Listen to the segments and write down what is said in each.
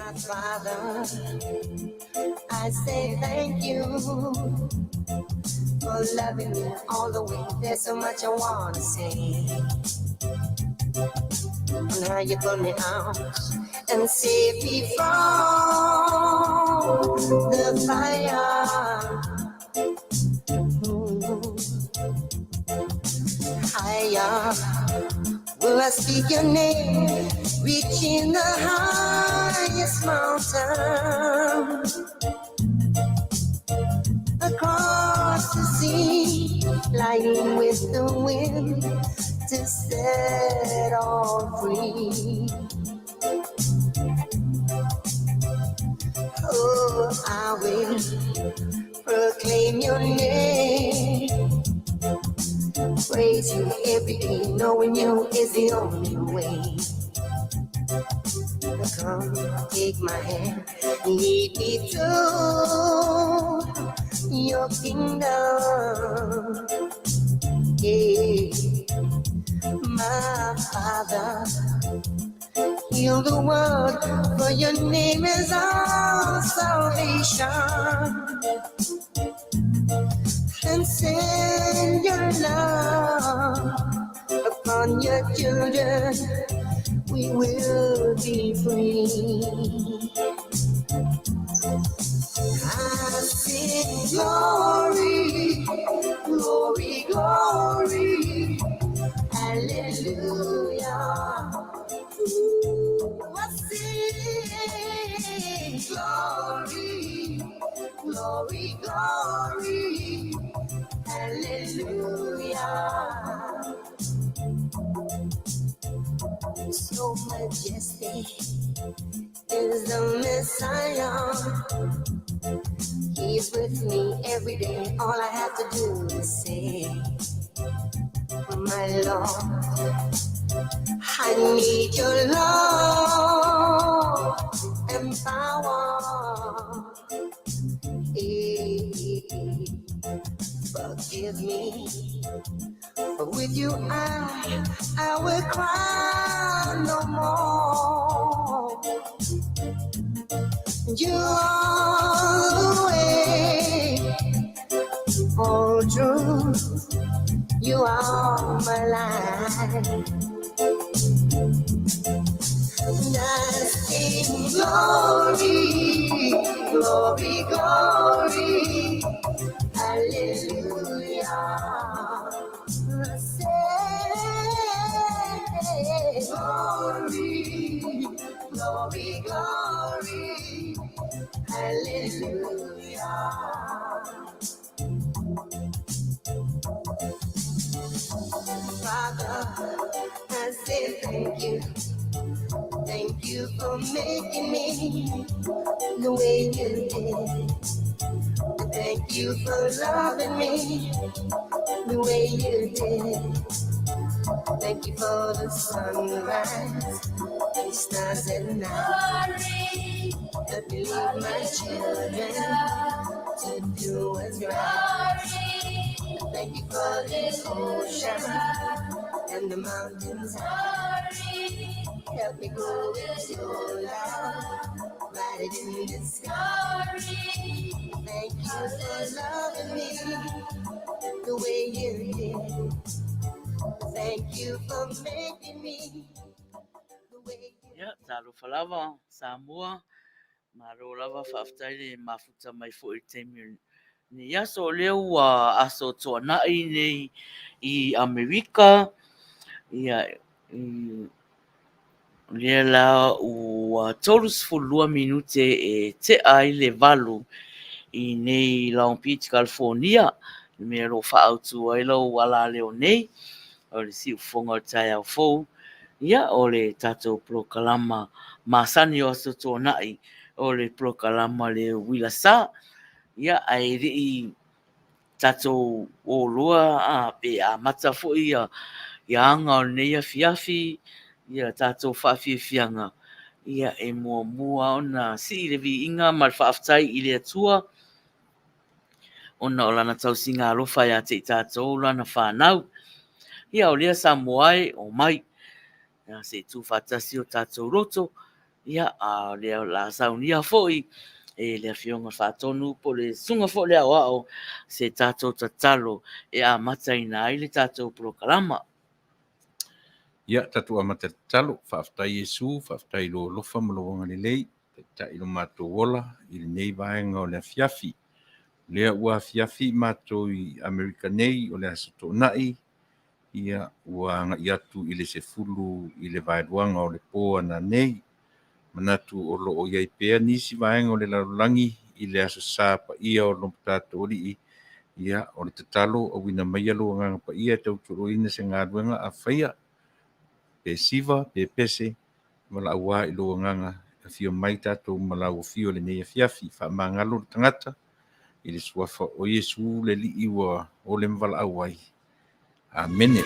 My Father, I say thank you for loving me all the way. There's so much I wanna say. On how you pulled me out and saved me from the fire. Ooh. Higher will I speak your name, reaching the highest mountain, across the sea, flying with the wind to set all free. Oh, I will proclaim your name, praise you every day, knowing you is the only way. Come, take my hand, lead me to your kingdom. Yeah, my Father, heal the world, for your name is our salvation. And send your love upon your children, we will be free. I sing glory, glory, glory, hallelujah. Ooh, I sing glory, glory, glory, hallelujah. So majestic is the Messiah. He's with me every day. All I have to do is say, my Lord, I need your love and power. Eh, Forgive me, for with you I will cry no more. You are the way, all truth. You are my life. And I sing glory, glory, glory, hallelujah. I say glory, glory, glory, hallelujah. Father, I say thank you. Thank you for making me the way you did. Thank you for loving me the way you did. Thank you for the sunrise and stars at night. Let me lead my children to do what's right. Thank you for the ocean and the mountains high. Help me grow with your love, write it in the sky. Thank you for loving me the way you did. Thank you for making me the way you Ia, talofa lava Samoa, malo lava faafetai le mafuta mai foi i le taimi o lenei aso. O lea ua aso tuanai nei i Amerika, ia, i lea la ua 32 minute e tea ai le 8 i nei Long Beach, California, le mea o lo o faaautu ai lau alaleo nei, o le siufofoga o le taeao fou, ia, o le tatou polokalama masani o Aso Tuanai, o le polokalama le Uila Sa, ia, ae le i tatou o loa a pe amata foi ia aga o lenei afiafi, ia tatou faafiafiaga, ia e muamua ona sii le viiga ma le faafetai i le Atua, ona o lana tausiga alofa ia te i tatou lana whanau. Ia o lea Samoa e o mai, ia se i tuufaatasi o tatou loto, Ia, a o lea o le a saunia foi e le Afioga Faatonu po o le Susuga foi i le Aoao se tatou tatalo e amataina ai le tatou polokalama. Ia, tatou amata i le tatalo. Faafetai Iesu, faafetai i lou alofa ma lou agalelei, taitai lo matou ola i lenei vaega o le afiafi. O lea ua afiafi matou i Amerika nei, o le Aso Toonai, ia, ua agai atu i le 11:20 o le po ananei. Manatu o lo o i ai pea nisi vaega o le lalolagi i le Aso Sa paia o lo tatou Alii, ia, o le tatalo, auina maia lou Agaga Paia e tautoaluaina se galuega a faia, pe siva pe pese, valaau i lou Agaga, afio mai tatou ma lau afio i lenei afiafi. Faamagalo le tagata i le suafa o Iesu le Alii ua ole ma valaau ai. Amene.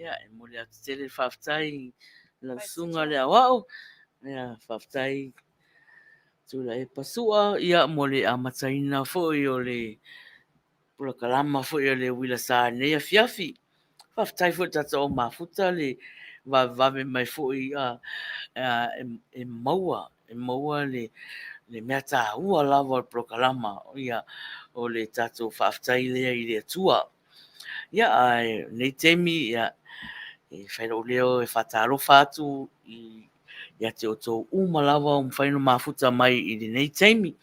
Ia, e momoli atu tele le faafetai i lau susuga le aoao. Ia, faafetai Tuilaepa Sua, ia, mo le amataina foi o le polokalama foi a le Uila Sa i lenei afiafi. Faafetai foi i le tatou au mafuta le vavevave mai foi e maua, e maua le mea taua lava o le polokalama, ia, o le tatou faafetai lea i le Atua. Ia, ae o lenei taimi, ia, e fai lou leo e faatalofa atu ia te outou uma lava ua mafai ona mafuta mai i lenei taimi.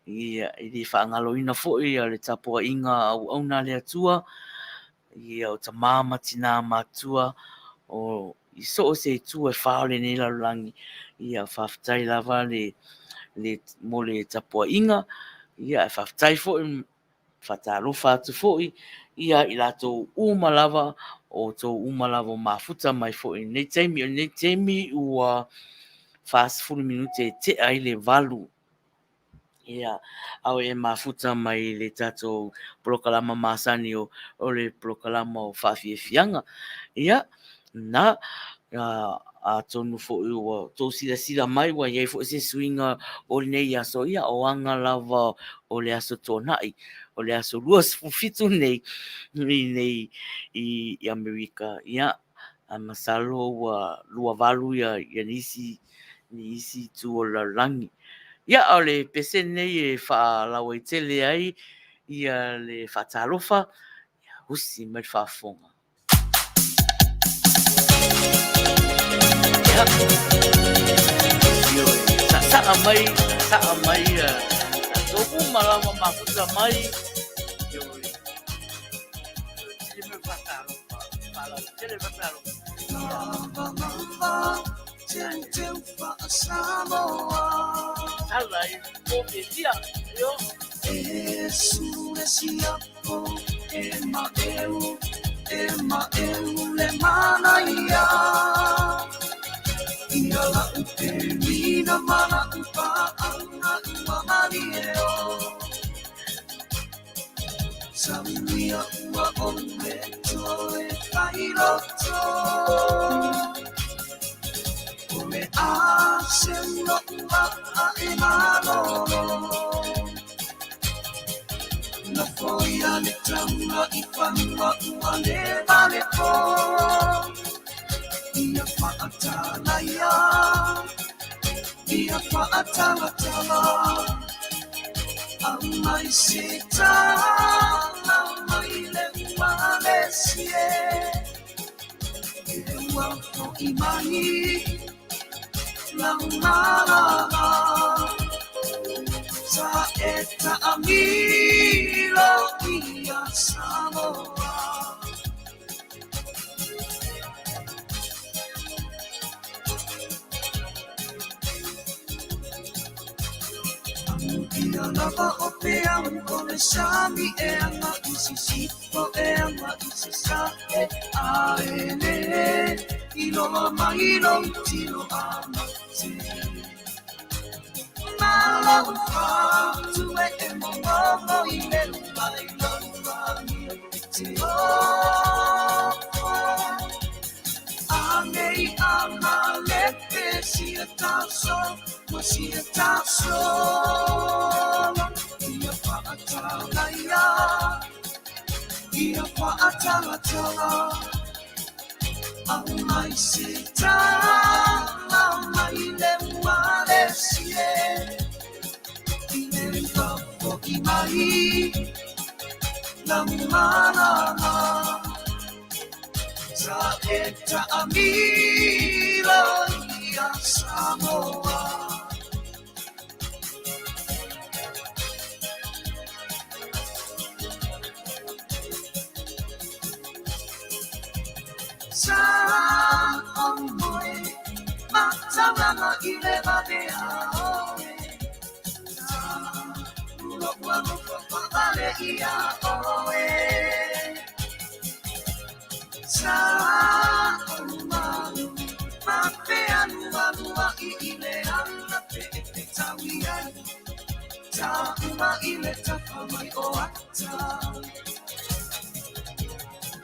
Ia, e le faagaloina foi le tapuaiga a auauna a le Atua, ia o tama ma tina matutua o i so o se itu e fa o lenei lalolagi. Ia, faafetai lava le, le, mo le tapuaiga. Ia, ae faafetai foi, faatalofa atu foi ia i latou uma lava, o outou uma lava o mafuta mai foi i lenei taimi. O lenei taimi ua 40 minute e tea ai le 8. Ia, a o e mafuta mai le tatou polokalama masani o, o le polokalama o faafiafiaga. Ia, na, atonu foi ua outou silasila mai ua i ai foi se suiga o lenei aso, ia o aga lava o le aso Toonai, o le aso 27 nei i nei i Amerika. Ia, ae masalo ua 28 ia, ia nisi, nisi itu o le lalolagi. Ia, o le pese lenei e faalauaitele ai ia le faatalofa, ia usi mai le faafofoga. Ia, ioe, sasaa mai, sasaa mai, tatou uma lava mafuta mai. Ioe, tele mai faatalofa, faalauaitele faatalofa. Tala i po fiafia, io.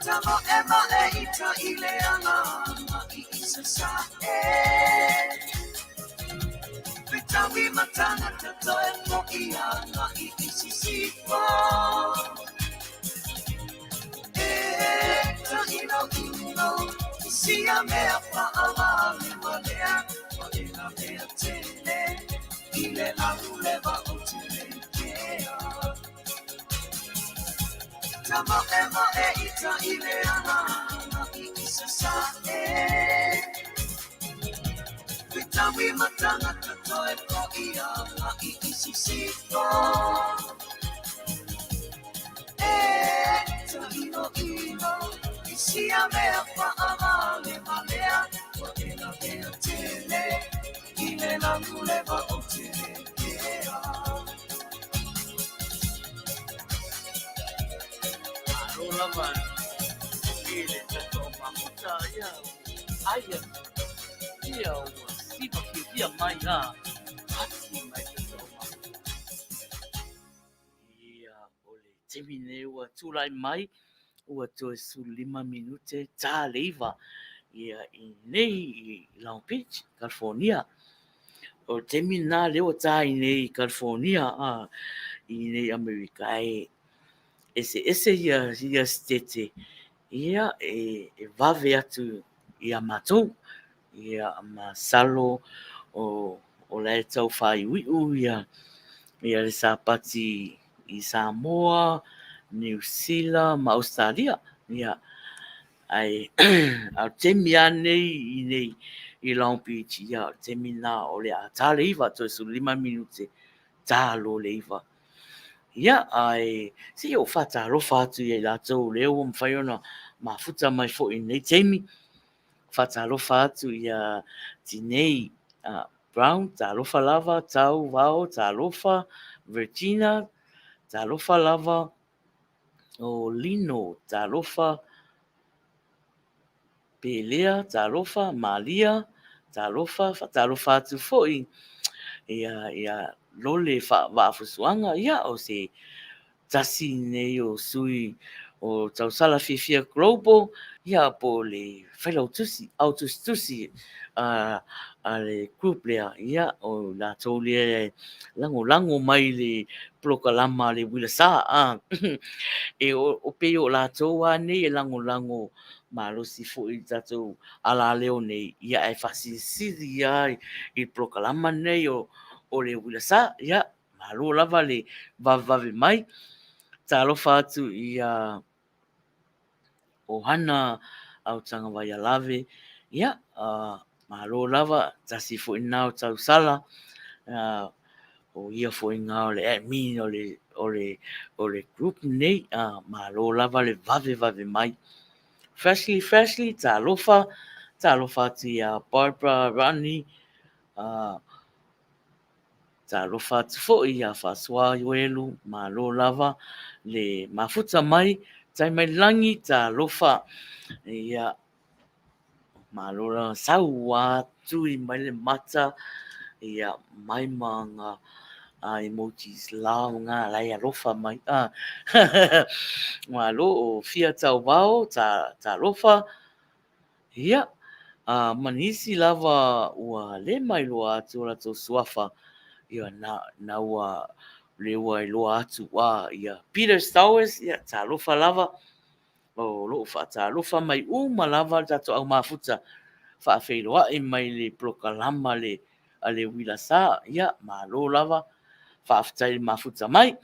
Tamoemoe i ta i le ala i Sasae. Fetaui ma tangata toe fo'i ana i Sisifo. E taʻilo ino i sia mea paʻawale walea o e na mea tele i le laulewa o te kea. Tamoemoe i ta i le ala i Sasae. Fetaui ma tangata toe fo'i ana i Sisifo. E taʻilo ino i sia mea paʻawale walea o e na mea tele i le laulewa o te kea. Malo lava i le tatou mafuta ia aia ia ua siva fiafia mai a pati mai tatou mafuta. Ia o le taimi lenei ua tulai mai ua toe 15 minute ta le 9 ia i nei i Long Beach, California. O le taimi lena lea ua ta i nei i California a i nei Amerika e eseese ia sitete ia e vave atu ia matou. Ia masalo o la e tau faaiuiu ia le sapati i Samoa, Niu Sila ma Australia. Ia ai a o le taimi lava nei i nei i Long Beach, ia o le taimi lena o le a ta le 9, toe 15 minute ta lo le 9. Ia ae se i ou faatalofa atu ia i latou lea ua mafai ona mafuta mai foi i lenei taimi. Faatalofa atu ia Tinei Brown, talofa lava, Tau Vao, talofa, Virginia, talofa lava, o Lino, talofa, Pelea, talofa, Malia, talofa, faatalofa atu foi ia Lole Vaafusuaga, ia o se tasi nei o sui o Tausala Fiafia Global, ia po o le failautusi, au tusitusi a le group lea, ia o latou lea e lagolago mai le polokalama a le Uila Sa. E o pei o latou lava nei e lagolago malosi foi i tatou alaleo nei, ia ae faasilisili lava i le polokalama nei o le Uila Sa. Ia, malo lava le vavevave mai. Talofa atu ia Ohana Autaga Vaialave, ia, malo lava, tasi foi lena o tausala, o ia foi ngā o le admin o le group nei, malo lava le vavevave mai. Freshly, freshly, talofa, talofa atu ia Barbara Rani, talofa atu foi ia Faasua Ioelu, malo lava le mafuta mai, tai mai langi, talofa, ia, malo lava, sau atu i mai le mata, ia, mai ma ngā emojis love ngā lai alofa mai. Malo o fia tau vao, talofa, ia, ma nisi lava ua le mai loa atu o latou suafa, ia na ua le ua iloa atu ia Peter Stowers, ia talofa lava, o loo faatalofa mai uma lava le tatou au mafuta faafeiloai mai le polokalama le a le Uila Sa, ia malo lava, faafetai le mafuta mai.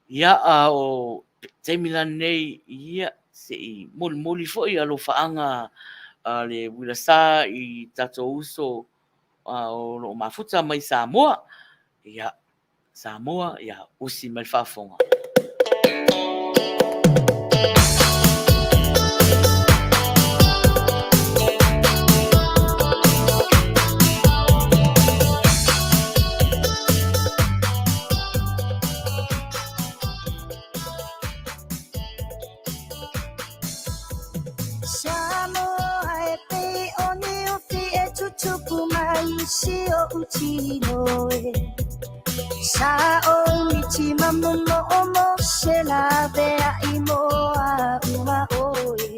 Ia o taimi lenei, ia se i molimoli foi alofaaga a le Uila Sa i tatou uso o loo mafuta mai Samoa. Ia Samoa, ia usi mai le faafofoga. Samoa e pe o ni ufi e tutupu mai si o utino e. Sa o miti mamomo o mo se la vea i moa uma oe.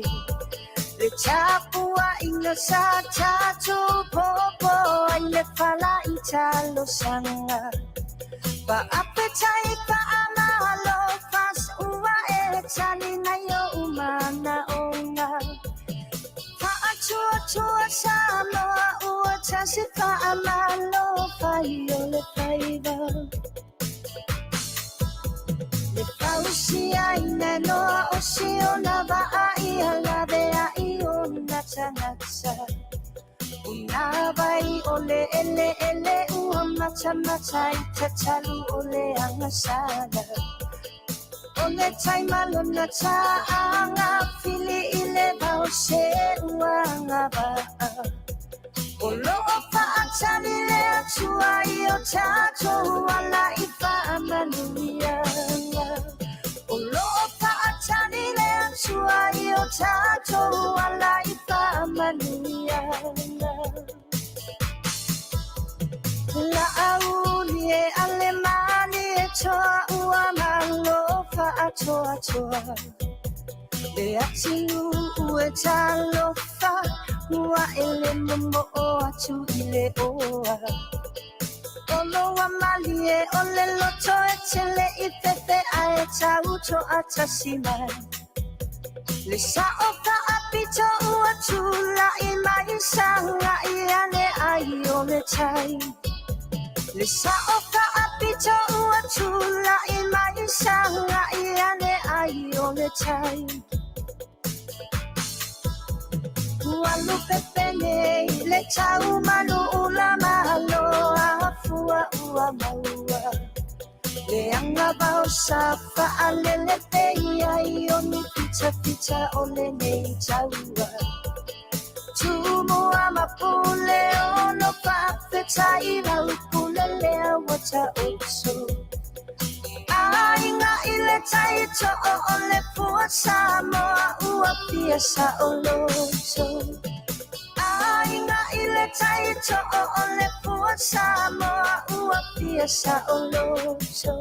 Le tapua inga sa tatu popo ai le fala i talo sanga. Pa apetai pa amalo fas ua e tali na yo umana onga. Pa atua tua Samoa ua tasi pa amalo fai o le faiva. Le fausia ina noa o siona vaa ia lavea i ona tagata. Una vai o le ele ele ua mata mata i tatalu o le angasala. O le taimalona taanga fili i le vao se uanga vaa. O loo faatali le atua i o tatou ala i faamanuiaga. O loo faatali le atua i o tatou ala i faamanuiaga. La auli e ale mali e toa ua malo faatoatoa. Le atinuu e talofa ua ele momo o atu i le oa. Olo wa malie o le loto e tele i fefe a e tauto a tasi mai. Le sao faapito ua tula i mai sanga i ane ai o le tai. Le sao faapito ua tula i mai sanga i ane ai o le tai. Ua lupepe nei le tau manu ula malo a fua ua maua. Le anga vao sa faalele pe ia i o ni fita fita o le nei taua. Tumu ama pule ono faafeta i lau pule lea wa ta oso. Aiga i le tai to'o o le pua Samoa ua fia sa o loto. Aiga i le tai to'o o le pua Samoa ua fia sa o loto.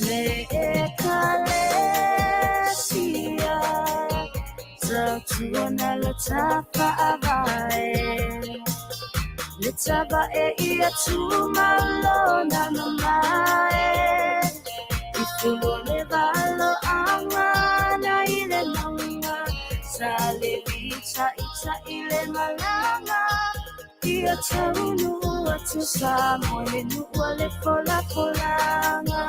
Le ekalesia tautuana le tafaavae. Le tavae ia tumalona mamae. I fulo le valo anga na i le mauga. Sa le vita ita i le malaga. Ia taunu atu sa mo le nua le fola folaga.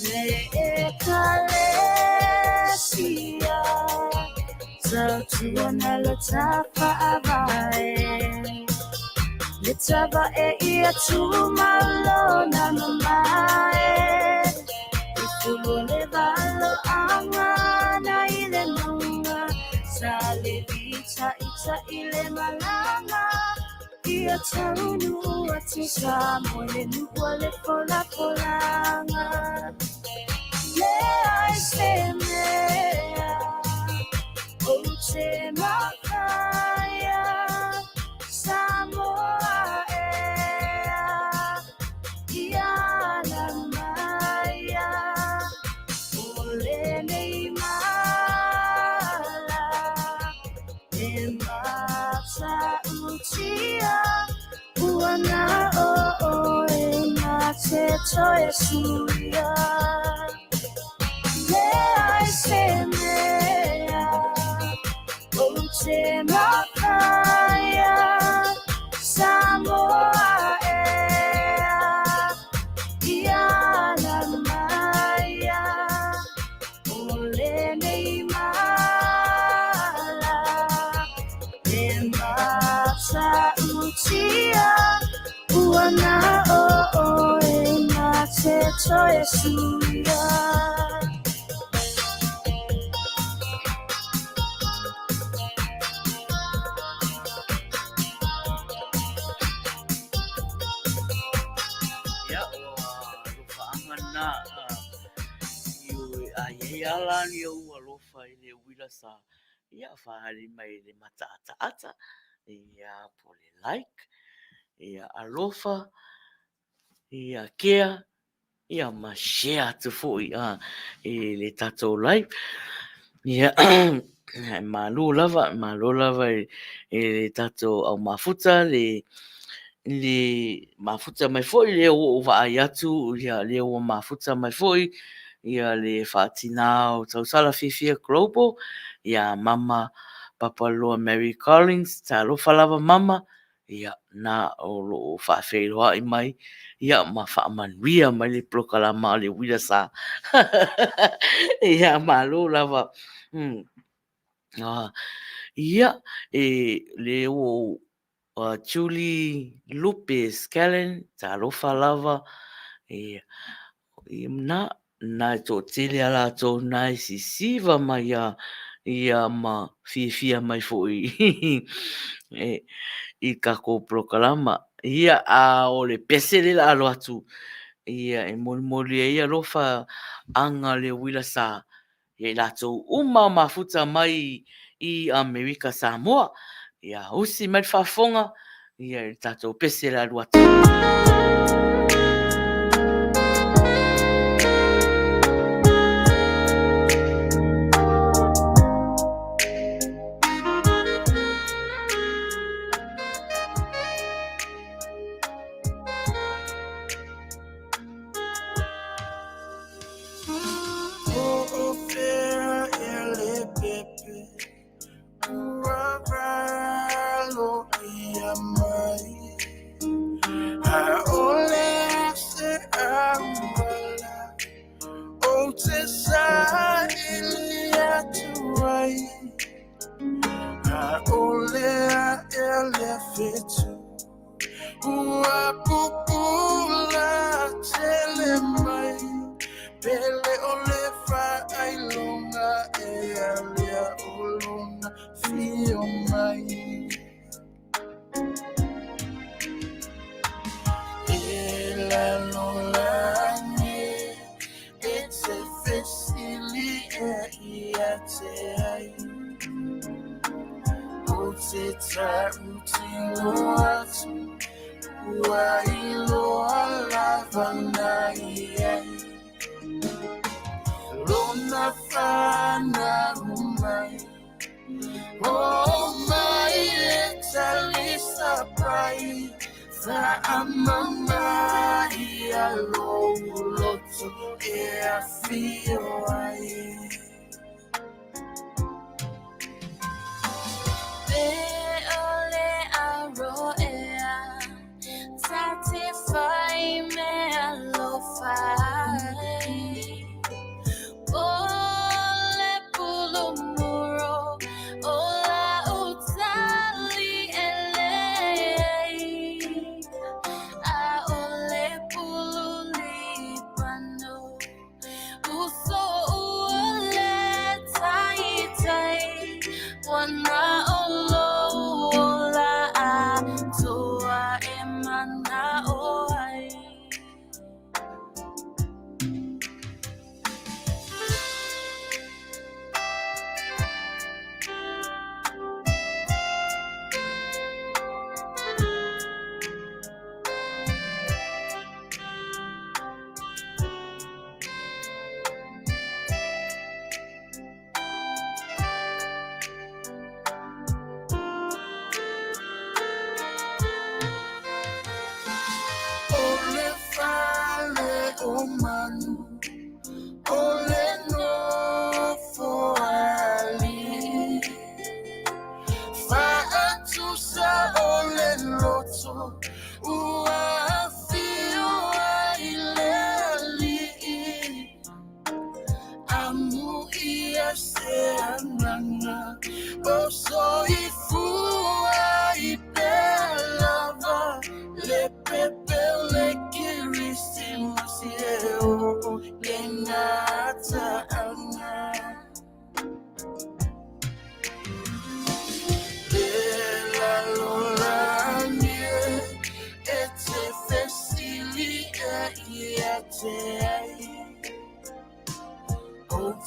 Le ekalesia tautuana le tafaavae. Le tavae ia tumalona mamae. I fulo le valo anga na i le mauga. Sa le vita ita i le malaga. Ia taunu atu sa mo le nua le fola folaga. Le ai se mea o te makaia Samoa ea ia la maia o lenei mala e matautia ua na o oe na te toe suia. Le ai se mea o te makaia Samoa ea ia la maia o lenei mala e matautia ua na o oe na te toe suia. faaali ou alofa i le uila sa, ia faaali mai i le mataataata, ia po o le like, ia alofa, ia kea, ia ma share atu foi i le tatou live. Ia malo lava, malo lava i le tatou au mafuta, le mafuta mai foi lea ua ou vaai atu, ia lea ua mafuta mai foi ia le faatina o Tausala Fiafia Global, ia Mama Papaloa Mary Collins, talofa lava mama, ia na o lo o faafeiloai mai, ia ma faamanuia mai le polokalama a le uila sa. Ia malo lava. Ia, e le ua ou Julie Lupe Scallan, talofa lava. Ia, na, na e toatele a latou na e sisiva mai ia, ia ma fiafia mai foi i tatou polokalama. Ia, a o le pese le la alo atu, ia e molimoli ai alofa aga le uila sa, ia i latou uma mafuta mai i Amerika Samoa. Ia usi mai le faafofoga, ia i le tatou pese le alu atu.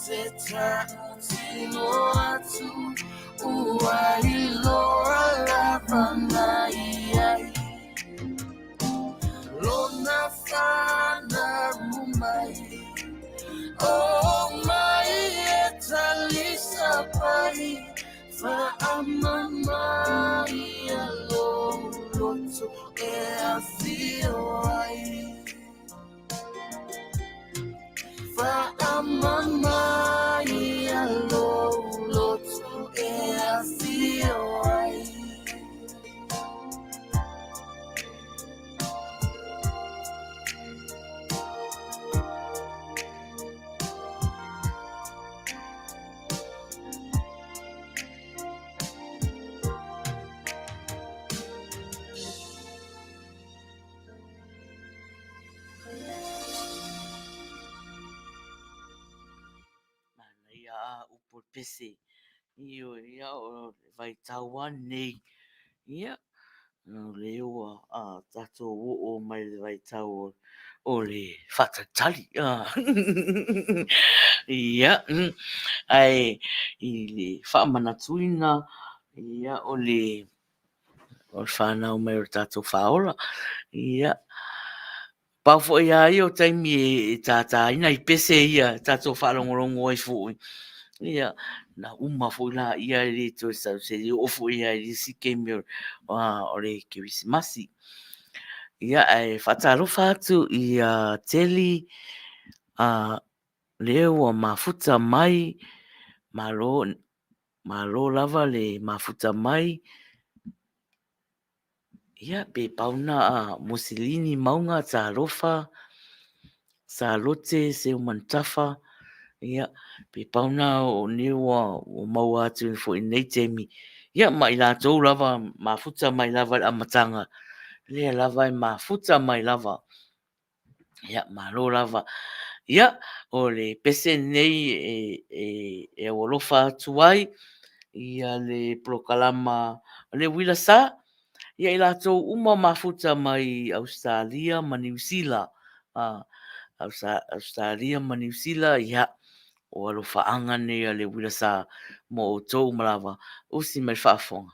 Te atu ua iloa lava mai ai lona fanau mai o mai e talisapai faamama ia lou loto e afio ai faamama ia lou loto e afio ai. Manaia a upu o le pese. Ioe, ia o le vaitau a nei. Ia, o lea ua tatou oo mai i le vaitau o le faatalitali. Ia, ae i le faamanatuina, ia, o le fanau mai o le tatou Faaola. Ia, pau foi lava ia o taimi e tātāina i pese ia tatou faalogologo ai foi. Ia, na uma foi laia e le toe sau seia oo foi lava i le isi taimi o le Kerisimasi. Ia, ae faatalofa atu ia Teli, lea ua mafuta mai, malo, malo lava le mafuta mai. Ia, pe pau na a Musilini Mauga, talofa, Salote, Seumanutafa, ia, pe pau na o ne ua maua atu foi i nei taimi. Ia, ma i latou lava, mafuta mai lava i le amataga, lea lava e mafuta mai lava. Ia, malo lava. Ia, o le pese nei e aualofa atu ai, ia le polokalama o le uila sa, ia i latou uma mafuta mai Ausetalia ma Niu Sila. Ausetalia ma Niu Sila, ia, o alofaaga nei a le uila sa mo outou uma lava, usi mai faafofoga.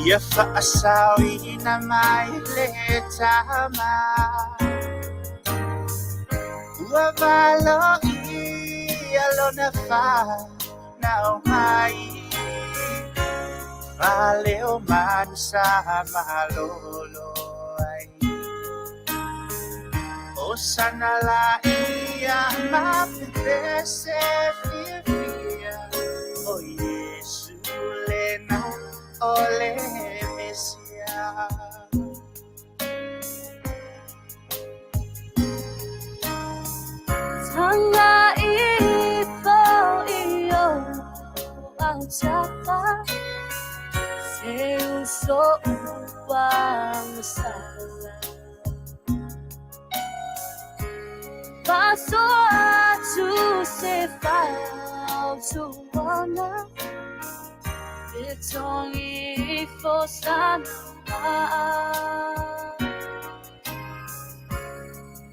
Ia faasaoina mai le tama ua valoia lona fanau mai faleo manu sa malolo ai o sana laia mapepese fiafia o Iesu lena o le Mesia. Tanga ifo iyo au chapa se uso upang sala paso atu se fau tuana itong ifo sana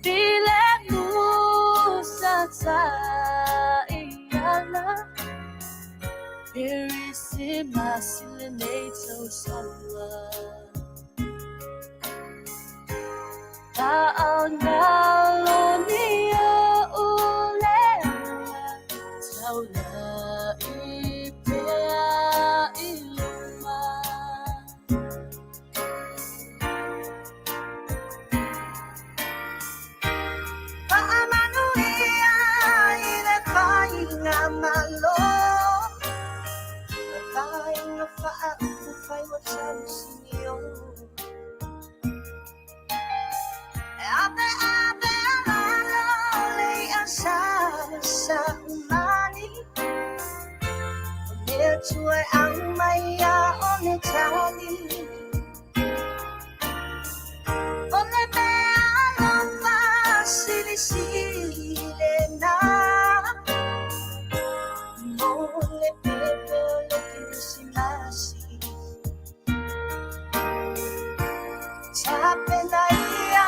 Pile mo sa taiyala Irisi masileneto sama Taangalo niya ulela Taula ipea iluma Faamanuia i le faiga malo, le vaega faaupufai ua tausinio. Atua e aumai ia o le tali. O le mea alofa silisili lena. Mo le pepe o le Kerisimasi. Tapena ia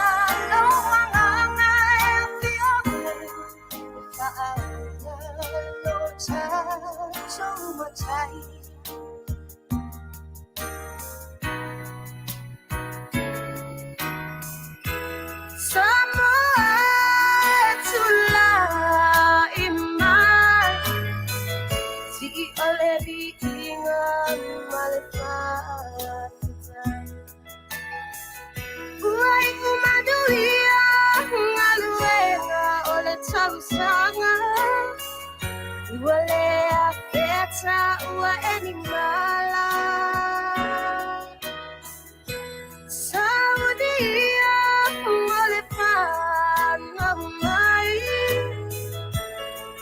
lou agaga e afio mai e faaola lo tatou Matai. Samoa e tulai mai, sii o le viiga ma le faafetai. Ua iu manuia galuega o le tausaga, ua le afea taua e ni mala. Saunia mo le fanau mai,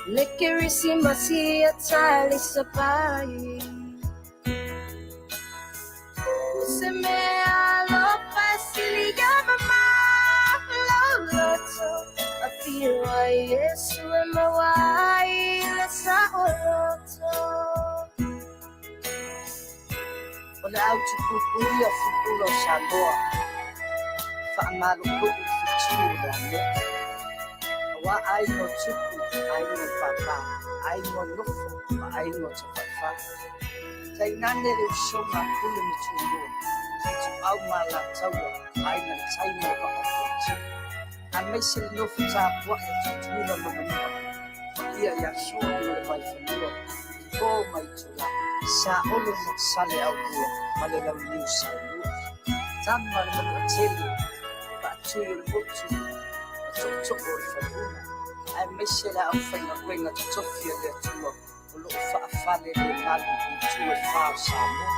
le Kerisimasi ia talisapai. O se mea alofa e sili ia mamao lou loto, afio ai Iesu e maua ai le saoloto. O le au tupuipuia o Fupula o Samoa, Faamalo'olo'o i fetu o le ano'o, Auā aiga o tupu, aiga o pāpā, aiga o nofo ma aiga o tafaifā. Tainane le usoga a Pule ma Tumua, Ituau ma Alataua, Aiga i le Tai ma le Vaa o Fonoti, aemaise le nofo tapua'i a Tutuila ma Manua, paia ia Sua ma le Vaifanua, Fofo ma Itulā, Saole ma Saleaaumua ma le Launiu Saelua, Tama le Manuatele, Faatui o le Motu ma Tootoo o le Faleula, aemaise le aufaigaluega totofi a le Atua o lo o faafalelemalu i itu e fā o Samoa.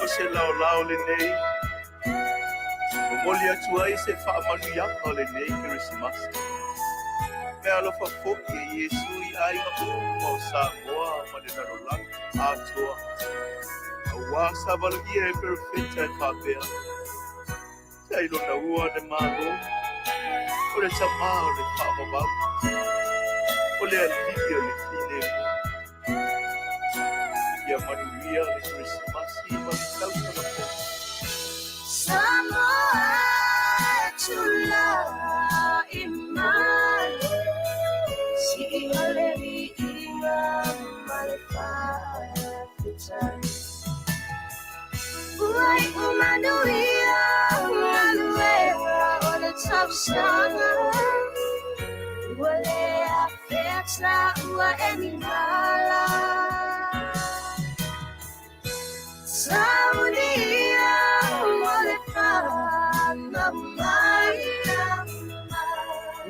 O se laolao lenei, momoli atu ai se faamanuiaga o lenei Kerisimasi. Meaalofa foi e Iesu i aiga uma o Samoa ma le lalolagi atoa. Auā sa valagia e Perofeta e faapea, Sa i lona ua le Malo, o le Tamā o le faavavau, o le Alii o le filemu. Ia manuia le Kerisimasi ma le tausaga fou. Samoa e tulai mai, sii o le viiga ma le faafetai. Ua iu manuia galuega o le tausaga, ua le afea taua e ni mala. Saunia mo le fanau mai,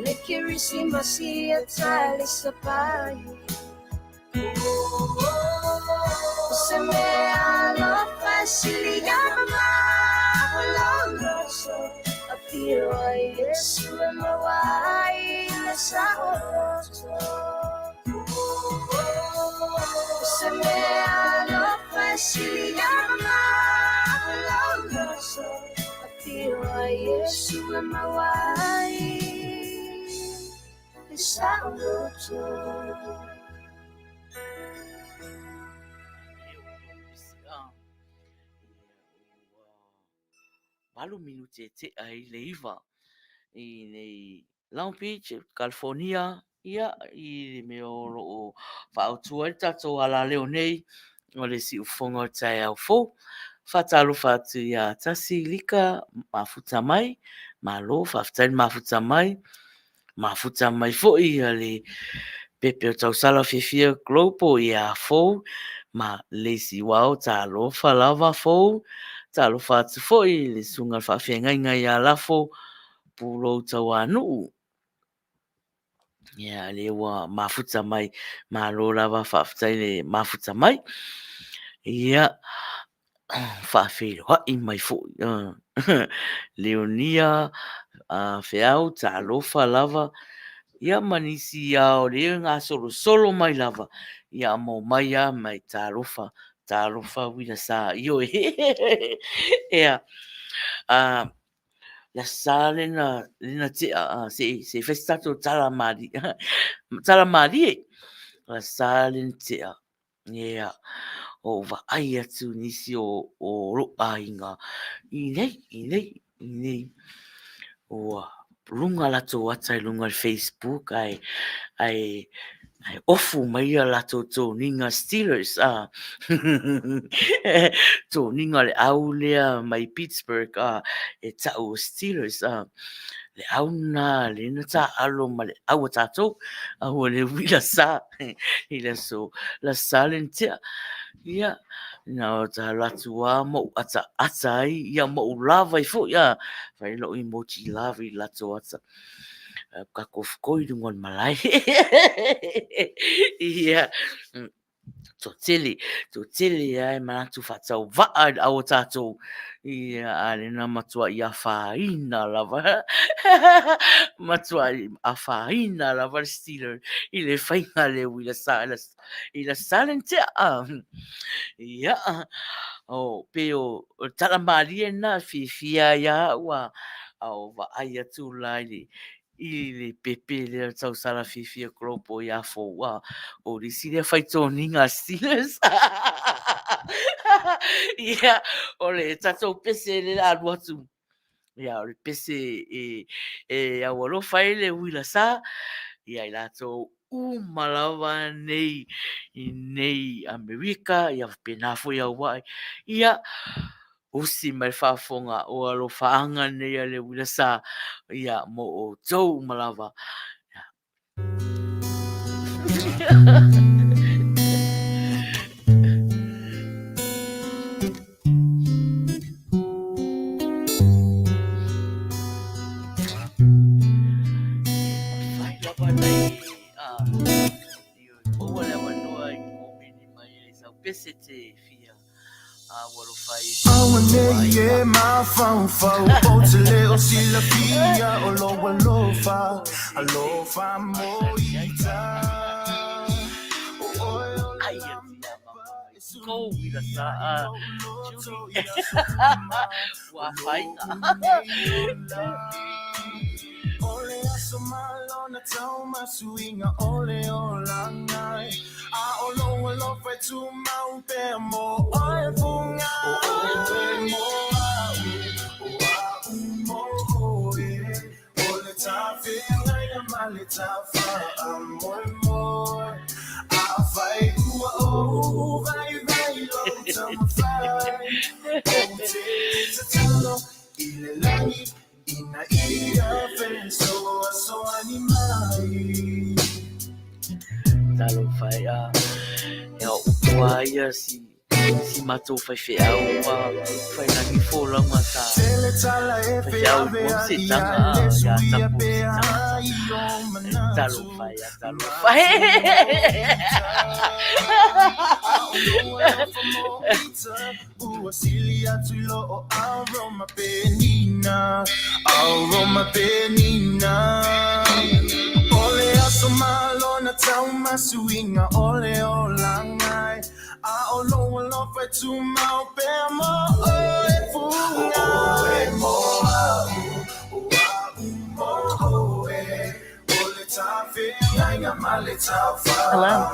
le Kerisimasi ia talisapai. O se mea alofa e sili ia mamao lou loto, afio ai Iesu e maua ai le saoloto. O se mea alofa e sili ia mamao lou loto, afio ai Iesu e maua ai le saoloto. Ua 8 minute e tea i le 9 i nei Long Beach, California, ia, i le mea o lo o faaautu ai le tatou alaleo nei o le siufofoga o le taeao fou. Faatalofa atu ia Tasi Lika, mafuta mai, malo, faafetai le mafuta mai. Mafuta mai foi ia le pepe o tausala fiafia Global ia Fou ma le isi wao talofa lava Fou. Talofa atu foi i le susuga i le faafeagaiga ia Lafo Pulou Tauanuu. Ia lea ua mafuta mai, malo lava faafetai le mafuta mai. Ia faafeiloai mai foi Leonia Feau, talofa lava, ia ma nisi lava o lea e gasolosolo mai lava. Ia ma omai lava mai talofa, talofa uila sa ioe. Ea, a, le Aso Sa lena, lena tea, a, se i, se i fai se tatou tala malie, tala malie. Le Aso Sa lena tea, ea, o vaai atu nisi o, o lou aiga i nei, i nei, i nei, ua luga latou ata i luga o le Facebook ae, ae, ae ofu mai a latou toniga Steelers a. Toniga le au lea mai Pittsburgh a, e ta'u o Steelers a. Le au na lea na tā'alo ma le au a tātou, a ua le uila sa i le aso, le Aso Sa lea na tea. Ia, na o ta alu atu lava ma ou ataata ai, ia ma ou lava ai foi a, fai lou emoji lava i latou ata. Kako fukoi luga o le malae. Ia, toatele, toatele lava e manatu faatauvaa i le au a tatou. Ia, a lea na matuai afaina lava. Matuai afaina lava le Steeler i le faiga le uila sa i le Aso Sa lena tea. Ia, o, pei o le tala malie lena e fiafia ai lava au a, a o vaai atu la i le, i le pepe lea o le tausala fiafia Global ia Fou, a, o le isi lea faitoniga a Steelers. Ia, o le tatou pese lea o le a alu atu. Ia, o le pese e, e aualofa ai le uila sa, ia i latou uma lava nei i nei Amerika, ia faapena foi Hawaii. Ia, usi mai le faafofoga, o alofaaga nei a le uila sa, ia, mo outou uma lava. Ia. Fai lava nei a maua le avanoa i komeni mai ai sau pese te fia a ua alofa ai Aua nei e mafaufau Ou te le o silafia o lou alofa Alofa mo ita O oe o le Ai kou i la sa a Julie. Ua afaina. Talofa e a, e o upu a ia si Si matou faifeau ma failagi folauga sa faifeau i mua ma setaga ia tapu se tagata. Talofa e a talofa e. Hello.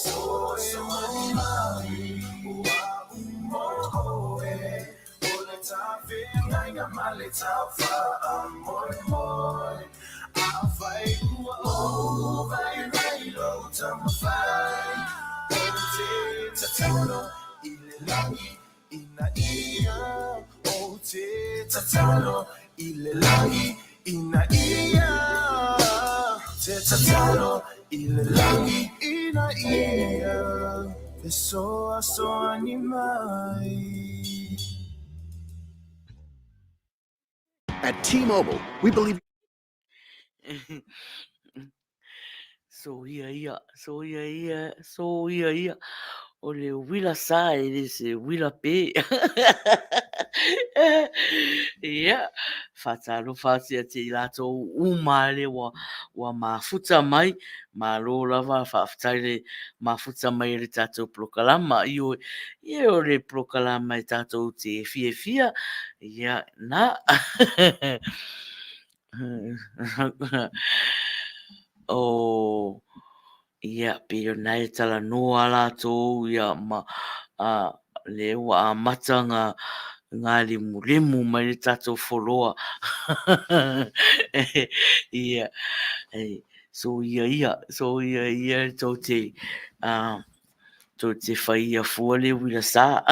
Fesoasoani mai ua uma oe O le tāfeagaiga ma le taufaamoemoe Afai ua ou vaivai lou taumafai Ou te tatalo i le lagi ina ia Ou te tatalo i le lagi ina ia Te tatalo i le lagi ina ia Fesoasoani mai. At T-Mobile, we believe So ia ia, so ia ia, so ia ia, o le uila sa e le se uila pē. Ia, faatalofa atu ia te i latou uma le ua, ua mafuta mai, malo lava faafetai le mafuta mai e le tatou polokalama. Ioe, ia o le polokalama e tatou te fiafia, ia na. O, ia, pei ona e talanoa latou, ia, ma, a, le ua amata ngā, ngā lemulemu mai le tatou foloa. Ia, e, so ia ia, so ia ia tou te, a, tou te whai ia fua le uila sa.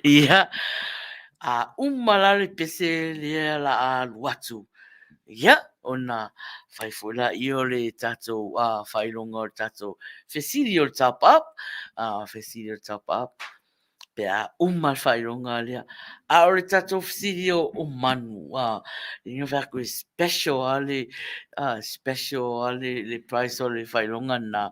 Ia, a uma la le pese lea la a alu atu. Ia, ona fai foi laia o le tatou faailoga o le tatou fesili o le top up, fesili o le top up, pe a uma le faailoga lea. A o le tatou fesili o manu, ina fai atu e special a le, special a le price o le faailoga na,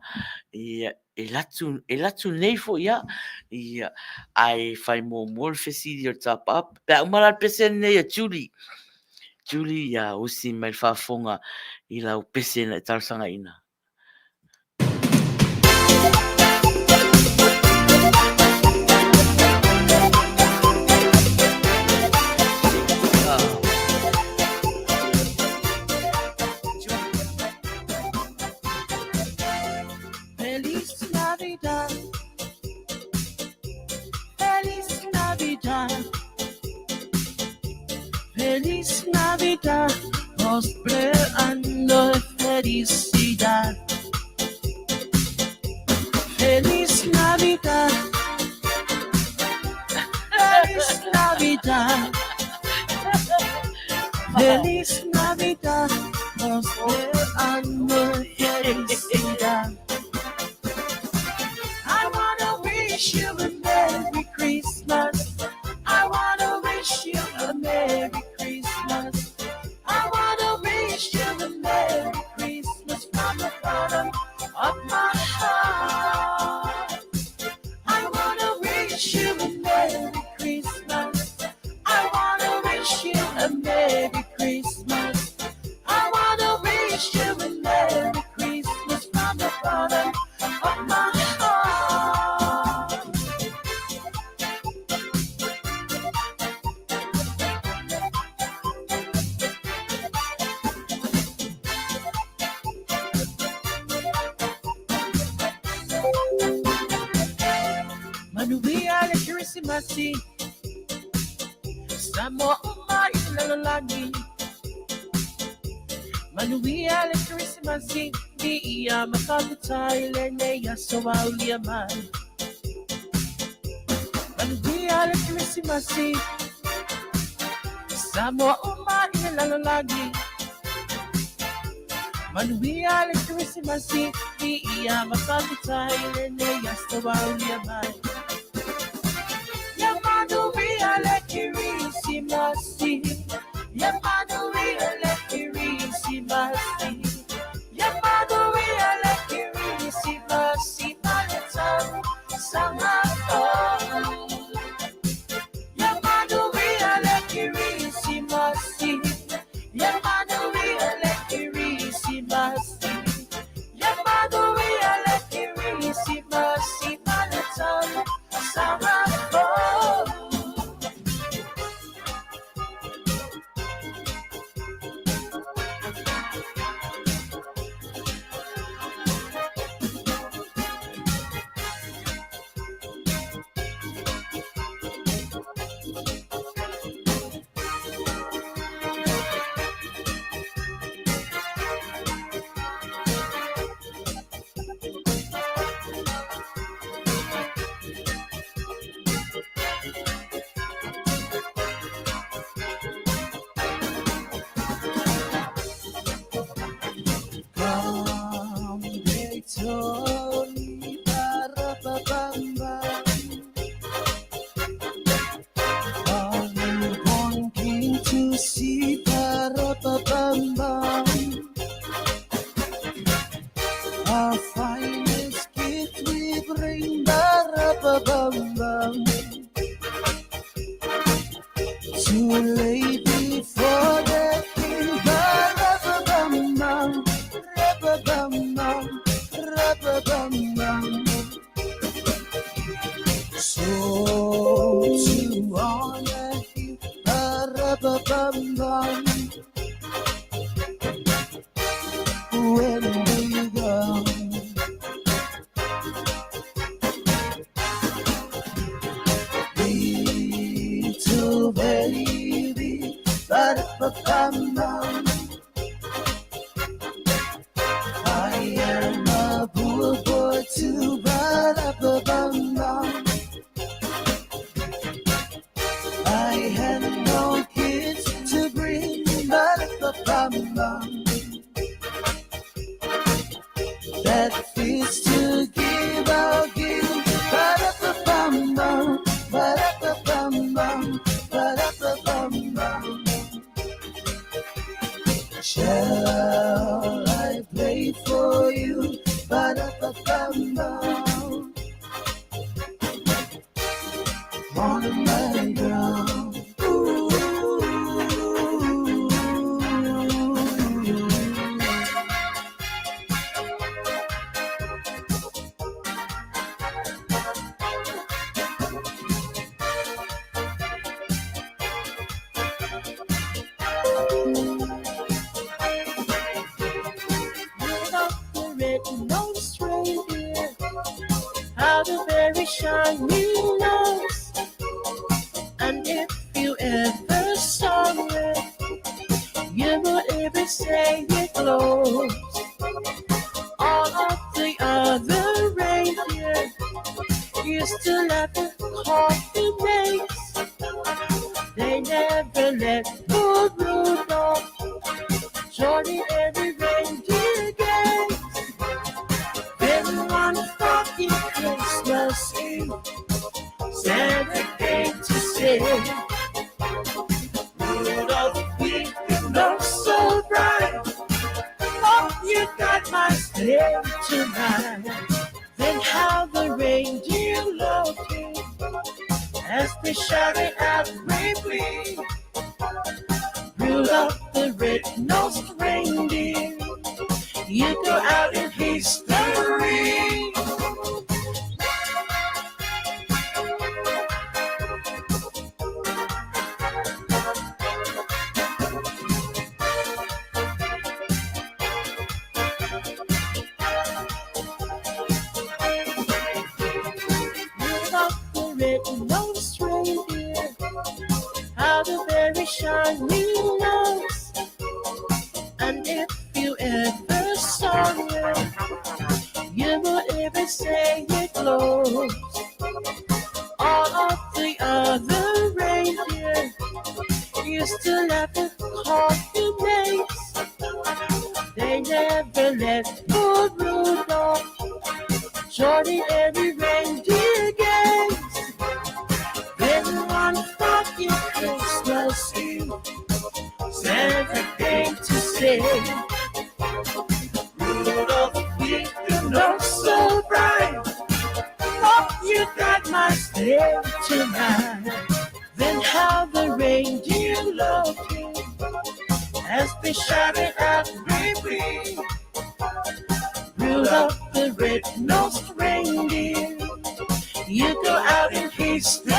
ia, e latu, e latu nei foi a, ia, ae fai muamua le fesili o le top up, pe a uma la le pese lenei a Julie, Julie, ia usi mai le faafofoga i lau pese na e talosagaina. Feliz Navidad. Feliz Navidad. Feliz Navidad. Prospero año de felicidad. Feliz Navidad. Feliz Navidad. Feliz Navidad. Prospero año de felicidad. I wanna wish you a Merry Christmas. I wanna wish you a Merry Christmas. I wanna wish you a Merry Christmas from the bottom of my heart. I wanna wish you a Merry Christmas. I wanna wish you a Merry Christmas. I wanna wish you a Merry Christmas from the bottom of my heart. Manuia le Kerisimasi, Samoa uma i le lalolagi. Manuia le Kerisimasi, viia ma faafetai lenei aso aulia mai. Manuia le Kerisimasi, Samoa uma i le lalolagi. Manuia le Kerisimasi, viia ma faafetai lenei aso aulia mai. Ia manuia le Kerisimasi, ia manuia le Kerisimasi, ia manuia le Kerisimasi ma le tausaga fou. Ia manuia le Kerisimasi, ia manuia le Kerisimasi, ia manuia le Kerisimasi ma le tausaga. To lay before the king. Ba-ra-ba-bum-bum, ra-ba-bum-bum, ra-ba-bum-bum. So to honor you, ba-ra-ba-bum-bum. When do you go? Little baby, ba-da-ba-bum-bum. I am a poor boy too, ba-da-ba-bum-bum. I had no kids to bring, ba-da-ba-bum-bum. That feast to give, I'll give, ba-da-ba-bum-bum, ba-da-ba-bum-bum, ba-da-ba-bum-bum. Shall I play for you? Ba-da-ba-bum-bum. On my drum. Ooh. Rudolph the red-nosed reindeer had a very shiny nose. And if you ever saw it, you would even say it glows. All of the other reindeer used to laugh and call him names. They never let poor Rudolph join in every reindeer game. Then one foggy Christmas Eve, Santa came to say, Rudolph, with your nose so bright, oh, you got my sleigh tonight. Then how the reindeer loved him as they shouted out bravely, Rudolph the red-nosed reindeer, you go out in history. Rudolph the red-nosed reindeer had a very shiny nose. And if you ever saw it, you would even say it glows. All of the other reindeer used to laugh and call him names. They never let poor Rudolph join in every reindeer games. Then one foggy Christmas Eve, Santa came to say, Rudolph, with your nose so bright, oh, you got my sleigh tonight. Then how the reindeer loved him as they shouted out bravely, Rudolph the red-nosed reindeer, you go out in history.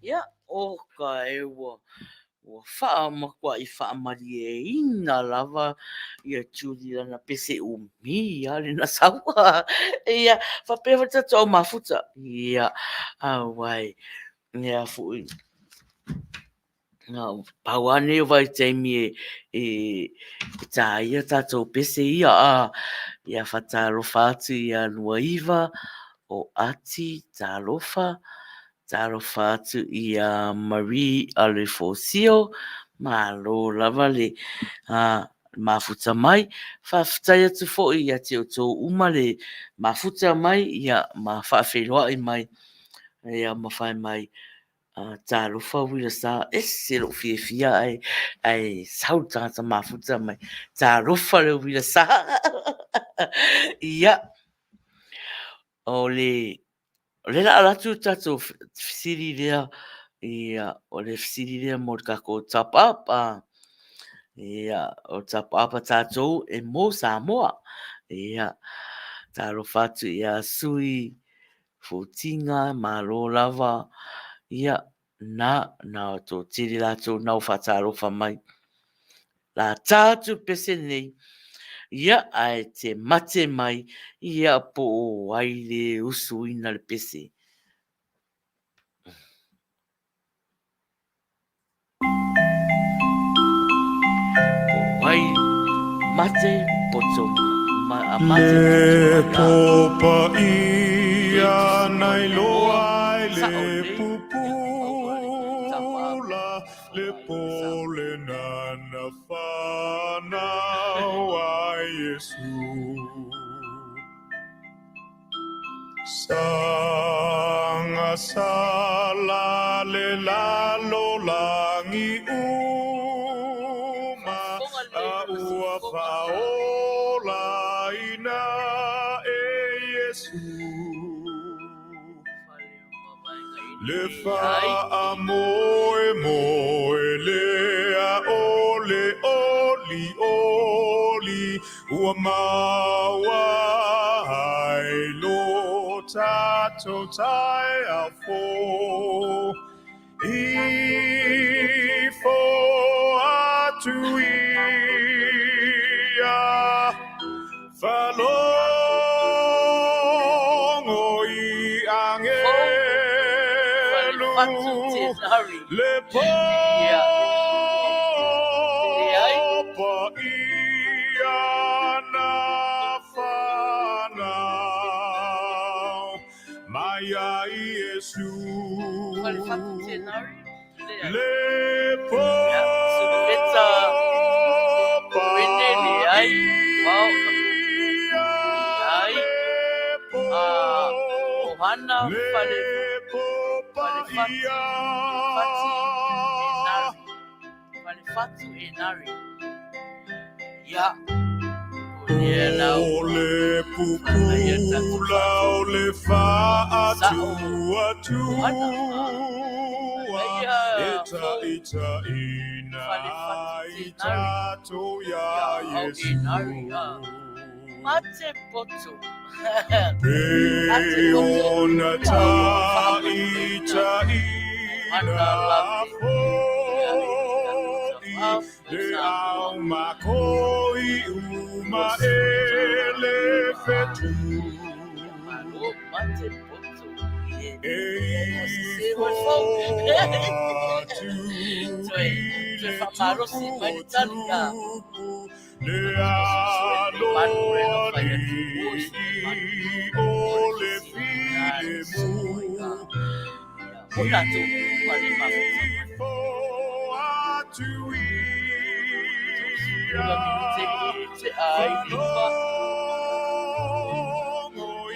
Ia, o ka e ua, ua whaa makuaʻi faamalieina lava ia Julie lana pese umi a lena saua. Ia, faapea foi le tatou au mafuta. Ia, auai, ia foi. Pau lava nei o vaitaimi e, e, e tā ai a tātou pese ia, a, ia whatalofa atu ia Nuaiva, o Ati, talofa, talofa atu ia Marie Alefosio, malo lava le, a, mafuta mai. Faafetai atu foi ia te outou uma le mafuta mai ia ma faafeiloai mai ia ma fai mai talofa uila sa ese lou fiafia ae ae sau le tagata mafuta mai talofa le uila sa. Ia o le o le la alu atu le tatou fesili lea ia o le fesili lea mo le tatou top up a ia o top up a tatou e mo Samoa ia talofa atu ia Sui Futiga malo lava ia na na toatele latou na ua faatalofa mai. La ta atu le pese nei, ia ae te mate mai, ia po o ai le usuina le pese. Po o ai mate poto ma, a mate Le poto mai po paia a. nai loa ai le Sao nei, ia, aua le tapa pupula le pole na na whanau ai Iesu. Sanga sala le lalo langi uma Faafofoga a lelei lana ua sifofoga. whaola ina e Iesu. Le Ai. wha moe moe le a ole oli oli ua maua ai lo tato tai a fo i fo atu ia Whalongo i angelu Falefatu Tenari. Le Ia. Leai. pōpa ia na whanau Mai ai Iesu Falefatu Tenari. Leai. Le Ia. Suleta pōpa Wene leai. Mau. ia Leai. le Ah, pō Ohana Le Fale pōpa Falefatu ia Fati Enari. Falefatu Enari. Ia. O lea lau. O le Ia tatou pupula o le Sao. Ohana. whaatuatua Ia. E Fou. taitaina Falefatu ai Tenari. tātou ia Ia. Au Iesu Enari. Ah. Mate poto. Pe Mate poto. ona Ia. Whaamanuina. taitaina Ohana lave. Ia. fo'i Tatou tapa. Le Samoa. au makoi uma e le whetu Ia malo mate poto. Ie. E Ia sese ifo mai fou. atu Toe, i toe le whamalosi tupu mai o le tali a. tupu Le Sue le manu le na aloa whai atu o sue le manu. li O o le le fisili a file le mu sue a. Ia, o tatou uma le mafuta mai. Ifo atu Tolu ia sefulu minute i te ai lima. Whalongo i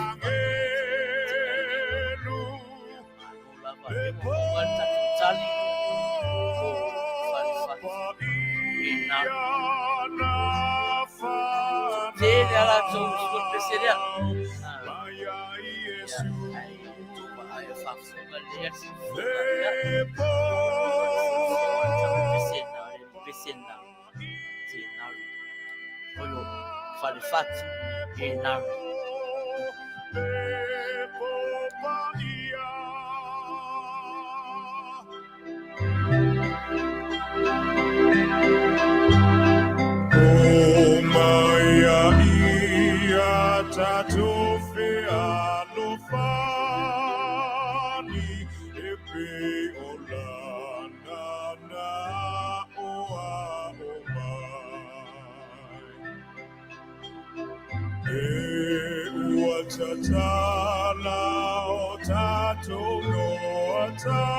angelu Ia, malo lava. Le E ua maua le tatou tali o pōpa Falefatu Enari. ia na Tele a latou sua pese lea. whanau Ah, Mai ai ia, Iesu ai, tupa ai o faafofoga lea, sifofoga Le lea. Sifofoga le tatou pese na, le pese na. Tenari. Oio, Falefatu Enari. Le pōpa ia O mai a ia tatou fealofani e pei o lana na o a o mai. E ua tatala o tatou noataga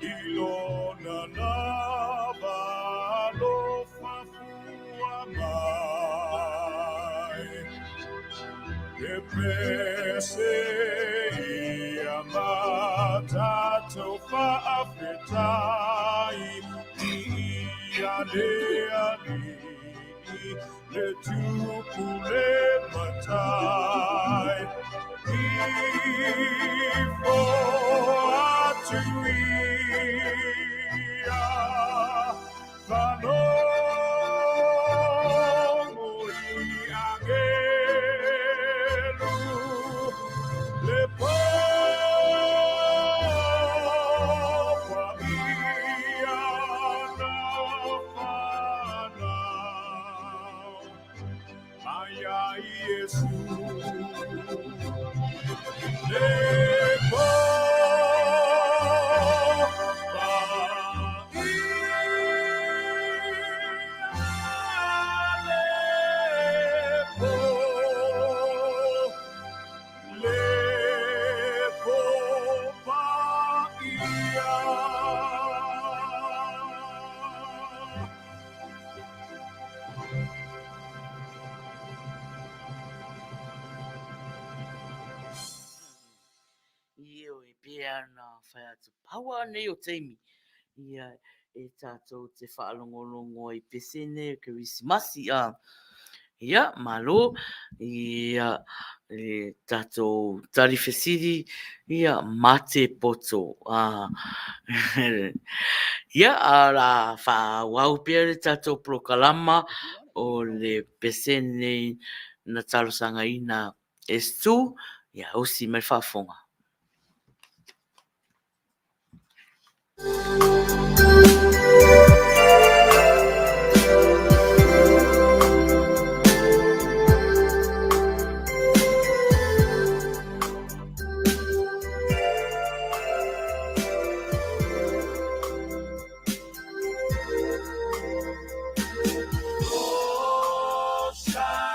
i lona lava Pese ia matatou faafetai i ia le Alii, le Tupu le Matai. Ifo atu ia, falogo i agelu, le pō ia na whanau, mai ai Iesu. Le pō le pō paia. Ioe, pea na whai atu paua nei o taimi ia e tātou te whaalongolongo ai pesene Kerisimasi a ia malo ia e tātou tari whesiri ia mate poto a ia a la whaawau pea le tātou prokalama o le pesene na talosangaina e Stu ia osi mai faafofoga.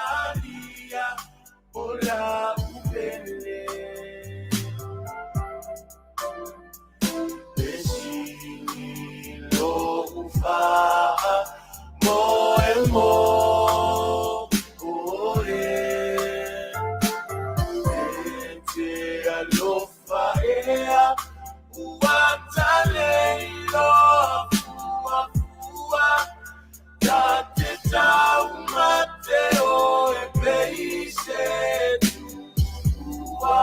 Rosalia, hola upele. Le ufa mo e mo ore. E te alofa ea uatale ilo fua fua. Ta te taumate o e peise tua.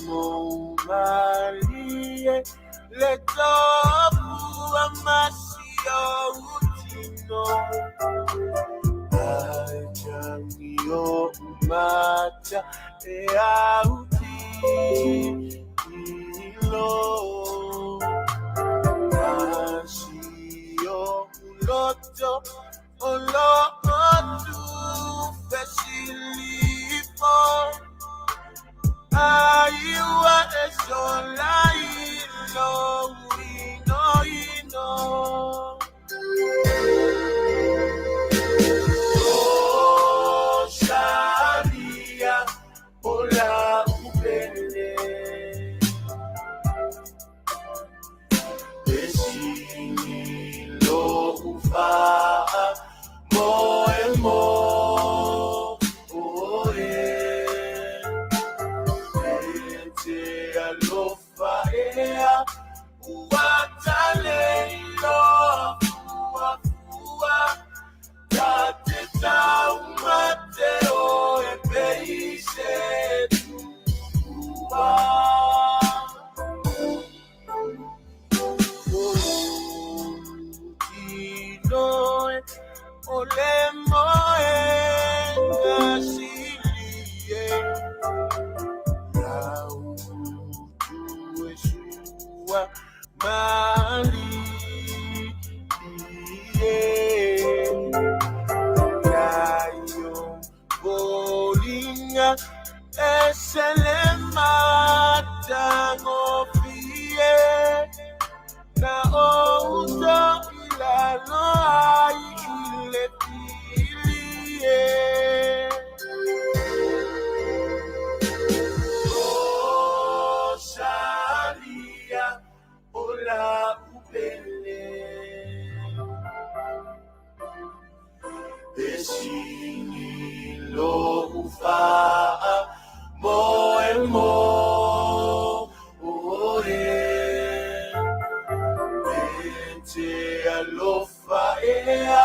Mo malie le topu a masio utino. Ai changi o umata e auti ilo. Asio uloto olo otu fesilifo. Aiwa esola ilo ino ino. Rosalia, hola upele. Esini lo ufa mo e mo ore. E te alofa ea uatale ilo fua fua. Ta te taumate o e peise tua. Tino e ole moe ngasilie. Rau tu e sua mali Layo bolinga esele matango fie na outo ilalo ai ile filie. Rosalia, hola upele. sili lou faamoemoe E te alofa ea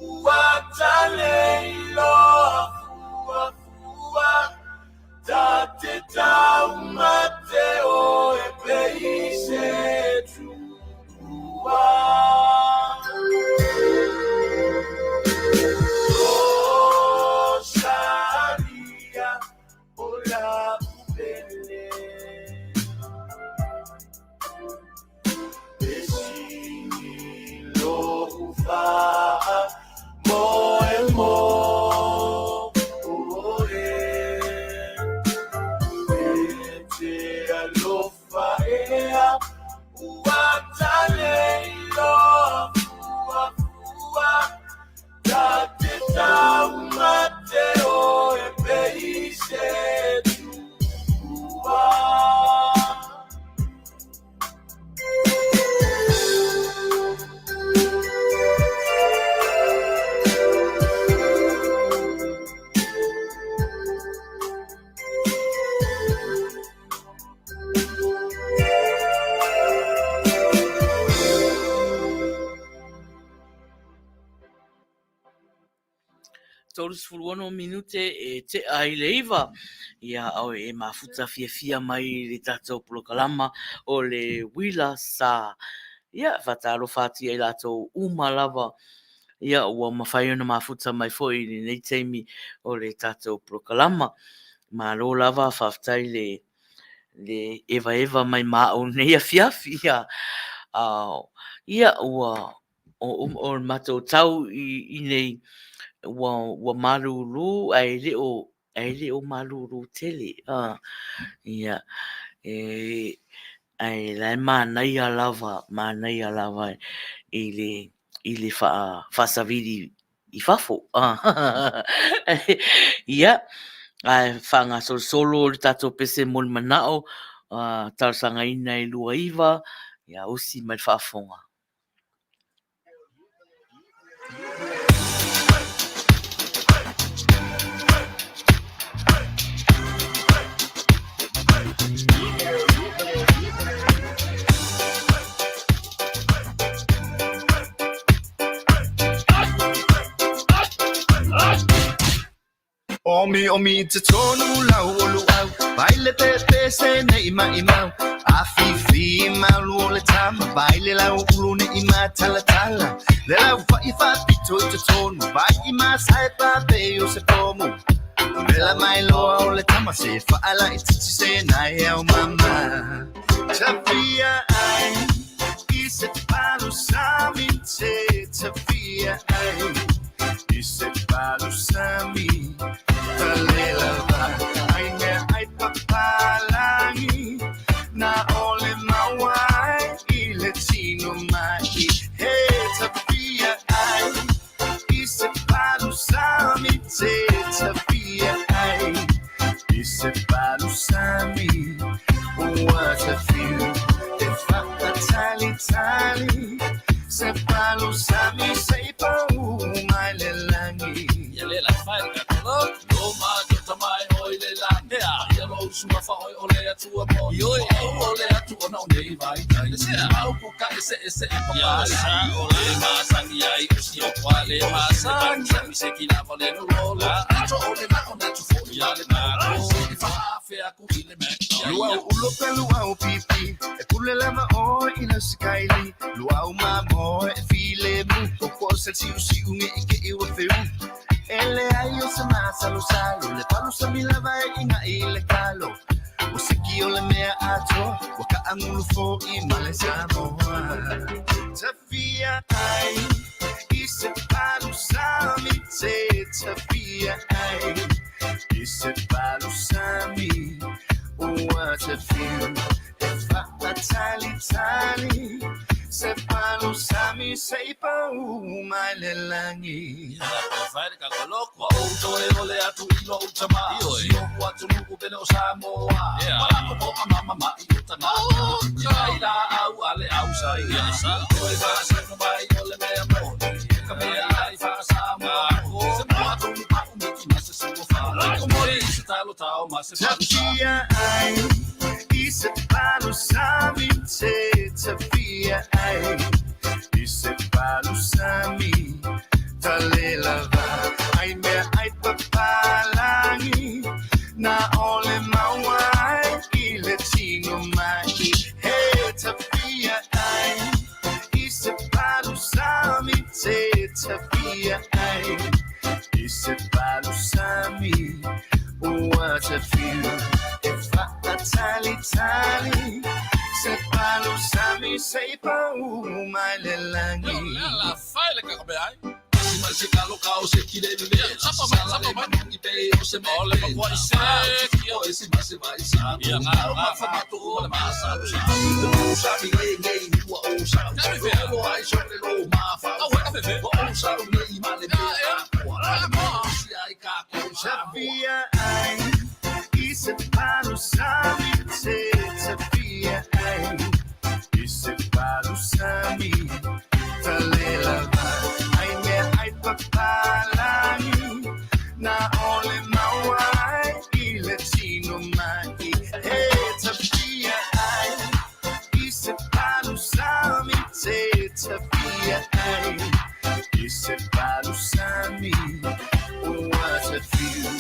ua taleiloa fuafua Ta te taumate oe pe i se tupua. Rosalia o la'u pele E sili lou faamoemoe E te alofa ea ua taleiloa fuafua Ta te taumate oe pe i se tupua. 36 minute e tea ai le 9, ia oe e mafuta fiafia mai i le tatou polokalama o le Uila Sa. Ia, faatalofa atu i latou uma lava, ia ua mafai ona mafuta mai foi i lenei taimi o le tatou polokalama. Malo lava, faafetai le le evaeva mai ma au nei afiafi. Ia, ia ua o o le matou tau i nei ua malulu ae le o ae le o malulu tele. Ia e ae la e manaia lava, manaia lava i le i le faasavili i fafo. Ia, ae faagasolosolo le tatou pese mo le manao, talosagaina e 29, ia usi mai le faafofoga. Omi omi i totonu lau o luau, vai le pese nei maimau. Afifi malu o le tama, vai le lau ulu nei matalatala. Le lau fa'i faapito i totonu, vai i masae pape o se pomu. Vela mai loa o le tama se faala i titi se nai au mama. Tafia ai, i se palu sami te, tafia ai, i se palu sami. Palela va, ai mea ai papalangi, na ole mauai i le tino mai. He tafia ai, i se palu sami te, tafia ai, i se palu sami. Ua tafiu, e faatalitali, se palu sami se i pau mai le langi. Ia le la fai ka kolo, no ma to tamai oi le langi. Ia lo sua fa oi o le atua mo. Ioi o o le atua na o nei vai tai. Mau ko ka ese ese e pa Ia sa o le masangi ai o si o kwa le masangi. Mi se ki la le no lo la. To o le na o na tu fo ia le na. I fa fe aku i le me. Luau ulo pe luau pipi, e pule lava o i la skyli. Luau ma mo e file mu, o ko se tiu si unge i ke iwa feu. Ele ai o se masa lo salo, le palu sa mi lava e inga i le kalo. O se ki o le mea atoa, wa ka angulu fo i male Samoa. Tafia ai, i se palu sami te, tafia ai, i se palu sami. Ua tafiu, e faatalitali, se palu sami se i pau mai le langi. Ia la fai ka kolo, wa o toe o le atu i lo utama. Si o ua tunu pele o Samoa. Wala ko po a mama ma i utanga. Ia i la au a le au sa ia. Sa toe fa sa no mai o le mea mo. Ka mea ai fa Samoa. talo tao ma se palusa. Tafia ai, i se palusami te tafia ai, i se palusami talelava ai mea ai papalangi na ole maua ai i le tino mai he tafia ai i se palusami te tafia ai i se palusami ua tafiu e faatalitali se palusami se pau mai le lagi. La fai le kakabe ai. Si mai se kalo kao se kile le. Sapa mai sapa mai mangi pe o se me. Ole pa kwa se. Ki o esi ma se vai sa. Ia nga ma fa ma tu o le ma sa lu sa. O sa mi ngai ngai ni ua o sa. O lo ai so le lo ma fa. O o sa u nei ma le pe. O a mo si ai ka ko sa. Tafia ai, i se palusami te tafia ai, i se palusami talelava ai mea ai papalangi na ole maua ai i le tino mai he tafia ai, i se palusami te tafia ai, i se palusami ua tafiu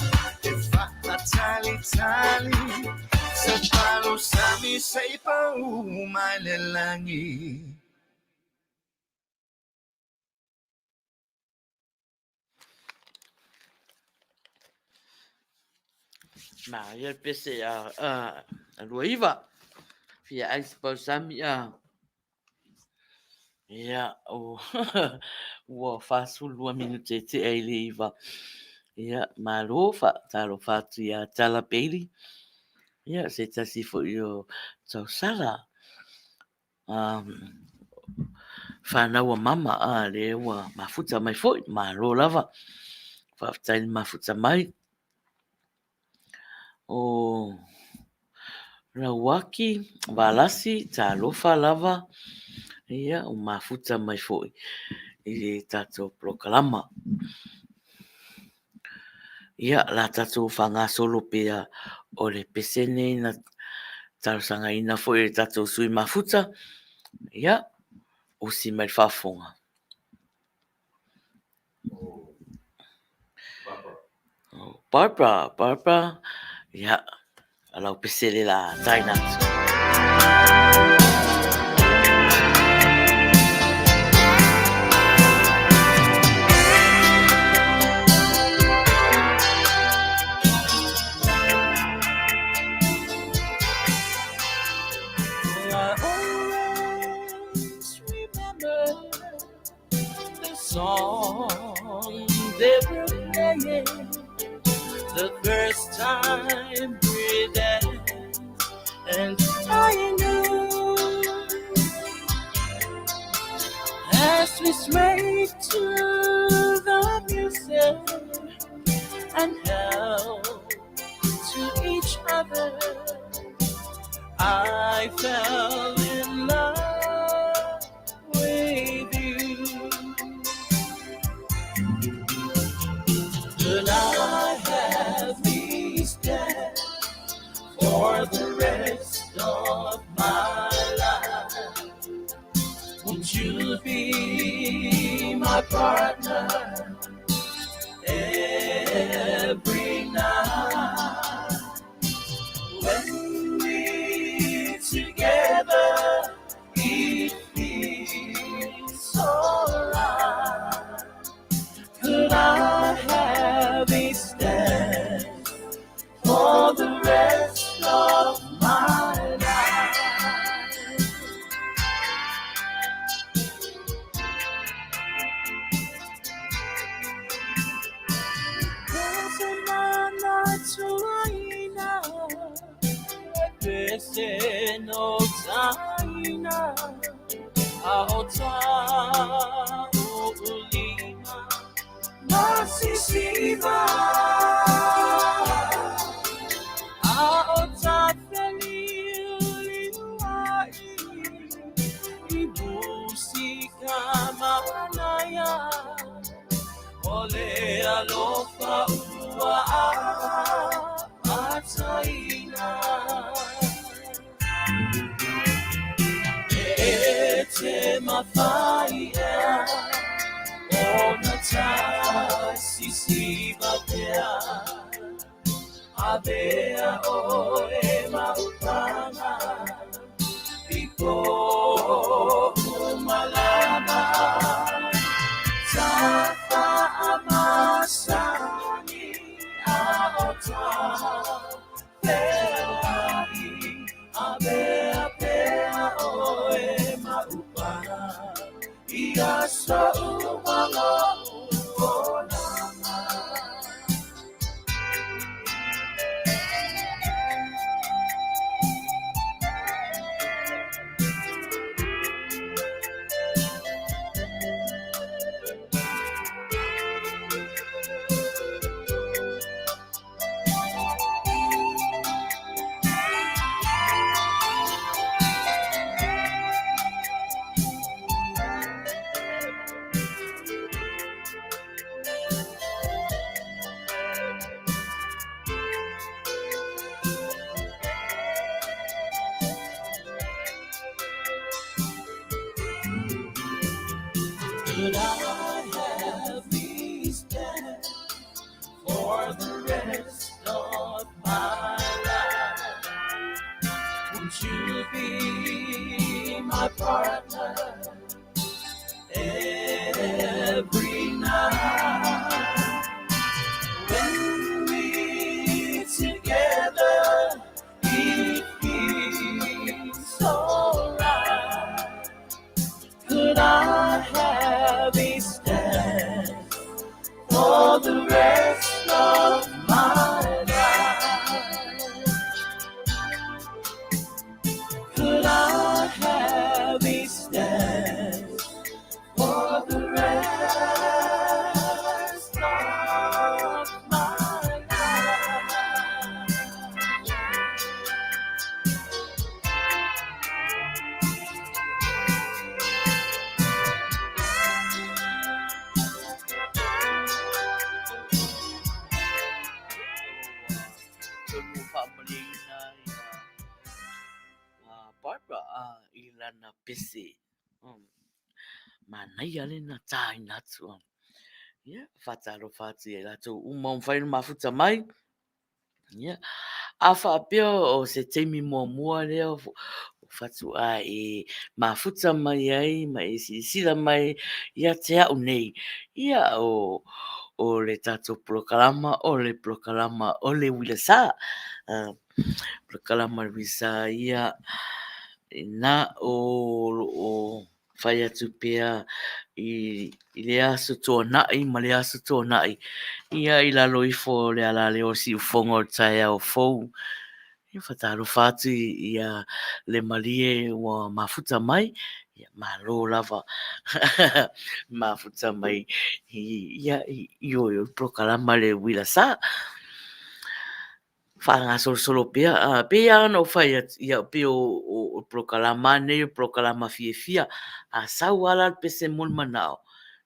e faatalitali se palusami se pau mai le lagi. Maria le pese a a 29. Fia ai se pausami a ia o ua 42 minute e tea i le iva. Ia malo faatalofa atu ia Tala Bailey. Ia se tasi foi o tausala. Fanau a mama a lea ua mafuta mai foi, malo lava. Faafetai le mafuta mai. O Lauaki, Valasi, talofa lava, ia ua mafuta mai foi i le tatou polokalama. Ia, la tatou faagasolo pea o le pese nei na talosagaina foi e le tatou sui mafuta. Ia, usi mai le faafofoga. Barbara, Barbara, ia, lau pese le la taina atu. I always remember the song they were playing the first time we danced, and I knew as we swayed to the music and held to each other, I fell in love with you. Could I have this dance for the rest of my life? Won't you be my partner every night? When we're together, it feels so right. Could I have this dance for the rest of my life? Pese no taina, aota o ulima, masisiva. Aota feliuliuai, i musika manaya, ole alofa ua te mawhai ea Ona tā sisiva pea Avea oe maupanga I ko'u malama Tafa amasani a o tā feoai Avea pea oe maupanga I aso uma lo'u olaga. Could I have these dance for the rest of my life? Won't you be my partner every night? When we're together, it feels so right. Could I have a stand for the rest of my life? Could I have a stand for the rest of my life? Tonu faamalieina ia Barbara i lana pese. Manaia lena tāina atu. Ia, whātalofa atu i a rātou uma o mawhai no mafuta mai. Ia, a whaapea o se taimi muamua lea o whatu a e mafuta mai ai ma e silasila mai ia te au nei. Ia, o o le tātou polokalama, o le polokalama o le uila sa. Polokalama o le uila sa ia, na o lo o fai atu pea i le aso tuanai ma le aso tuanai. Ia i lalo ifo o le alaleo o siufogo o le taeao fou. Ia whataalofa atu ia le malie ua mafuta mai. Ia malo lava mafuta mai ia i oe o le polokalama le uila sa. Whaangasolosolo pea, pe ia ana o whai atu, ia pe o polokalama nei o polokalama fiafia, a sau ala le pese mo le manao.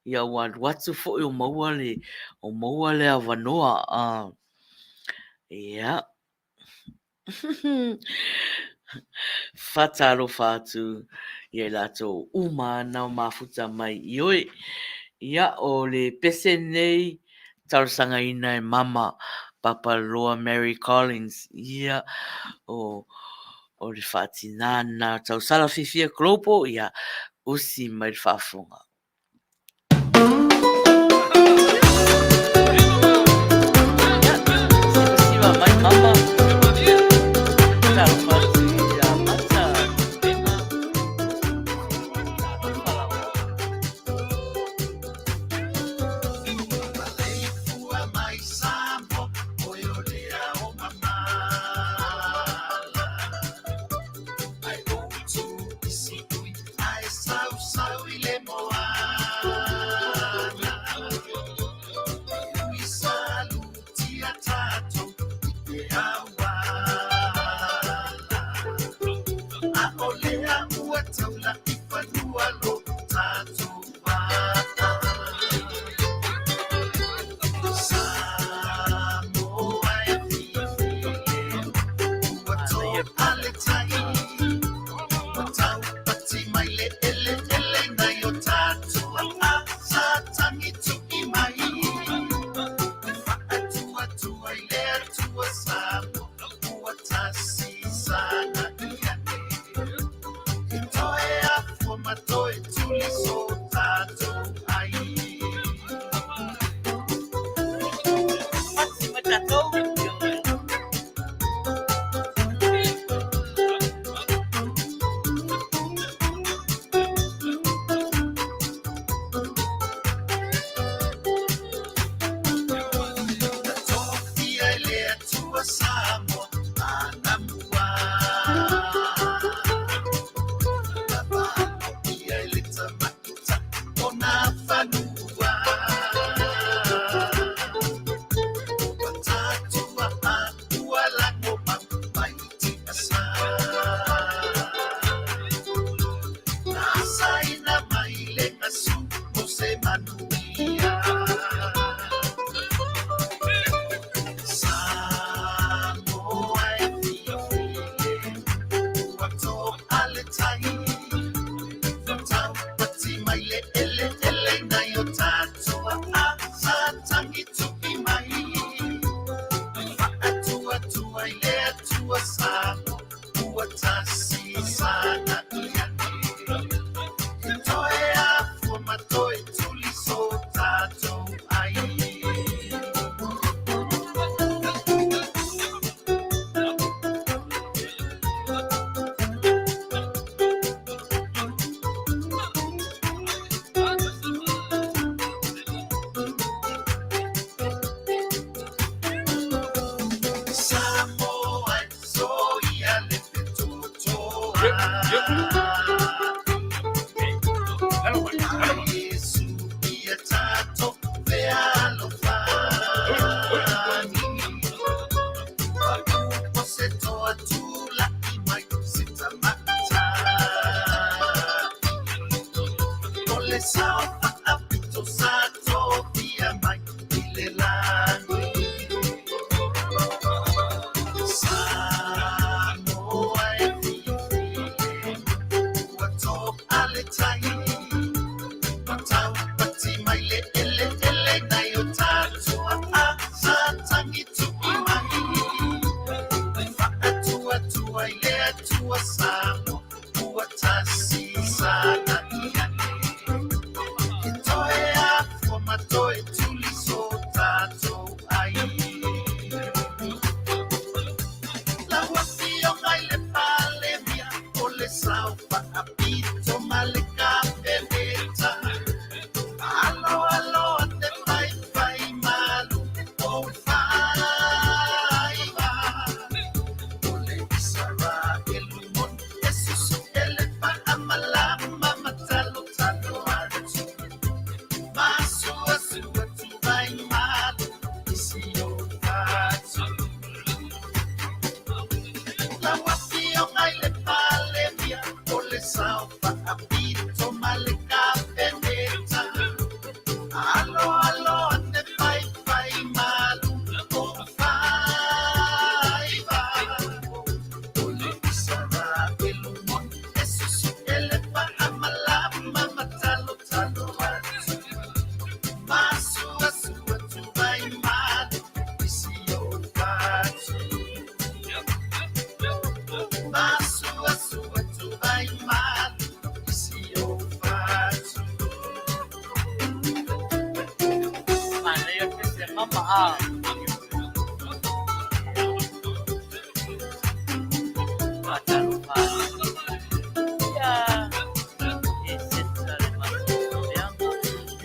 Ia ua alu atu foi o maua le, o maua le avanoa. Ia. Whataalofa atu ia i latou uma ana o mafuta mai i oe. Ia o le pese nei talosaga-ina e mama Papaloa Mary Collins. Ia o o le faatinā na tausala fiafia Global ia usi mai le faafofoga. Ia, sivasiva mai mama. Talofa atu ia Mata Tupenga. Talofa lava. faiva. O le Isaraelu moni e susu e le faamalama ma talotalo atu. Masuasua tu ai malu i si o fatu. Lau afioga i le Palemia o le sao faapito ma le Kapeneta. Alo alo ane faifai malu o faiva. O le Isaraelu moni e susu e le faamalama ma talotalo atu. Masuasua tu ai malu i si o fatu. Masuasua tu ai malu i si o fatu. Manaia pese mama a. Faatalofa Ia e seta le matou leaga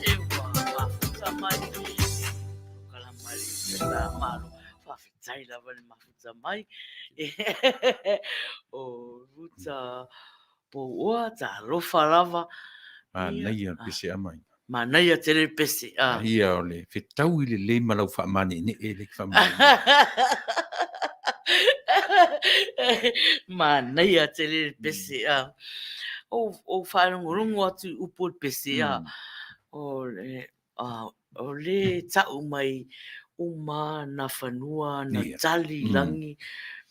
e ua mafuta mai polokalama i le Upega Malo. Faafetai lava le mafuta mai o Ruta Pouoa, talofa lava. Manaia le pese ama ina. Manaia tele le pese. Ah. Ia o le fetaui lelei ma lau faamaneenee le faamaneenee. Manaia tele le pese. Ah. O faalogologo atu i upu o le pese. Ah. O le, ah, o le tau mai uma na fanua na tali lagi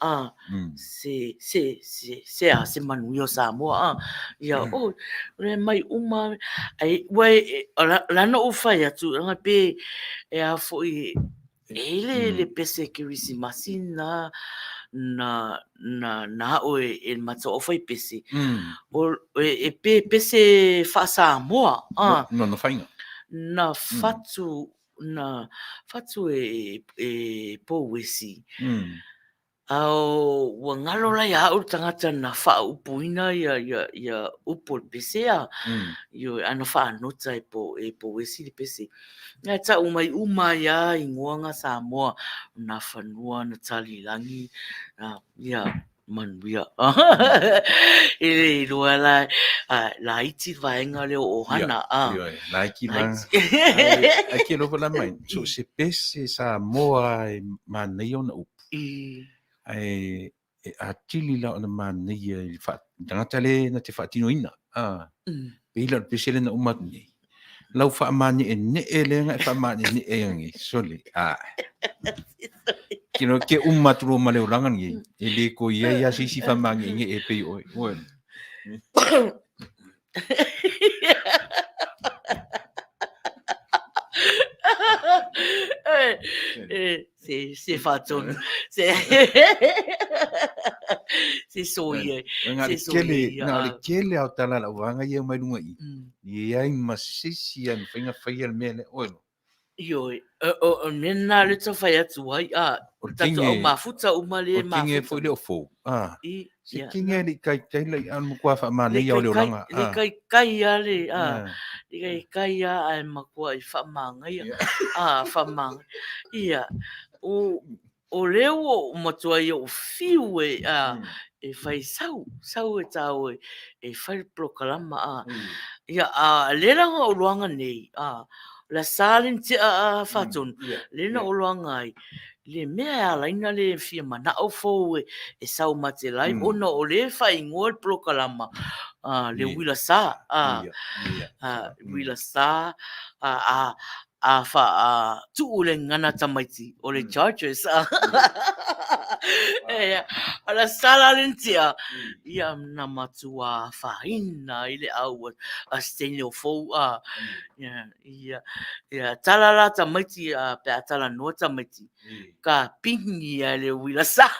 a se se se se a se manuia o Samoa a ia o le mai uma ai ua e la na ou fai atu leaga pe e a foi e le le pese kerisimasi na na na na ao e e matua o fai pese o e pe pese faa-Samoa a no faiga na fatu na fatu e e Pouesi. A ua ngalo la ia au le tagata na faaupuina ia ia ia upu o le pese a. Ioe, a na faanota e po e Pouesi le pese. Ae tau mai uma ai a igoa nga Samoa, na fanua na talilagi, ia manuia. E le iloa la, laiti le vaega lea o ohana. Ia, laiti vaega. Ae ke alofa la mai, so se pese Samoa e manaia ona upu. Ae e atili la ona manaia i le tagata le na te faatinoina. Pei la o le pese lea na uma atu nei. Lau faamane'ene'e lea na e faamane'ene'e ai nei, sole, a. Kino ke uma atu loa ma le olaga lenei, e le toe i ai lava se isi faamane'ene'e e pei o oe. Oe. Se, se faatonu. Se, se soia. Se soia. Na o le tele lava o tala a lau vaega ia e omai luga i i. E leai ma se isi lava e mafai ona faia le mea lea. Oe. Ioe, o le mea lena lea e fai atu ai, a, o tatou au mafuta uma le mafuta. O le teine foi lea o fou, a, se teine e le i taitai la i a matua faamanaia o le olaga. Le kaikai a le, a, le kaikai a ae matua i faamagaia, a, faamagaia. Ia, o, o lea ua ou matua ia ou fiu e, a, e fai sau, sau e tāua e fai le polokalama, a. Ia, a, lea la na ou iloaga nei, a, o le sa le tea a Faatonu, lea na ou iloaga ai, le mea e ala ai na le fia manao fou e, e sau ma te live, ona o lea e faaigoa le polokalama, a, le uila sa, a, a, uila sa, a, a, a fa a tuu le gagana tamaiti o le Chargers. Ia, a la sala le tia, ia na matua afaina ai le au a se teine o fou a. Ia, ia, ia tala la tamaiti a pe a talanoa tamaiti, ka pigi ai le uila sa.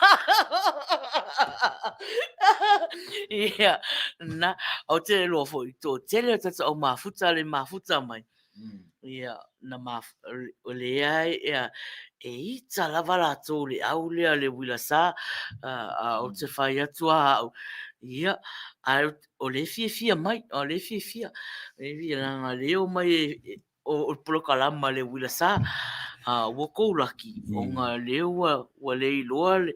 Ia, na, ou te iloa foi, toatele o tatou au mafuta le mafuta mai. Ia, na ma, o leai, ia, e ita lava latou le au lea le uila sa, a ou te fai atu a au, ia, ae o lea e fiafia mai, o lea e fiafia, e leaga lea e omai e, o le polokalama le uila sa, Ua kou laki, ona lea ua, ua le iloa le,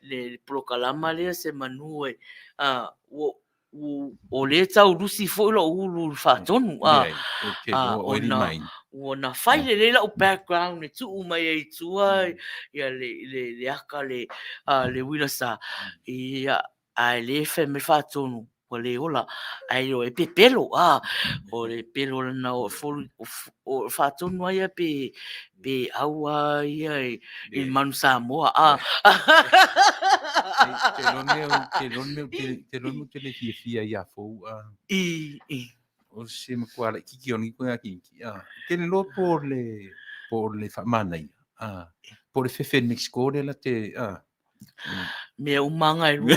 le polokalama lea semanu e, ua, o lea tau lusi foi lou ulu i le faatonu, ona ua na fai lelei lau background e tuu mai ai i tua ia le, le, le aka le, le uila sa, ia, ae le fai mai faatonu ua le ola, ae o e pepelo, a, o le pelo lana o folu, o faatonu a ia pe, pe au a ia i, i le manu Samoa, a. Te lone au, te lone au, te lone au te le fiafia ia fou, a. I, i. O se matua laititi o ni koe a kinki, a. Te le loa po le, po le faamanaia, a. Po le fefe Mexico le la te, a. Mea uma anga e lua.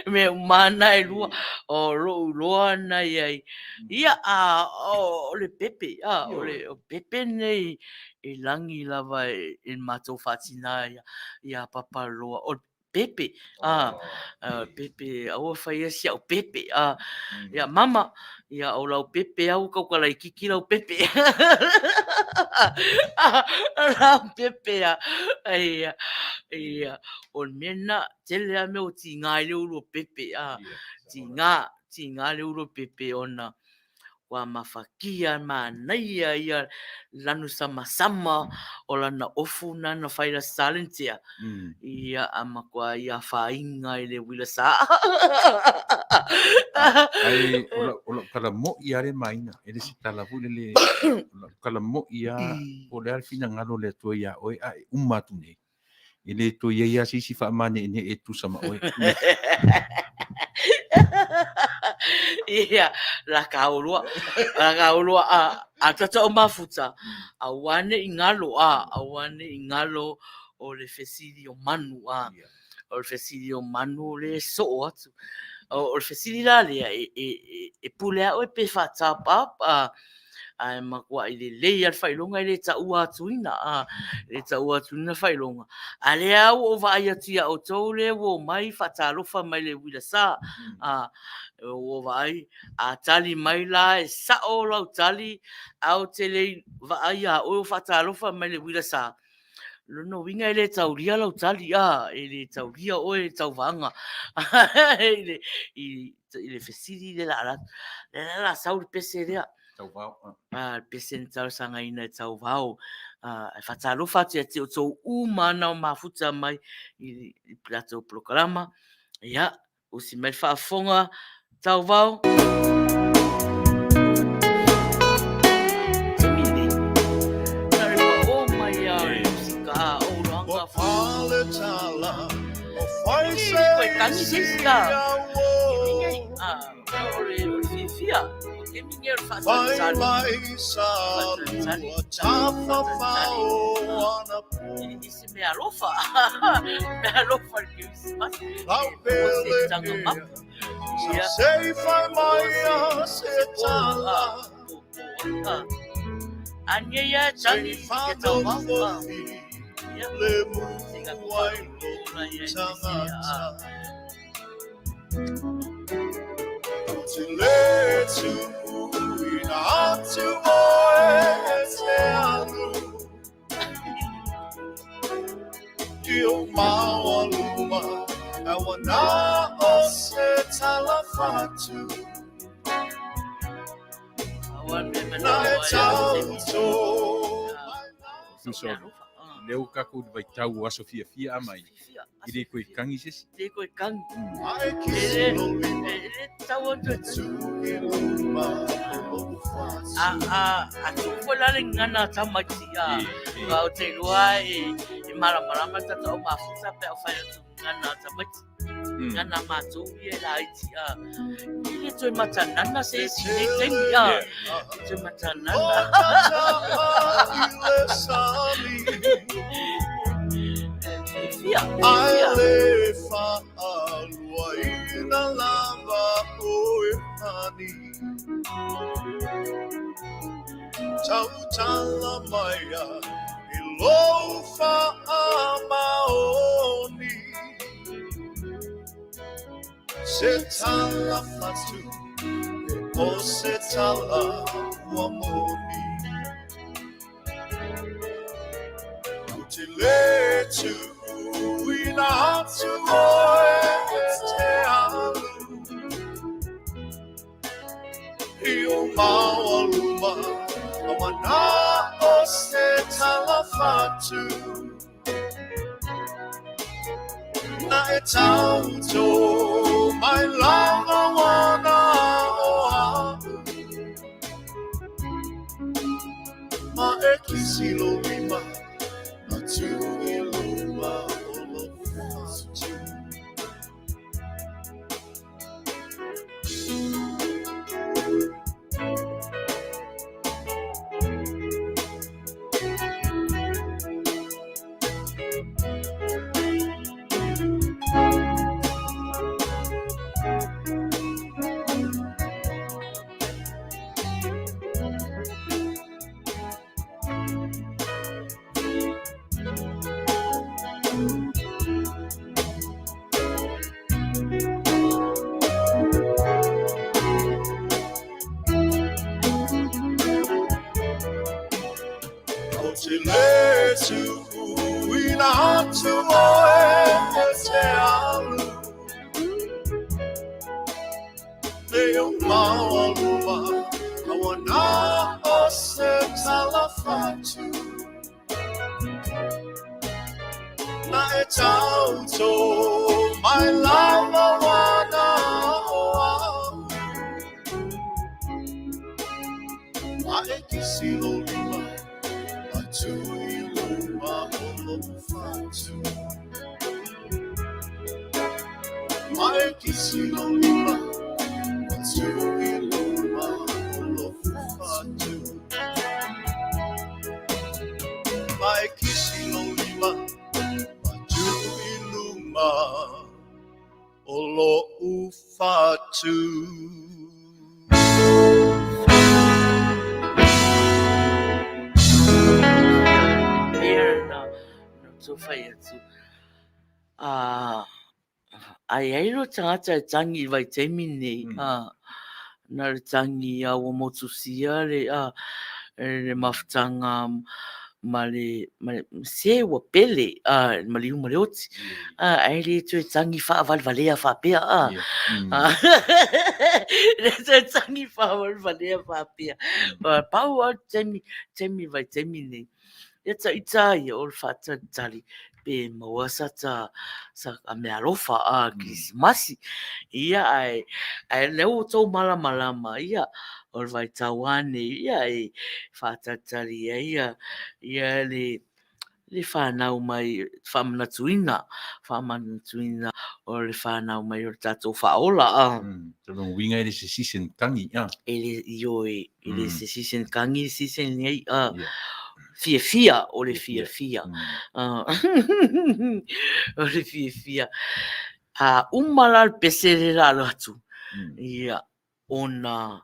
Mea uma ana e lua. O lou loa na iai. Ia, a, o le pepe, a, o le pepe nei e lagi lava e le matou faatina ia Papaloa. O le pepe, a, pepe, aua faia si au pepe, a, ia mama, ia o lau pepe au kau ka laititi lau pepe. Lau pepe a, ia, ia, o le mea lena, tele lava mea ua tiga ai le ulu o pepe, a, tiga, tiga le ulu o pepe ona ua mafatia manaia ia lanu samasama o lana ofu na na fai la salentea ia a matua ia afaina i le uila sa. Ai o lau tala mo'i lava le maina, e le se tala foi lele, o lau tala mo'i lava, po o le a le finagalo o le Atua iā oe a e uma atu nei, E le toe i ai lava se isi faamane'ene'e e tusa ma oe. Ia, la ka olua, la ka olua a a tata o mafuta, aua ne i galo a, aua ne i galo o le fesili o manu a, o le fesili o manu le soo atu. O le fesili la lea, e, e, e pule a oe pe faatap up a, ae matuai lelei lava le faailoga e le taua atuina, a, e le taua atuina le faailoga. A lea ua ou vaai atu ia outou lea ua omai faatalofa mai le uila sa, a, ua ou vaai, a tali mai la e sao lau tali, ae ou te le vaai ia oe o faatalofa mai le uila sa, lona uiga e le taulia lau tali, a, e le taulia oe i tauvaga i le, i, i le fesili le la la le la la sau le pese lea. Tauvao. A, le pese na talosagaina e Tauvao. A, e faatalofa atu ia te outou uma na mafuta mai i le latou polokalama. Ia, usi mai le faafofoga Tauvao. Taimi lenei, na le paʻō mai a le musika o Uloanga Koe tangi se isi a. O le fiafia, o te mingi o le faatalitali. Faatalitali, faatalitali. I se mea alofa, mea alofa le Kerisimasi. E se tanga mapu. Ia. A nia ia tangi, ia tau mau. Ia. Se ka kupa, ia i te se, a. Tusa lea ua tatou i le vaitau o aso fiafia a mai, e le toe tangi se isi. Le toe tangi. E le tatau ona toe tangi. A, a, a tuu foi la le gagana a tamaiti, a, aua ou te iloa e malamalama le tatou mafuta pe a ou fai atu gagana a tamaiti. Gagana a matou ia e laiti, a, e le toe matanana se isi i lenei taimi, a, le toe matanana. Fiafia, fiafia. ua moni. Ou te lē tuuina atu oe e te alu i ou maualuma, a ua na o se talafatu. Na e tauto mai lava ua na o a'u. Ma e kisi lou lima ma tuu i luma o lou fatu. Ou te lē tuuina atu oe e te alu me ou maualuma, a ua na o se talafatu. Na e tauto mai lava ua na o a'u. Ma e kisi lou lima ma tuu i luma o lou fatu. Ma e kisi lou lima ma tuu i luma o lou fatu. Ma e kisi lou lima ma tuu i luma o lou fatu. Ia na tou fai atu. A i ai lo tagata e tangi i le vaitaimi lenei, na o le tangi a ua motusia le, le mafutaga ma le, ma le, se ua pele le maliu ma le oti, ae le toe tagi faavalevalea faapea, le toe tagi faavalevalea faapea. Pau lava le taimi, taimi i le vaitaimi lenei. Ia ita ia o le faatalitali pe maua sa ta sa meaalofa a Kerisimasi. Ia ae ae lea ua outou malamalama ia o le vaitau lava nei ia e faatalitali ai ia ia le le fanau mai faamanatuina faamanatuina o le fanau mai o le tatou Faaola a. O lona uiga e le se season tangi a. E le, ioe, e le se season tangi le season lenei a. Fiafia, o le fiafia. O le fiafia. A uma la le pese lea la alu atu, ia, ona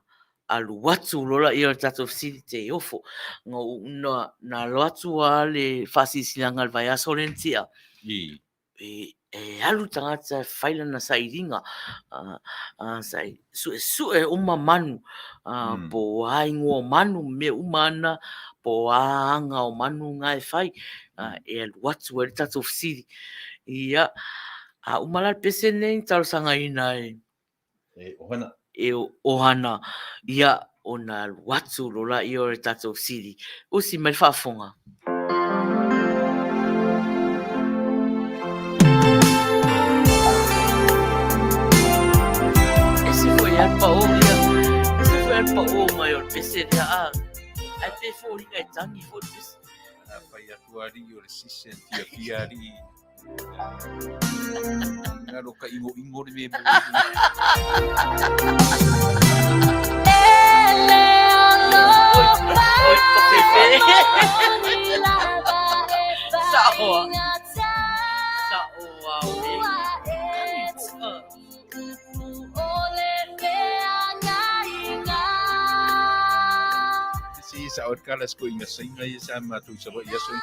alu atu loa lea o le tatou fesili te ofo. Na, na alu atu lava le faasilasilaga i le vaiaso lea na tea. E, e alu tagata e fai lana sailiga, sai, suesue uma manu, po o a igoa o manu, mea uma ana, po o a aga o manu na e fai, e alu atu ai le tatou fesili. Ia, a uma la le pese lenei na talosagaina e, E ohana. E ohana, ia, ona alu atu loa laia o le tatou fesili. Usi mai le faafofoga. Ese foi a le pao, ia. Ese foi a le pao mai o le pese lea, a. Ae pe foliga e tagi foi le pese. A fai atu alii o le season fiafia alii. Ngaro ka ingoingo le mea mo. Sa'o a. Sa'o a o le. Si sa o kala sko inga sainga ia sa matou i Savaii aso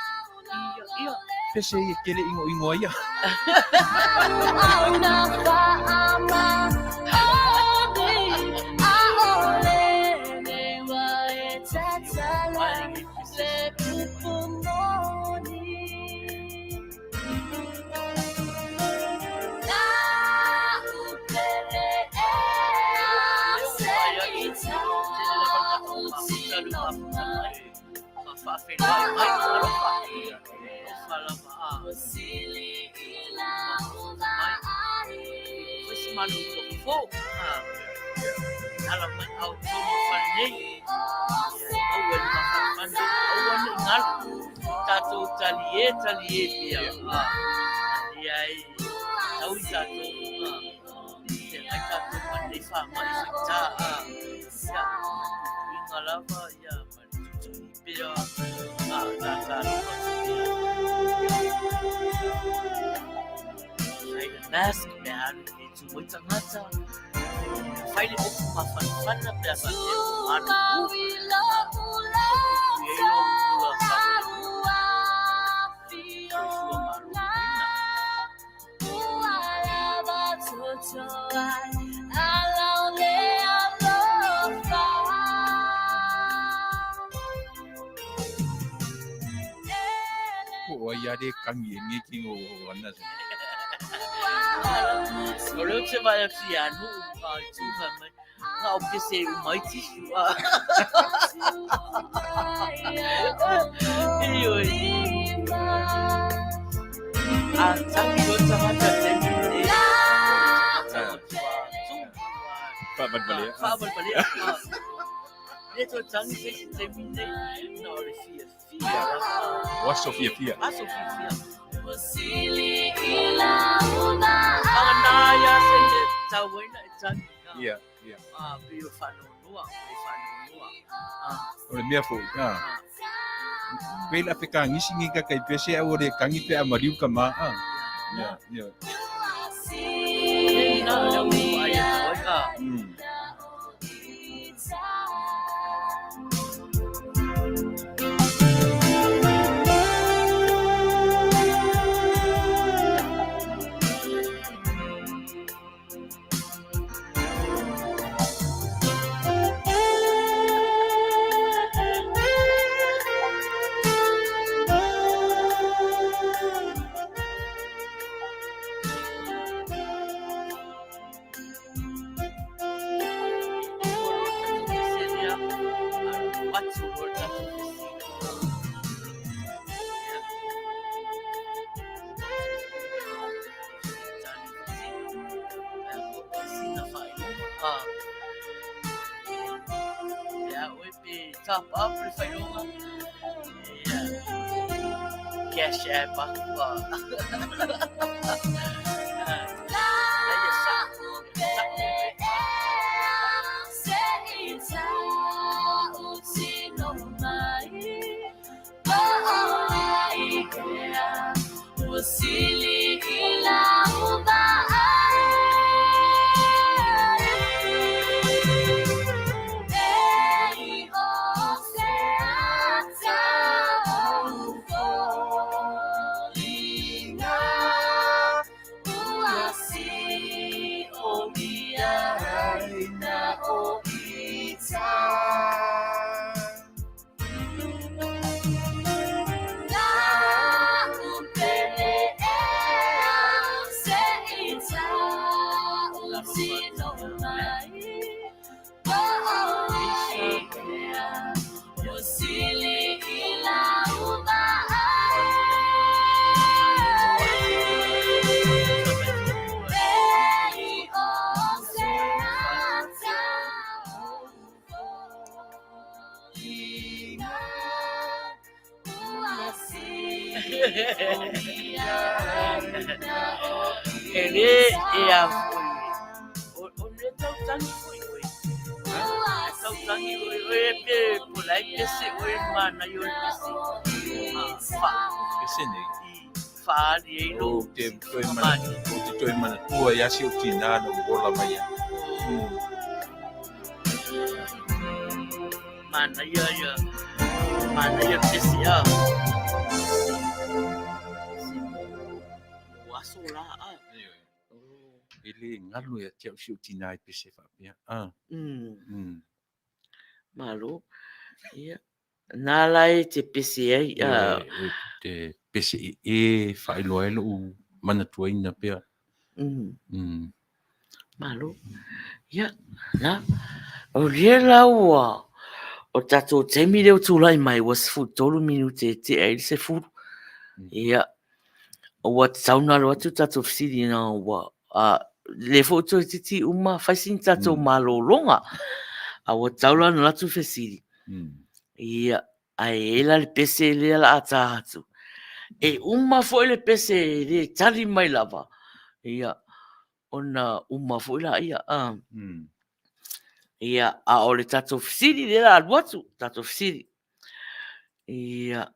ia. Pese ia kele ingoingo ai ia. faafeiloai mai, alofa. Alofa lava a. Mai. Fai se malu fofo. Ala mai au tonu fale nei. Aua ne mafanafana, aua ne i galu. Tatou talie, talie pea. Leai, tau i tatou. Feagai tatou ma lenei faamai faigata. Ia, puipuiga lava, ia, ma le tuitui pea. Tata alofa atu pea. Fai le mask pe a alu i le tu ai tagata. Fai le ofu mafanafana pe a faapea ua malu pū. Puipui ai lou ola saogalemu. Soifua maloloina. Po o ai a le kangi e nge ki o ana se. O lea ou te vaai atu ia Nuu a i tu fai mai, na o pese e uma ai tisu. Ioe. A tangi loa tagata i le taimi lenei. Tagata ua tua tu. Faavalvalea. Faavalvalea. Le toe tangi se isi taimi lenei. Na o le fiafia lava. O aso fiafia. Aso fiafia. Vagana ia se te tau ai na e tangi. Ia, ia. A, pei o faanoanoa, e faanoanoa. O le mea foi, a. Pei la fekagisi ngi ka kai pese a ua le kangi pe a maliu ka ma, a. Ia, ia. Le na lea ua vaai atu ai, a. Top up le faailoga. Ia. Cash app aku. Ia sa. Sa. E le e a foi. O le tau tangi foi oe. E tau tangi oe oe pe po lai pese oe mana i o le pese. Fa. Pese nei. I faali ai lo. O te toe mana, o te toe manatua ia si o tinā no ola mai ai. Mana ia ia. Mana ia pese a. Mo aso la a. E le galu ia te au si o tinā i pese faapea. Ah. Malo. Ia. Nā la e te pese ai. E te pese e e faailoa ai lou manatuaina pea. Malo. Ia, na. O lea la ua, O le tatou taimi lea ua tulai mai ua 13 minute e tea ai le 10. Ia, ua tatau ona alo atu le tatou fesili ina ua lea foi ua toeitiiti uma fai sina tatou malologa. A ua tatau la ona alu atu le fesili. Ia, ae i ai la le pese lea o le a ta atu. E uma foi le pese e le tali mai lava, ia, ona uma foi laia. Ia, a o le tatou fesili lea o le a alu atu, tatou fesili. Ia,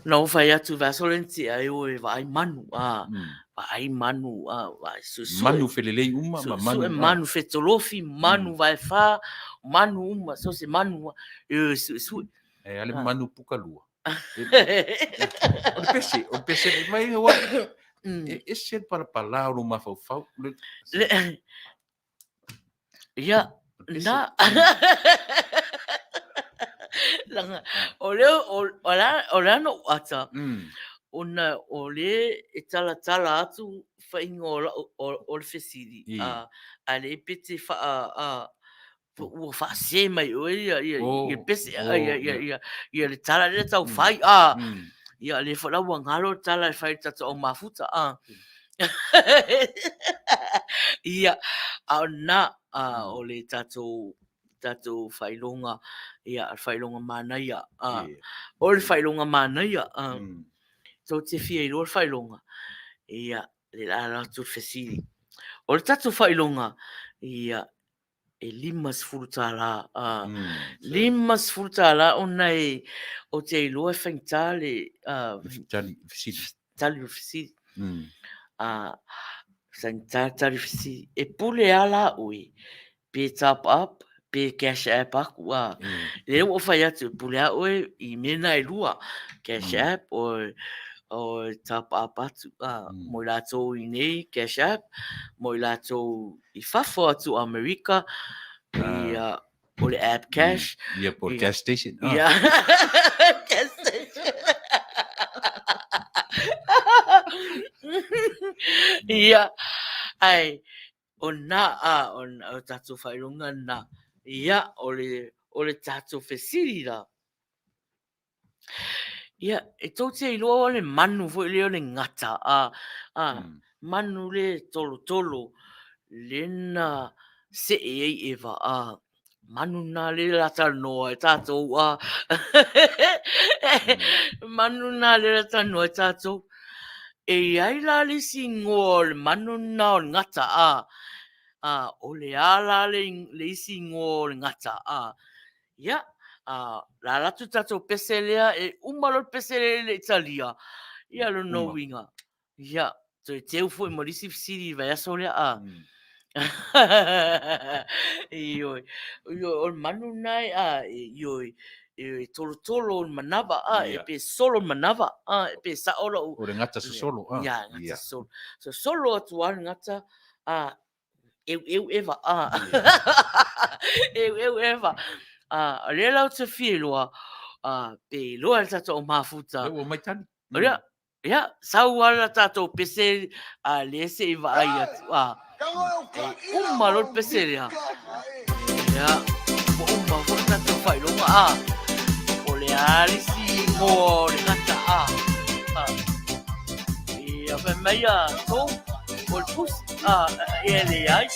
na ou fai atu i vaiaso lea na tea ai o e vaai manu, a, vaai manu, a, vaai suesue. Manu felelei uma ma manu. Suesue manu fetolofi, manu vaefa, manu uma, so o se manu lava, e o e suesue. E a le manu puka lua. O le pese, o le pese mai ua e ese le palapala o lou mafaufau. Ia, na. Laga, o lea, o, o la, o lea na ou ata, ona o lea e talatala atu faiga o lau, o, o le fesili, a, a le pe te faa, a, ua faasē mai oe ia, ia, oh, ia pese, oh, ia, ia, ia, ia le tala lea tau fai, a, ia lea foi la ua galo le tala e fai i le tatou au mafuta, a. Ia, a o lena, a, o le tatou, tatou faailoga, ia, le faailoga manaia, a, o le faailoga manaia, a, tou te fia iloa le faailoga, ia, le la alu atu le fesili. O le tatou faailoga, ia, e $50, a, $50 ona e, ou te iloa e faigata le, a, Tali fesili. Tali o le fesili. A, faigata le tali o fesili. E pule lava la oe, pe top up, pe cash app aku, a. Lea ua ou fai atu, e pule lava oe i mea na e lua, cash app or, or top up atu, a, mo i latou i inei cash app, mo i latou i fafo atu o Amerika, ia, o le app cash. Ia, po o le gas station. Ia, gas station. Ia, ai, o na, a, o, o tatou faailoga na, ia, o le, o le tatou fesili la. Ia, e tou te iloa o le manu foi lea o le gata, a, a, manu le tolotolo, le na see ai Eva, a, manu na le la talanoa e tatou, a, manu na le la talanoa e tatou. E i ai la le isi igoa o le manu na o le gata, a, a, o le a la le, le isi igoa o le gata, a. Ia, a, la alu atu le tatou pese lea, e uma loa le pese lea e le i talia, ia lona uiga, ia, toe teu foi ma le isi fesili i le vaiaso lea, a. Ioe, ioe, o le manu lena e, a, ioe, e tolotolo le manava, a, e pe solo le manava, a, e pe sao lau... O le gata sosolo, a. Ia, gata sosolo. Sosolo atu lava le gata, a, eueu eva a eueu eva a o lea la ou te fia iloa a pe iloa e le tatou au mafuta. Lea ua mai tali. O lea, ia, sau lava la tatou pese a lea se i vaai atu a e uma loa le pese lea. Ia, ua uma foi le tatou faailoga a o le a le isi igoa o le gata a. Ia, fai mai a tou o le pusi. Ah, e leai.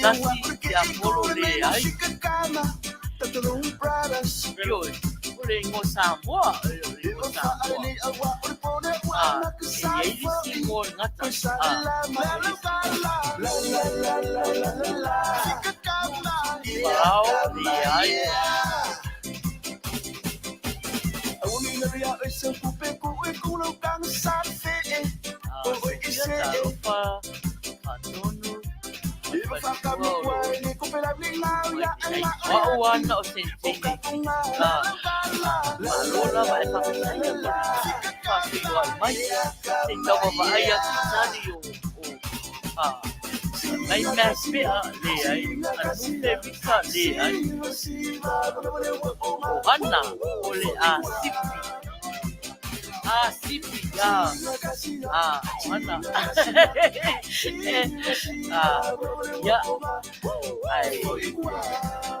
Tasi te Apollo leai. Ioe, o le ingoa Samoa, o le ingoa Samoa. Ah, e i ai le isi ingoa o le gata. Ah, Farao leai. Sophia Talofa, Fatonu, Au ana o Sentini, malo lava e faafetaia mo le faafeiloai mai, se i tau vaavaai atu i tali o nai mea pea leai, anupe visa leai, o ana o le a sipi. A sipi a a mana a ia ai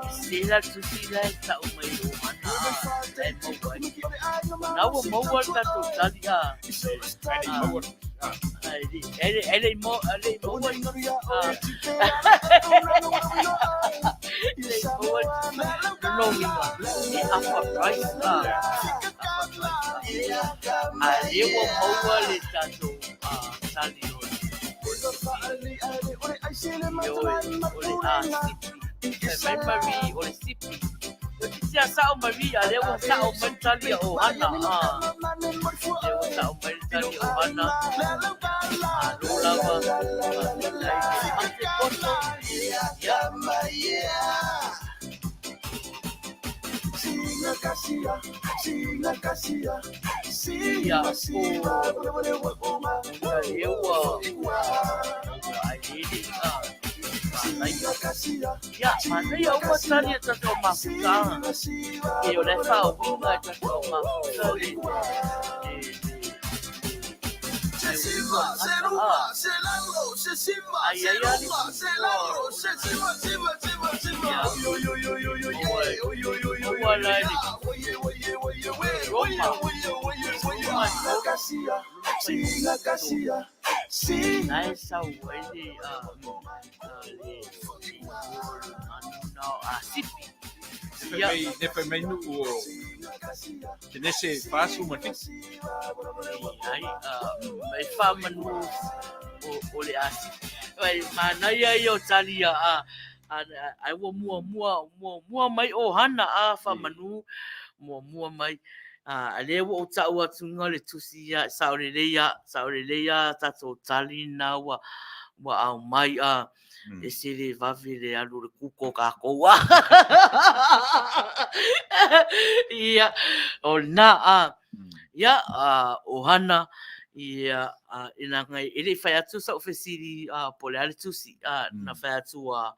se la tusi la e tau mai o mana a e maua ai. Na ua maua le tatou tali a ai e le e le mo e le maua a le maua lona uiga e upper price a A lea ua maua le tatou tali o le Ioe, o le a sipi. Fai mai Marie, o le sipi. Toeitiiti a sao Marie, a lea ua sao mai le tali a Ohana. A lea ua sao mai le tali a Ohana. Malo lava, faafetai le mate poto. Ia. Ia, o lea ua ai le a manaia. Ia, manaia uma tali e tatou mafuta. E o le faauiga e tatou mafuta le le uiga o le gata a. Ai ai a nisi ua ia, ua maua la i le Roma, Roma 3, lona fuaiupu 13. Na e sau ai le le igoa o le manu na o Asipi. Ia. Ne fai mai nuu o Kenese 40 ma 7. Ai, mai faamanu o le Asipi. Ai, manaia ia o tali a ai ua muamua muamua mai ʻohana a faamanu muamua mai. A lea ua ou tau atu iga le tusi ia, e sao lelei a, sao lelei a tatou tali na ua ua aumai a e se le vave le alu o le kuko o kākou a. Ia, o lena a. Ia, ʻohana, ia, e nāngai, e le i fai atu sau fesili a po o le a le tusi, a, na fai atu a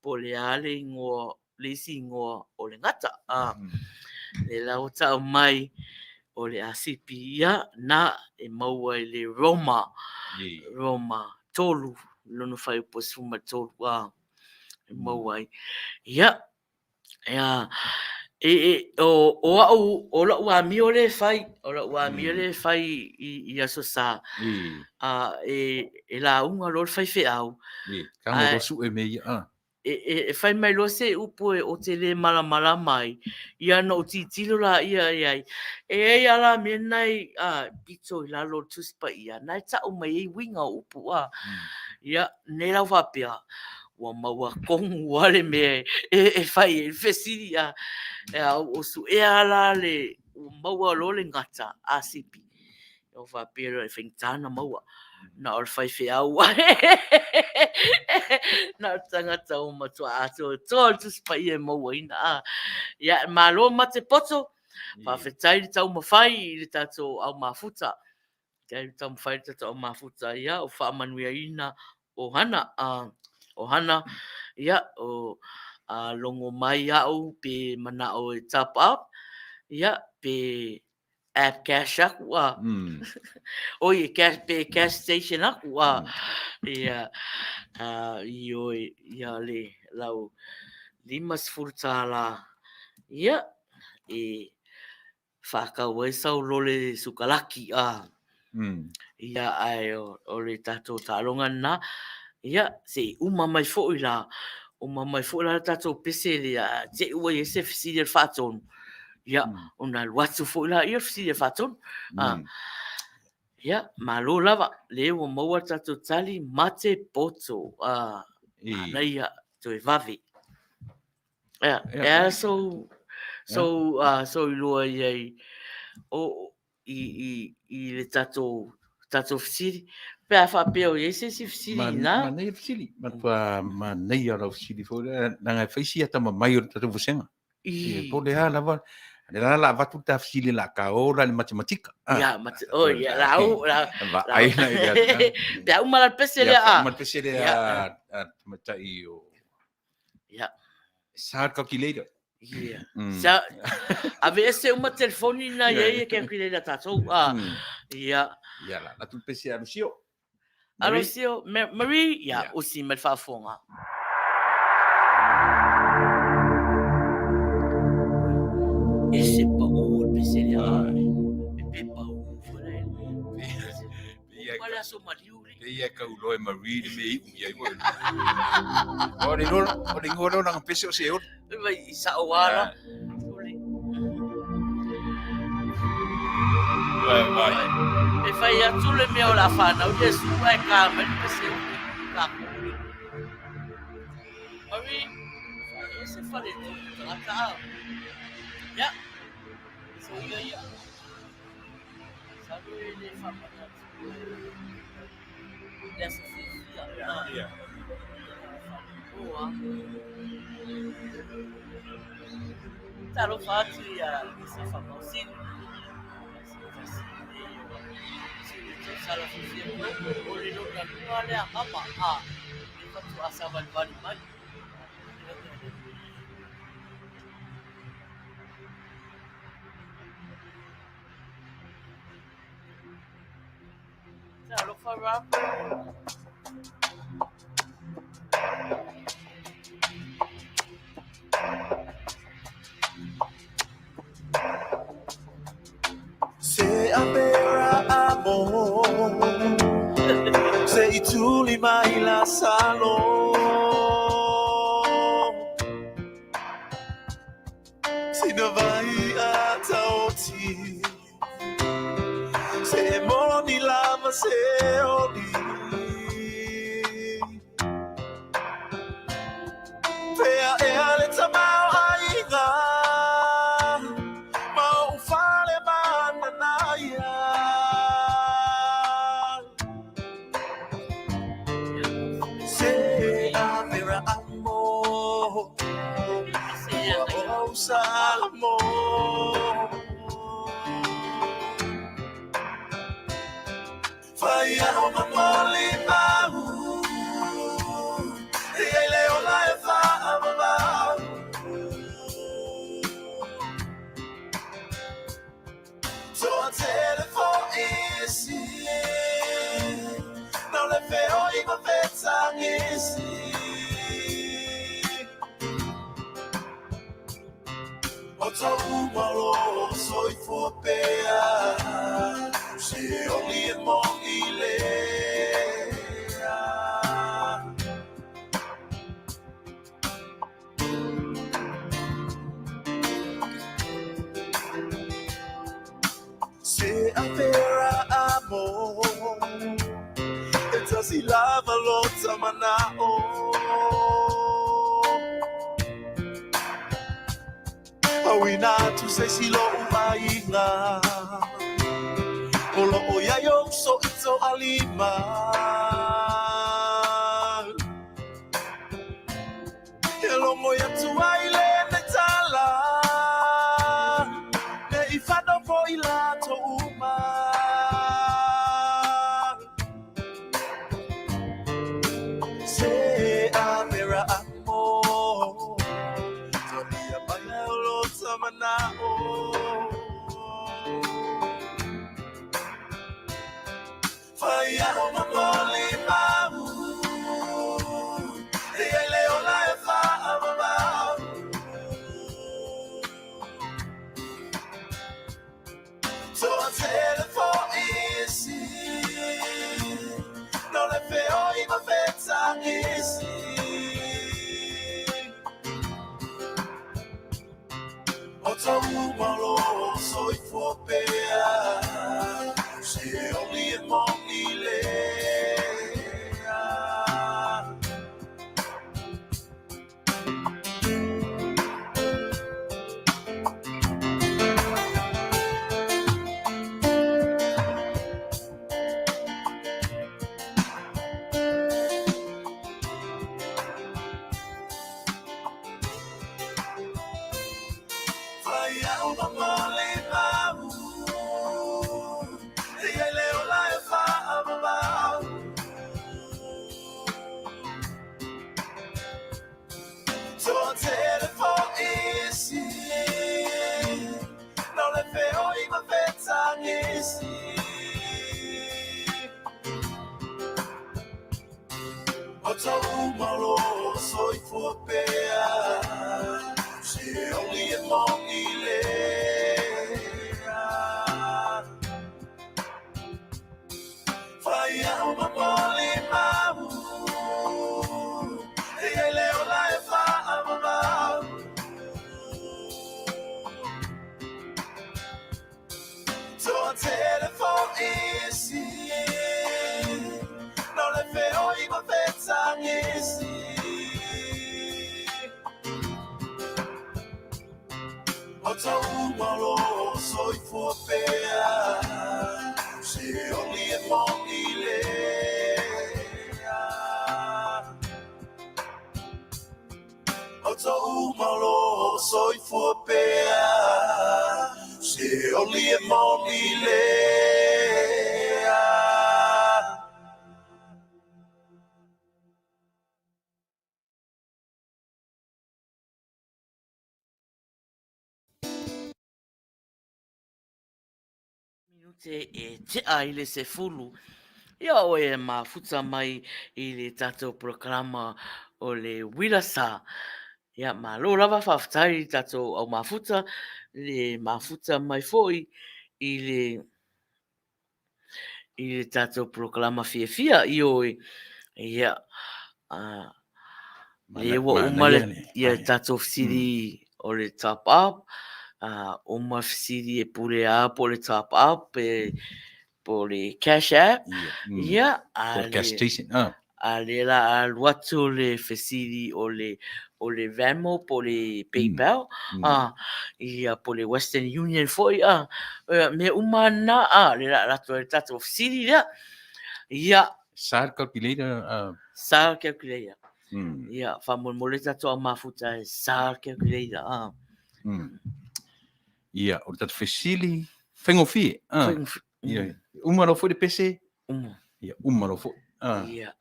po o le a le igoa le isi igoa o le gata. A, le la ua tau mai o le asipi ia na e maua i le Roma, Roma 3, lona fuaiupu e 13 a, e maua ai. Ia, ia, e, e, o, o au, o lau amio lea e fai, o lau amio lea e fai i, i Aso Sa, a, e, e lauga loa le faifeau. Tago loa sue mea ia, a. e fai mai loa se upu e o te lē malamalama ai, ia ona ou tilotilo laia i ai. E i ai a la mea nai a pito i lalo o le Tusi Paia, na e tau mai ai uiga o upu a. Ia, nei la ua faapea, ua maua tonu lava le mea e fai ai le fesili a. A ua suea la le, ua maua loa le gata a Sipi. Ua faapea loa e faigata ona maua. Na o le faifeau na o le tagata ua matua atoatoa le Tusi Paia e mauaina. A, ia, malo mate poto, faafetai le taumafai i le tatou au mafuta. Faafetai le taumafai i le tatou au mafuta, ia, ua faamanuiaina ʻohana, a, ʻohana, ia, o, a logo mai au pe manaʻo e top up, ia, pe app cash aku a. Oi, e cash, pe cash station aku a. Ia, a, i oi, ia le lau $50. Ia, e whakau ai sau lole sukalaki a. Ia, ae o, o le tatou taaloga lena. Ia, se i uma mai foi la, uma mai foi la le tatou pese lea, a te i ua i ai se fesili a le faatonu. Ia, ona alu atu foi lea o le fesili a le faatonu. A, ia, malo lava, lea ua maua le tatou tali mate poto. A, manaia, toe vave. Ia, e a sou, sou, sou iloa i ai, o, i, i, i le tatou, tatou fesili. Pe a faapea o i ai se isi fesili inā. Manaia le fesili. Matua manaia lau fesili foi lea. Leaga e fai si atamamai o le tatou vasega. I. Po o le a lava, le la la avatu le ta fesili la ka o la le matematika. Ia, mate, oh, ia, la au, la, Vaai la i le Pe a uma la le pese lea a. Uma le pese lea a tamaitai o Ia. Sa calculator. Ia. Sa, Aveese uma telefoni na ia ia ke atu i leila tatou. Ah, ia. Ia la, la tu pese a Lucio. A Lucio, Marie, ia, usi mai le faafofoga. E se pau o le pese lea. E pe pau foi le. Pe le aso maliu le. Pe ia kau loe Marie le me iu ia iu. O le lolo, o le ngoa lona pese o se olo. Vai i sa o ala. Vai vai. E fai atu le mea o la whanau, Iesu ai ka mai le pese o ka kōri. Marie, e se whare tō tangata a. Ia, so ia ia. Sa e le whamana atu le aso fiafia. Ia. Oa. Talofa atu ia Lisa Whamausini. Sala fiafia o le lona lua lea mama a le fatu a savalivali mai. Talofa Rob. Se a pera amo Se i tuli mai la salo Sina vai a taoti Se moni lava se oli Pea ea le tamau aiga Ma o fale mananaia Se a pera amo Ua o salamo Fai aho mamoli mau Ia i le ola e whaamamau Toa tele fo isi Nau le feo i ma fetangisi O tō umalo soifua pea Se oli e mo i lea Se a pera amo E tasi lava lo tamanao Awina tu se silo uainga O lo o ia yo so ito alima E longo ia tua i le ne tala Ne i whanau fo i la tō uma Se a pera amo Tania mai o lo tamanao Fai aho mamoli mau Ia i le ola e whaamamau Toa tele fo isi No le feo i ma fetangisi O tō umalo soifua pea Se oli e mo i lea Fai au mamoli mau Ia i le ola e whaamamau Toa tele fo isi isi. O tau malo soifua pea, se oli e mo i lea. Whai au ma moli mau, e ai le ola e wha mamau. Toa telefon isi, no le feo i ma fetangisi. O tau malo soifua pea, se oli e mo i lea. O tau malo soifua pea, se oli e mo i lea. Minute e tea i le 10. Ia oe e mafuta mai i le tatou polokalama o le Uila Sa. Ia malo lava faafetai i tatou au mafuta, le mafuta mai foi i le tatou polokalama fiafia i oe. Ia, le ua uma le ia tatou fesili o le top up, uma fesili e pule a po le top up, po le cash app. Ia, Po le gas station. A le la alu atu le fesili o le Venmo po le PayPal, ia po le Western Union foi, mea uma na, le la alu atu ai le tatou fesili lea. Ia. Sa le calculator. Sa le calculator. Ia, faamolemole tatou au mafuta e sa le calculator. Ia, o le tatou fesili, faigofie. Ia, uma loa foi le pese. Uma. Ia, uma loa foi. Ia.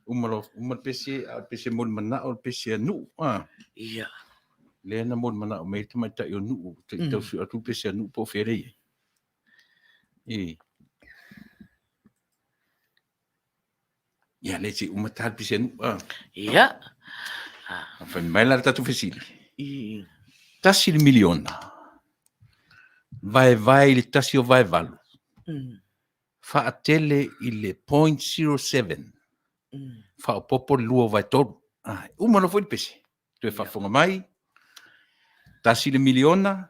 Uma loa, uma le pese, a o le pese mo le manao, le pese a nuu. Ia. Lea na mo le manao mai le tamaitai o nuu, te tau atu pese a nuu po o fea lea i ai. Ia, le se uma tā le pese a nuu. Ia. Fai mai la le tatou fesili. 1 miliona. Vaevae i le 1/8. Faatele i le 0.07. Faaopoopo le 2/3. Uma loa foi le pese. Toe faafofoga mai. 1 miliona.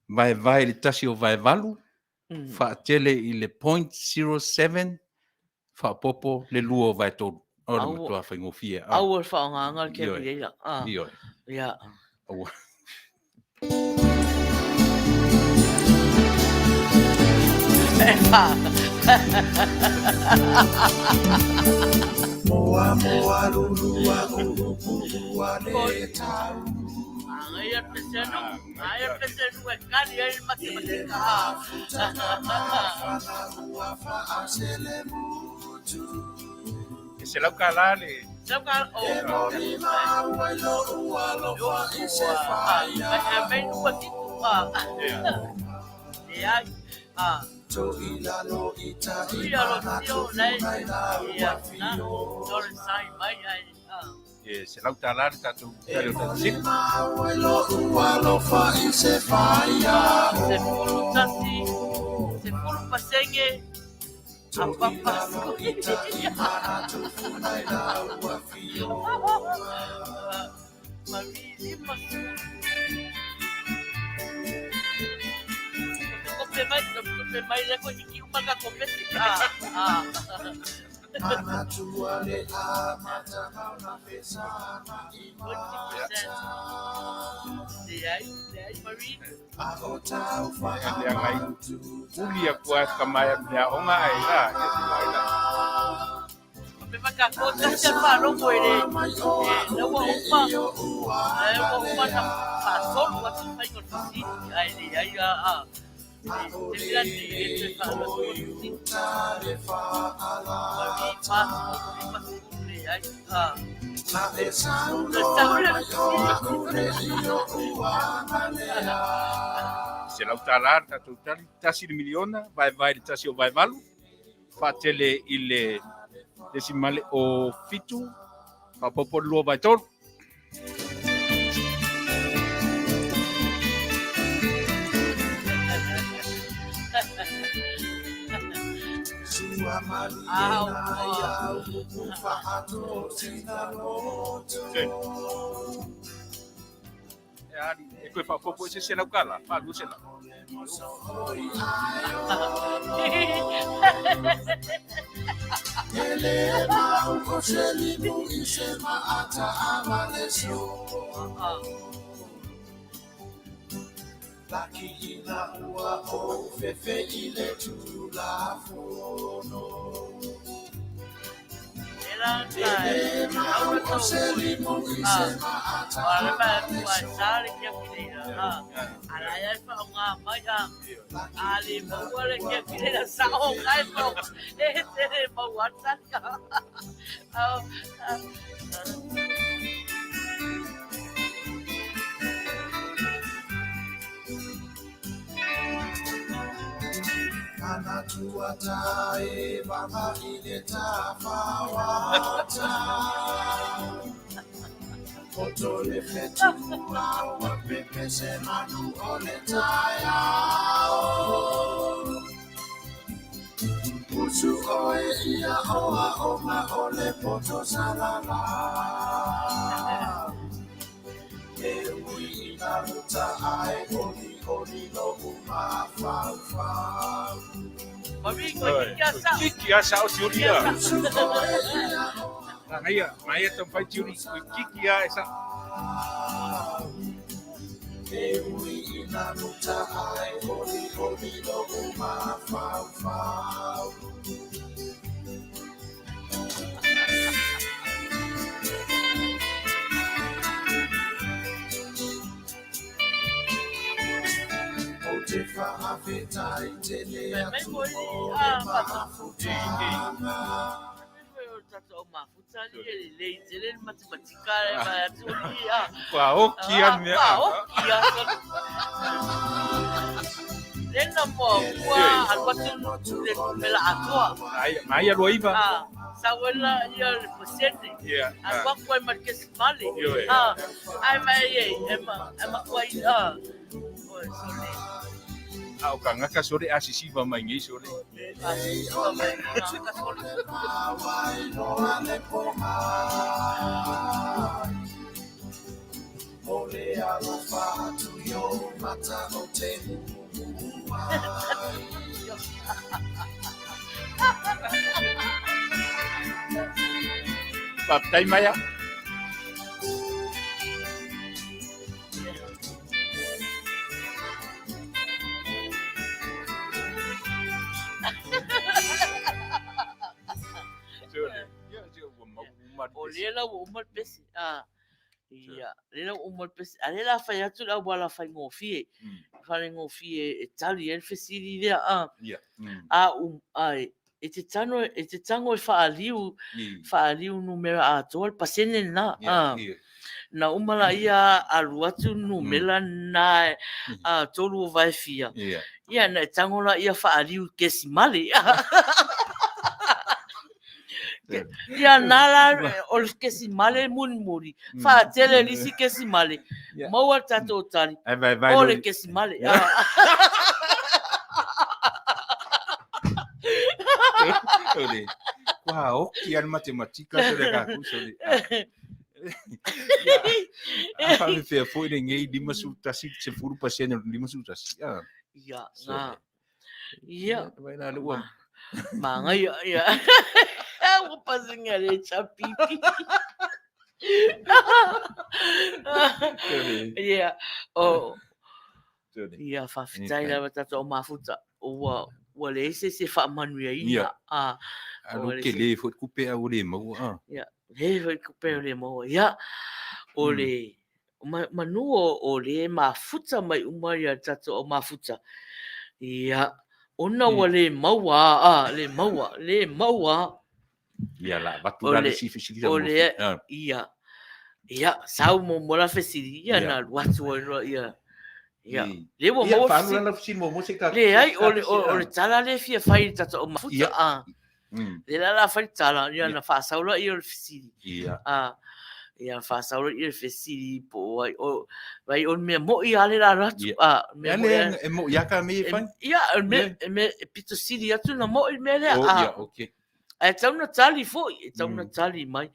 Vaevae i le 1/8. Faatele i le 0.07. Faaopoopo le 2/3. O le matua faigofie. Aua le faaaogaina le calculator. Ioe. Ia. Aua. Moa moa lulua uupu ua le tau. Agai pesenu, agai pesenu e kali ai le matematika. Mafana ua faasele mutu. E se lau ka la le. Lau ka o. E moli mau ai lo ua alofa i se whaia. E mei nua titu a. E ai. To ilalo ita i Ia lo mana tio tufu nei. nai la Ia ua na. fio. Tole sai mai ai. E se lau tā la le tātou. E moli mau ai lo ua alofa i se whaia. Se fulu tasi. Se fulu pasenge. To ilalo ita i mana tufu nai la ua fio. Ma vi lima. Kope mai, kope mai le ko hiki uma ka kope si. Mana tua le amata mauna fesana i mata. Te ai, Marie. A o tau Le ngai uli a kua ka mai mea onga ai la. Ia se mai la. Kope mai ka ko ta se fa longo e le. E la ua uma. E ua uma na fa solu atu fai ko si. Ai le ai a. Te mira ni e te fa lo ko si. Marie pa pa le ai. Na e sau Le sau le mai o aku le i o ua ngalea. $100 le tatou tali, tasi le miliona, vaevae i le tasi o vaevalu, faatele i le tesimale o fitu, faaopoopo le lua vaetolu. E koe faaopoopo i se $100, $400. Kiki a sao tiuri a. Ngaia, ngaia tampai tiuri, kiki a e sao. Kua oki a mea. Kua oki a. Lena mo kua alu atu le mela atoa. Ai, mai alua iva. Ah, sawela ia le pasene. Yeah. Alu aku ai ma le kesimale. Ah, ai mai e e ma e ma kua i ah. Oi sole. A o kangaka sole a sisiva mai nei sole. A sisiva mai kangaka sole. Faafetai maia. O lea la ua uma le pese. Ah, ia, lea la ua uma le pese. A lea la fai atu le auala faigofie. Faigofie e tali ai le fesili lea. Ah, a um, ai, e te tano, e te tango e faaliu, faaliu numera atoa le pasene lena. Ah, na uma la ia alu atu numera na a tolu o vae fia. Ia, na e tango la ia faaliu kesimale. Ia nā la o le kesimale mulimuli, faatele le isi kesimale, maua le tatou tali, o le kesimale. Sole, kua oki a le matematika sole ka ku sole. A whawhea foi le ngei 51, 10% o le 51. Ia, ngā. Ia. Vai la le ua. Mangaia, ia. Ua pasinga le chapipi. Ia, o. Ia, faafetai lava tatou mafuta. Ua, ua leai se isi e faamanuiaina. Ia. Ah, Alo ke le foi kupe a ua le maua. Ah. Ia, le foi kupe a ua le maua. Ia, o le, manu o le mafuta mai uma ia tatou au mafuta. Ia, ona ua le maua, a, le maua, le maua. Ia, la avatu la le isi fesili O le, ia, ia, sau muamua la fesili, ia na alu atu ai loa, ia, Ia. Lea ua Ia, maua faaalu fesili. la lau fesili muamua se i tatou- Leai, se o le, tatou o, o le tala lea e fia fai i le tatou mafuta. Ia. Ah. Lea la la fai le tala, ia na faasau laia o le fesili. Ia. Ah, ia faasau laia o le fesili po o ai, o, vai o le mea mo'i lava le la alu atu. Ia. Ah, mea Ia, mo'i lea lava- e mo'i lava ka mea e fai. Ia, o le mea, e mea, e pito sili atu na mo'i le mea lea. Oh, Ah. ia, okay. Ae tatau na tali foi, e tatau na tali mai.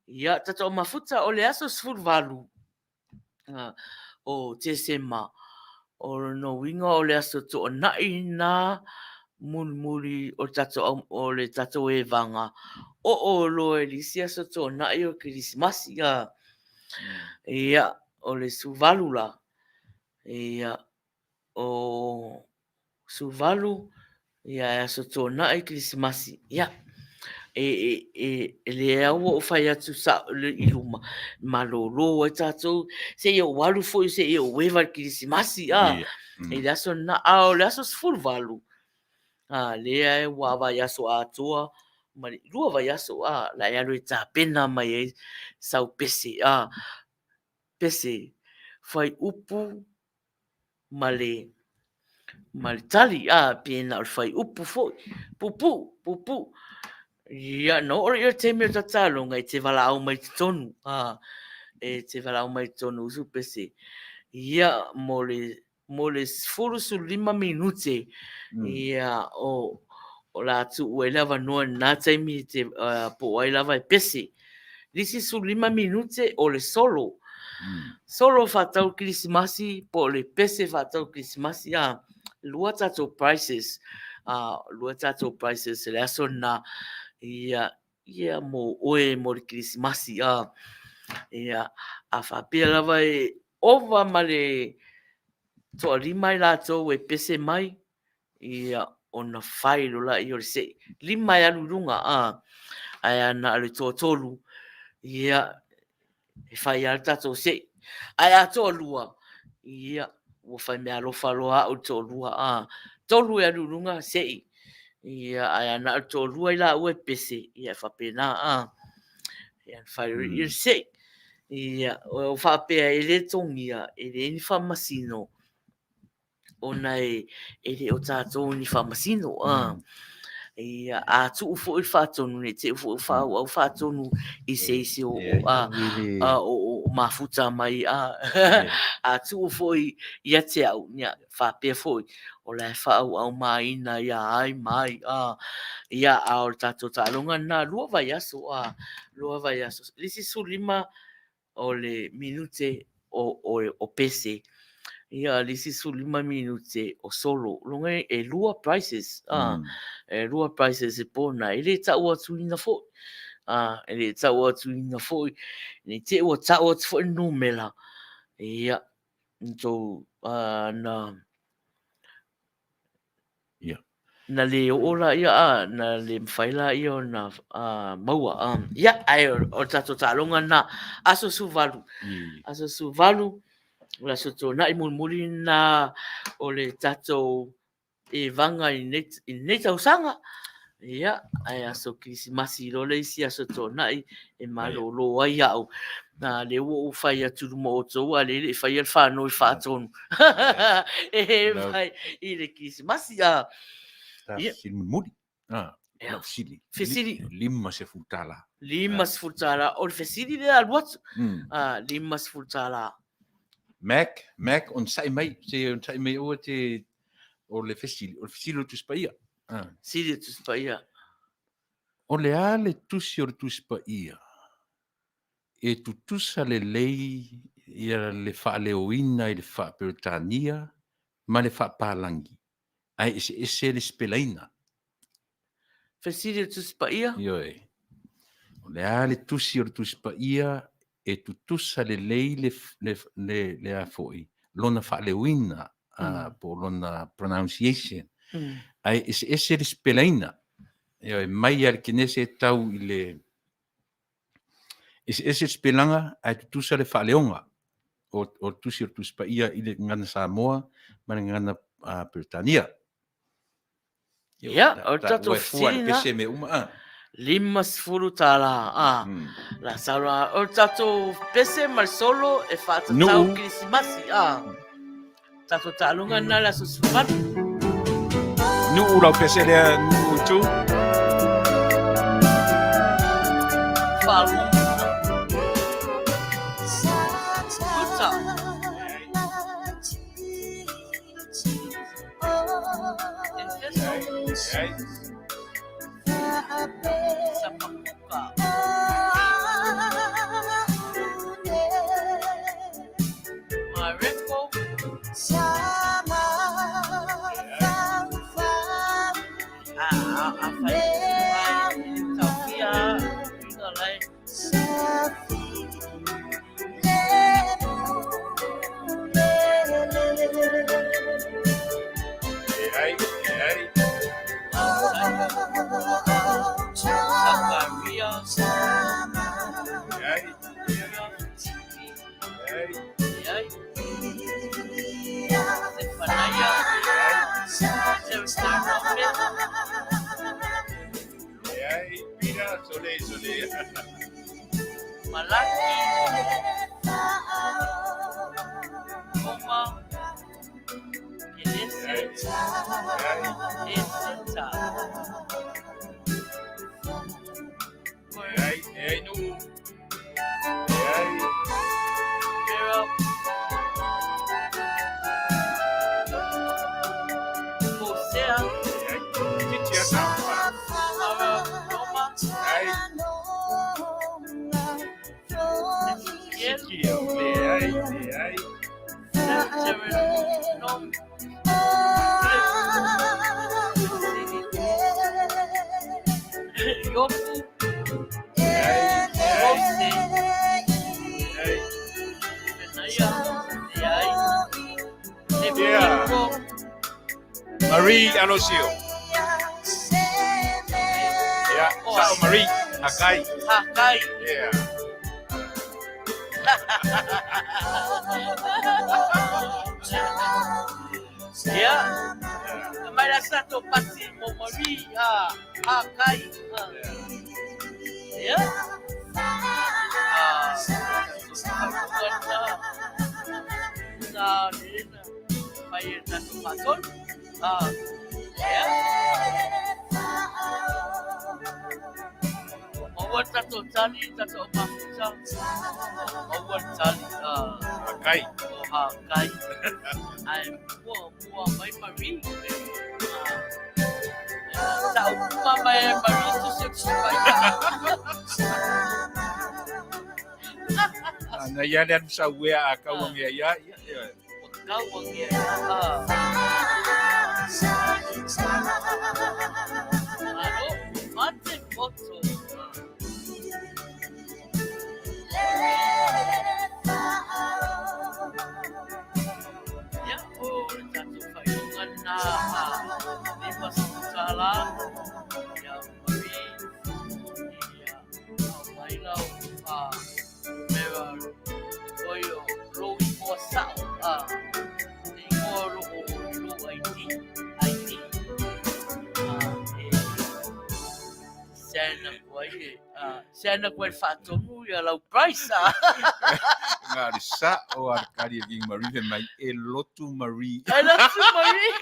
Ia, tatou mafuta o le aso 18 o Tesema, o lona uiga o le aso toanai na mulimuli o le tatou, o le tatou evaga oo loa i le isi aso toanai o Kerisimasi. Ia, o le 18 la, ia, o 18, ia e aso tuanai Kerisimasi. Ia, e, e, e, e lea ua ou fai atu sa, i luma, malōlō ai tātou, seia ou alu foi, seia ou eva i le Kerisimasi, a, Ia. i le aso lena, a o le aso 18, a, lea e ua vaiaso atoa, ma le lua vaiaso, a, la e alu e tapena mai ai sau pese, a, pese, fuaiupu, ma le ma le tali, a, pe na o le fuaiupu foi, puupuu, puupuu. Ia, na oo lea i le taimi o le tataloga, e te valaau mai i totonu, a, e te valaau mai i totonu usu pese. Ia, mo le, mo le 15 minute, ia, o, o la tuu ai le avanoa i lena taimi e te, po o ai lava e pese. Le isi 15 minute o le solo. Solo faatau Kerisimasi po o le pese faatau Kerisimasi, a, lua tatou prizes, a, lua tatou prizes i le aso lena, ia, ia mo oe mo le Kerisimasi, a, ia, a faapea lava e ova ma le toalima i latou e pese mai, ia, ona fai loa lea o le sei. Lima e alu i luga, a, ae a na o le toatolu, ia, e fai lava le tatou sei. Ae a toalua, ia, ua fai meaalofa loa au i le toalua, a, tolu e alu i luga, sei. Ia, ae a na o le toalua i laua e pese, ia, e faapena, a. Ia, ona fai loa lea o le sei. Ia, o faapea e le togia, e leai ni faamasino, ona e le o tatou ni faamasino. A, ia, a tuu foi le faatonu, ne i te i foi ua faaauau faatonu i se isi o, a, a, o, o mafuta mai, a, a tuu foi ia te au, ia, faapea foi, o la e faaauau maina ia ai ma ai, a, ia, a o le tatou taaloga lena, lua vaiaso, a, lua vaiaso. Le isi 15 o le minute o, o, o pese, ia, le isi 15 minute o solo. Lona uiga e lua prizes, a, e lua prizes e pona, e le tau atuina foi, a, e le tau atuina foi, ne i te i ua tau atu foi le numera, ia, na tou, a, na, Ia. Na le oo laia, a, na le mafai laia ona maua. Ia, ae o le tatou taaloga lena, aso 18. Aso 18, o le aso tuanai mulimuli lena o le tatou evaga i lenei tausaga. Ia, ae aso Kerisimasi loa le isi aso tuanai e malōlō ai au. Nā, lea ua ou fai atu i luma o outou, a o lea e le i faia le faanoi faatonu e mai i le Kerisimasi. A, Ta ia. fesili mulimuli. Ah, Ia. lau fesili. Fesili. $50. $50. O le fesili lea alu atu. A, $50. Mac, Mac, onosai mai, se onosai mai aua te, o le fesili, o le fesili o le Tusi Paia. Ah. Fesili o le Tusi Paia. O le a le tusi o le Tusi Paia e tutusa lelei ia le faaleoina i le faa-Peretania ma le faa-Palagi, ae eseese le sipelaina? Fesili o le Tusi Paia? Ioe. O le a le tusi o le Tusi Paia e tutusa lelei le, le, le, le a foi, lona faaleoina, po o lona pronunciation, ae eseese le sipelaina. Ioe, mai lava i le Kenese e tau i le Eseese le sipelaga ae tutusa le faaleoga o, o le tusi o le Tusi Paia i le gagana Samoa ma le gagana Peretania. Ia, o le tatou fesili lena. Pese mea uma, a. $50, a. La sau la, o le tatou pese ma le solo e faatatau Nuu. Kerisimasi, a. Tatou taaloga lena le aso 18. Nuu lau pese lea nuu tu. Faalogo. Puta. Sapakuka. Mareko. Ah, ah, fai. Taufia. Inga lai. Sakaria. Ai. Zephaniah. Malaki. Oma. Kelese. Eseta. Vera. Hosea. Ara Roma. Ezekiel. Nom. Yopu. Mose. Benaiah. Leai. Levitico. Marie Alosio. Yeah, Sao Marie Hakai. Hakai. Yeah. Yeah. Mai la sa to pati mo Marie ha Hakai. Yeah. Ah, na na mai na to patol. Ah. Yeah. Maua tato tali tato mafuta. Maua tali ah. Hakai. O Hakai. Ai mua mua mai Marie. Ah. Sa uma mai Marie tu se tu pai. Na ia le anu sa ua a kau ngia ia. Ia. Kau ngia. Ah. Alo, mate poto. Ia, o le tatou faaiuga lena a $50. Ia, Marie, ia, aumai lau a mera oi o lou igoa sa'o a le igoa o loo i lou ID ID a e send aku ai e a send aku ai le faatonu ia lau price a. Nga le sa'o a le kali e King Marie fai mai e lotu Marie. E lotu Marie.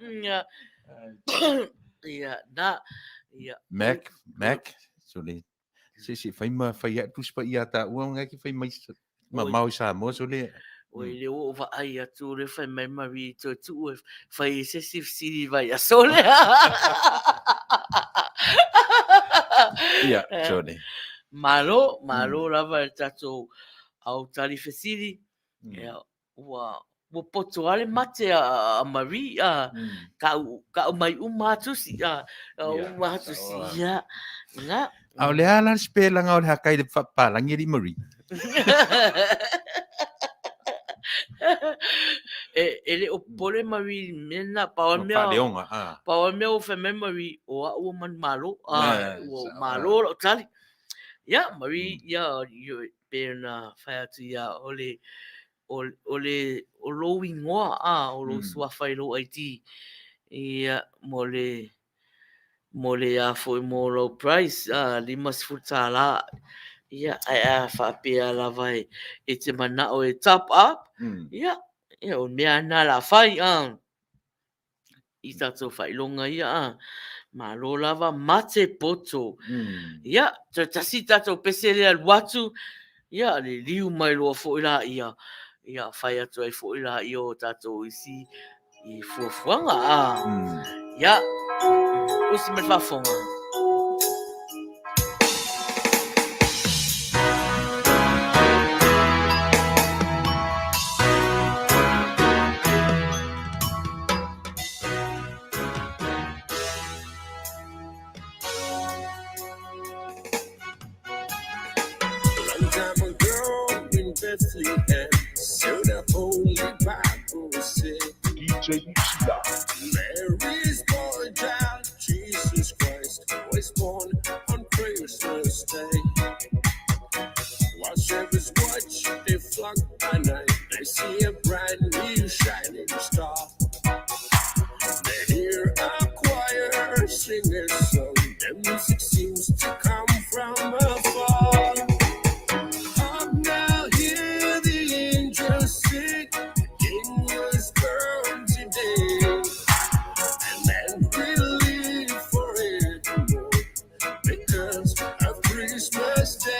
Ia. Ia, na, ia. Mac, Mac, so le, se se fai ma fai atu tusi paia taua ngai ke fai mai ma mau i Samoa so le. Oi le o vaai atu le fai mai Marie toe tuu e fai e se isi fesili vai aso lea. Ia, so le. Malo, malo lava e le tatou au tali fesili. Ia, ua ua poto lava le mate a, a Marie, a, ka'u, ka'u mai uma lava tusi, a, uma lava tusi, ia, nga. A o le a la le sipelaga o le Hakai i le faapapalagi alii Marie? E, e le o popole Marie i le mea lena, pau lava le mea, Faaleoga, a. pau lava le mea ua fai mai Marie, o au ua manumalo, a, ua malo lau tali. Ia, Marie, ia, ia, pei ona fai atu ia o le, o, o le, o lou igoa, a, o lou suafa i lou ID, ia, mo le, mo le a foi mo lou price, a, $50. Ia, ae a faapea lava e, e te manao e top up, ia, ia, o mea na la fai, a. I tātou whailoga ia, a. Malo lava, mate poto. Ia, toe tasi tātou pese lea alu atu, ia, le liu mai loa foi la ia, ia, whai atu ai foi la ia o tātou isi i fuafuaga, a. Ia, usi mai le faafofoga. Long time ago in Bethlehem, so the Holy Bible said, DJ Muxia. Mary's boy child, Jesus Christ, was born on Christmas Day. While shepherds watch their flock by night, they see a bright new shining star. They hear a choir sing a song. The music seems to come from afar. Up now, hear the angels sing. The King was born today, and man will live forevermore because of Christmas Day.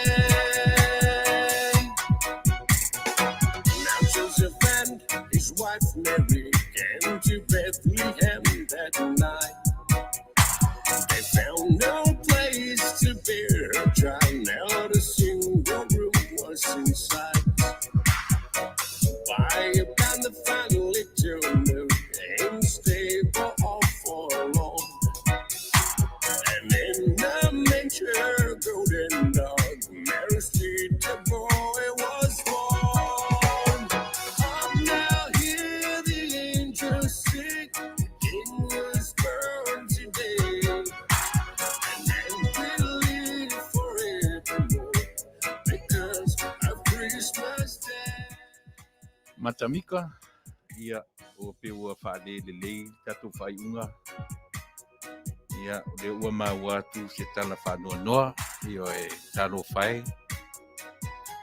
Now Joseph and his wife Mary came to Bethlehem that night. They found no place to bear her child. Not a single room was in sight. By upon the final little nook in the stable all forlorn. And in the manger, golden dog, Mary's little boy was born. Up now, hear the angels sing. The King was born today. And man will live forevermore because of Christmas Day. Matamika, ia, ua pei ua faalē lelei le tatou faaiuga. Ia, o lea ua maua atu se tala faanoanoa, ioe, talofa e.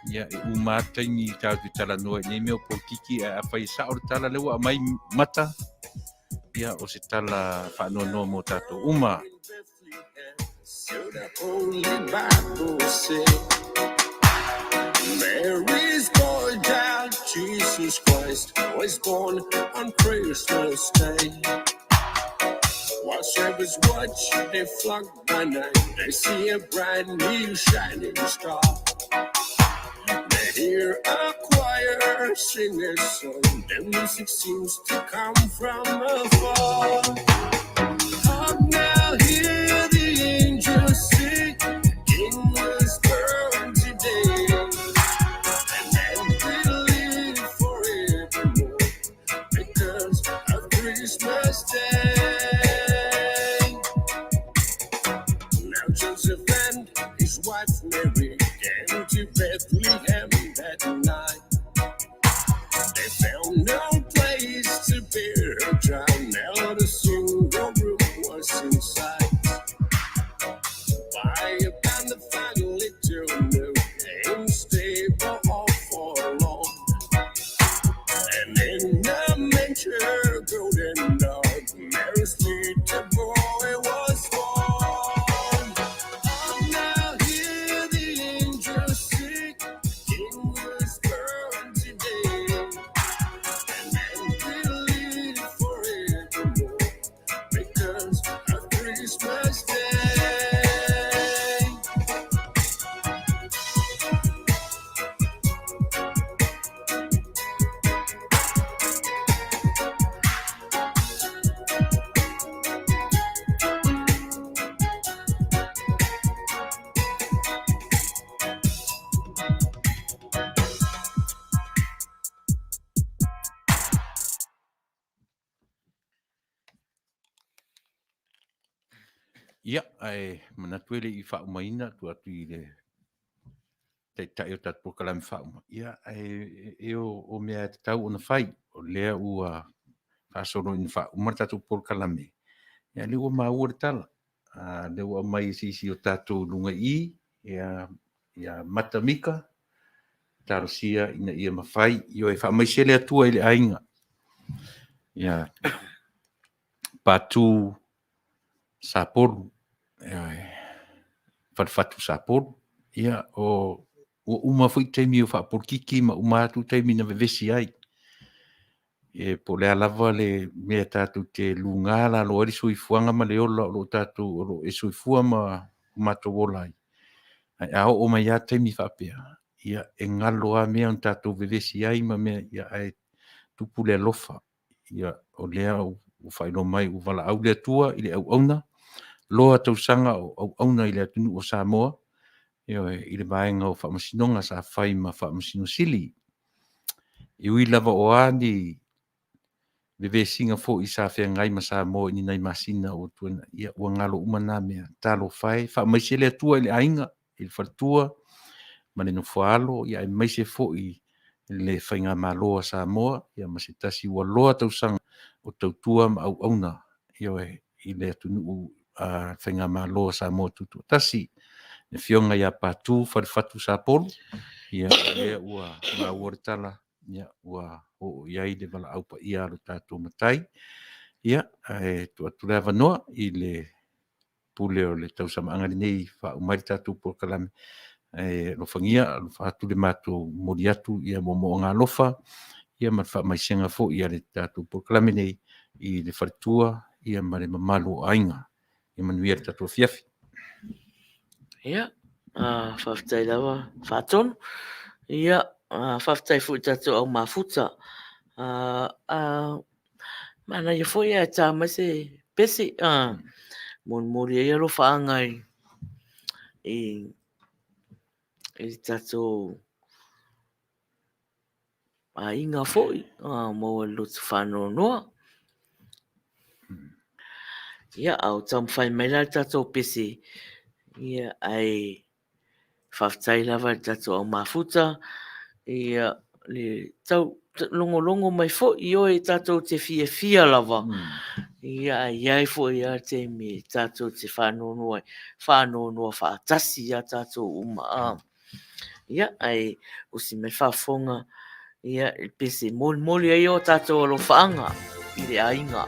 Ia, e uma lava le taimi tatou te talanoa i nei mea o polokiki, ae afai e sao le tala lea ua aumai mata, ia, o se tala faanoanoa mo tatou uma. So the Holy Bible said, Mary's boy child, Jesus Christ, was born on Christmas Day. While shepherds watch their flock by night, they see a bright new shining star. They hear a choir sing a song. The music seems to come from afar. Up now, hear the angels sing. The King was born today. And man will live forevermore because of Christmas Day. Now Joseph and his wife Mary came to Bethlehem that night. They found no place to bear her child. Not a single room was in sight. By upon the final little nook in the stable all forlorn. And in the manger, golden dog, Mary's little boy was born. Up now, hear the angels sing. The King was born today. And man will live forevermore because of Christmas Day. Ia, ae manatu e le i faaumaina tuu atu i le taitai o tatou polokalame faauma. Ia, ae e o mea e tatau ona fai. O lea ua faasolo ina faauma le tatou polokalame. Ia, lea ua maua le tala. A, lea ua aumai e se isi o tatou i luga i i, ia, ia Mata Mika, talosia ina ia mafai, ioe, faamaise le Atua i le aiga. Ia Patu Sapolu, ioe, Falefatu Sapolu. Ia, o ua uma foi taimi o faapolokiki ma uma atu taimi na vevesi ai. E po o le a lava le mea tatou te luga lalo ai le soifuaga ma le ola o lo o tatou o lo o e soifua ma matou ola ai. Ae a oo mai lava taimi faapea, ia e galo lava mea na tatou vevesi ai ma mea, ia ae tupu le alofa. Ia o lea ua faailoa mai ua valaau le Atua i le auauna, loa tausaga o auauna i le atunuu o Samoa, ioe, i le vaega o Faamasinoga sa fai ma Faamasino Sili. E ui lava o a ni vevesiga foi sa feagai ma Samoa i ni nai masina ua tuanai, ia ua galo uma na mea. Talofa e, faamaise le Atua i le aiga, i le faletua ma le nofo-a-alo, aemaise foi le Faigamalo a Samoa, ia ma se tasi ua loa tausaga o tautua ma auauna, ioe, i le atunuu, Faigamalo a Samoa Tutoatasi. Le Afioga ia Patu Falefatu Sapolu, ia o lea ua maua le tala, ua oo i ai le valaau paia a lo tatou Matai. Ia, ae tuu atu le avanoa i le pule o le tausamaaga lenei e faauma ai le tatou polokalame. Ae alofagia alofa atu le matou momoli atu moomooga alofa ma le faamaisega foi a le tatou polokalame nei i le faletua ma le mamalu o aiga. Ia manuia le tatou afiafi. Ia, faafetai lava Faatonu. Ia, faafetai foi i tatou au mafuta. Manaia foi ae ta mai se pese, molimoli ai alofaaga i le tatou aiga foi, maua le loto faanoanoa. Ia, a o taumafai mai la le tatou pese, ia, ae faafetai lava i le tatou au mafuta, ia, le tau logologo mai foi, ioe, tatou te fiafia lava, ia, ae i ai foi lava taimi tatou te faanoanoa ai, faanoanoa faatasi lava tatou uma. Ia, ae usi mai le faafofoga, ia, i le pese e molimoli ai o tatou alofaaga i le aiga.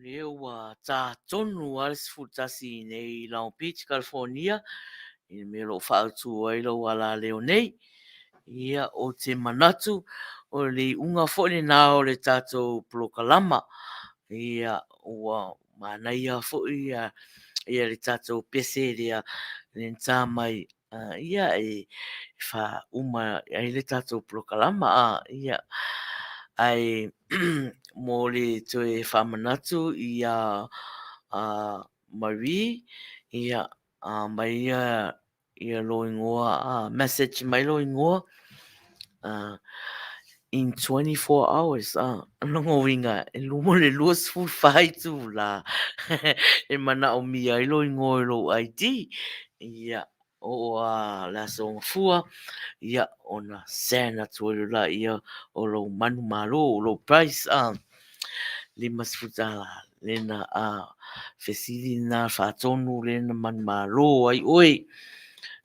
Lea ua tā tonu lava le 11 i inei i Long Beach, California, i le mea o lo o faaautu ai lou alaleo nei. Ia, ou te manatu o le iuga foi lena o le tatou polokalama. Ia, ua manaia foi ia le tatou pese lea na ta mai ia e faauma ai le tatou polokalama. Ia, ae mo le toe faamanatu iā Marie, ia, aumai ia lou igoa, message mai lou igoa in 24 hours. Lona uiga, mo le 24 itulā e manaomia ai lou igoa i lou ID. Ia, oo lava i le Aso Gafua, ia, ona send atu ai loa o lou manumalo, o lou prize, $50 lena fesili lena faatonu lea na manumalo ai oe.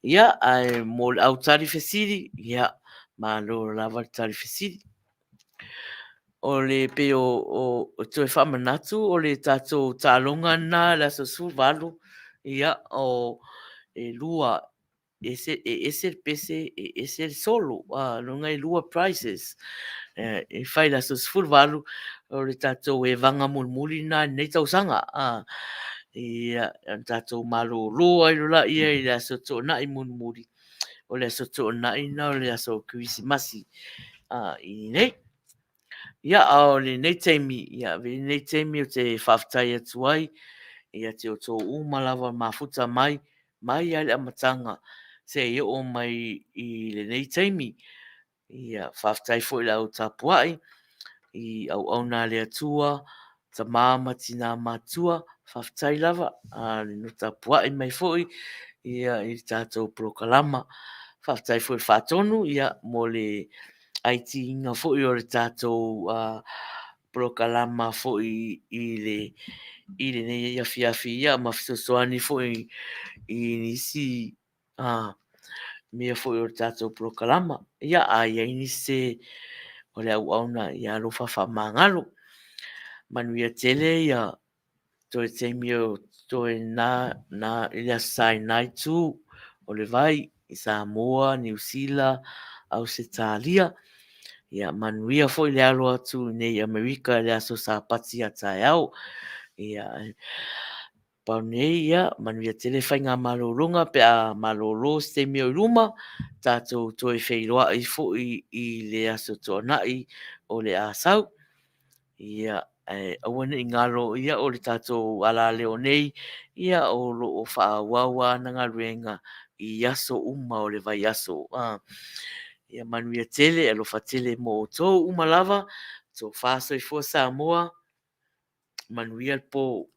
Ia, ae mo le au tali fesili, ia, malo lava le tali fesili. O le pei o toe faamanatu o le tatou taaloga lena i le aso 18, ia, o e lua, e ese le pese, e ese le solo. Lona e lua prizes. E fai i le aso 18, o le tatou evaga mulimuli lena i lenei tausaga. Ia, ona tatou malolo ai loa lea i le aso Toonai mulimuli, o le aso Toonai lena o le aso Kerisimasi i nei. Ia, a o lenei taimi, ia, avea lenei taimi ou te faafetai atu ai ia te outou uma lava mafuta mai, mai lava i le amataga seia oo mai i lenei taimi. Ia, faafetai foi i le au tapuai, i auauna a le Atua, tama ma tina matutua, faafetai lava le tapuai mai foi ia i le tatou polokalama. Faafetai foi i le faatonu ia mo le IT-ina foi o le tatou polokalama foi i lenei afiafi ia ma fesoasoani foi i nisi mea foi o le tatou polokalama. Ia, a i ai nisi o le auauna, ia alofa faamagalo. Manuia tele ia toe taimi o totoe na i le Aso Sa i lena itu o le vai i Samoa, Niu Sila, Ausetalia. Ia manuia foi le alo atu i nei Amerika i le aso Sapati a taeao. Ia, pau nei, ia, manuia tele faigamalologa pe a malolo se taimi o i luma, tatou toe feiloai foi i le Aso Toonai o le a sau. Ia, ae aua ne i galo, ia, o le tatou alaleo nei, ia, o lo o faaauau lava ana galuega i aso uma o le vaiaso. Ia manuia tele, alofa tele mo outou uma lava. Tofa soifua Samoa, manuia le po.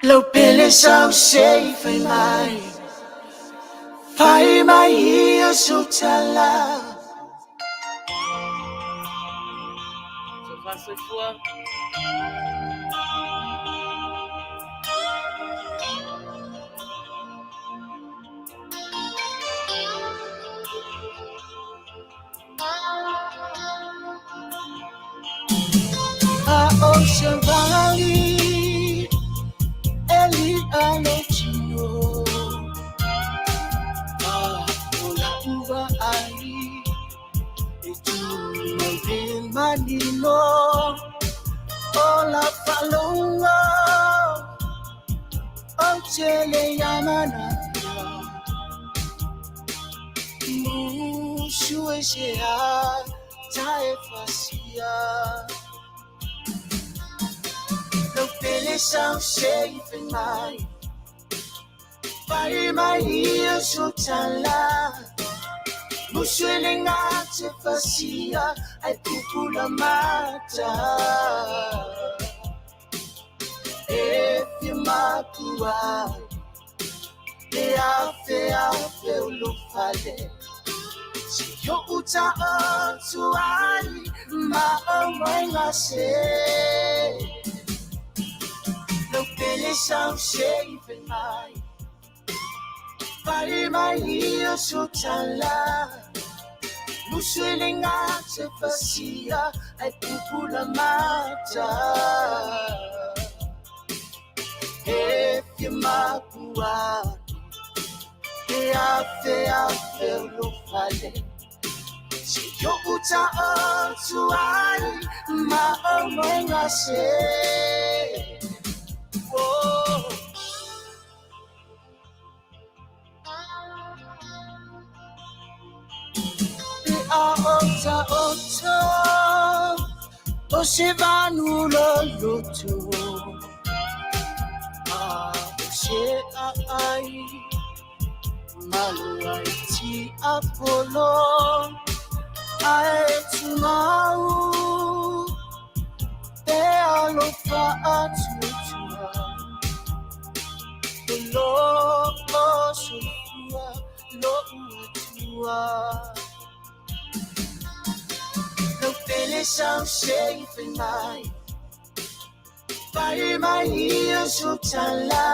Lau pele sau se i fai mai, fai mai ia sou tala. Tofa soifua. A o se vali e li'a lou tino, a o la'u vaai e tu mai le manino o la faalogo ou te le amanaia musu e se ata e fasia. Lau pele sau se i fai mai, fai mai ia sou tala. Musu e le gate fasia ai pupula mata. E fia makua le afe afe o lou fale. Se o'u ta'oto ai ma o moega se. Lau pele sau se i fai mai, fai mai ia sou tala. Muswele ngate fasia ai pupula mata. E fia makua e afe afe lo fale. Si yo uta atu ai ma o moenga se. Oh. Pe a ota ota o se vanu lo loto. A o se a ai malu ai ti Apollo. Ae tumau te alofa atuatua. O lo o soifua lo uatua. Lau pele sau se i fai mai. Pai mai ia sotala.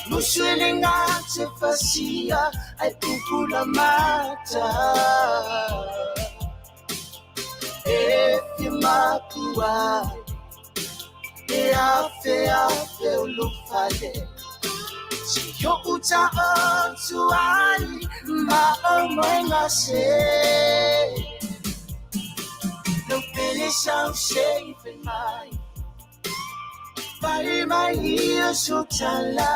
Muswele ngate fasia ai pupula mata. E fia makua e afe afe o lo fale. Si yo uta atu ai ma o moenga se. Lau pele sau se i fai mai. Pai mai ia sotala.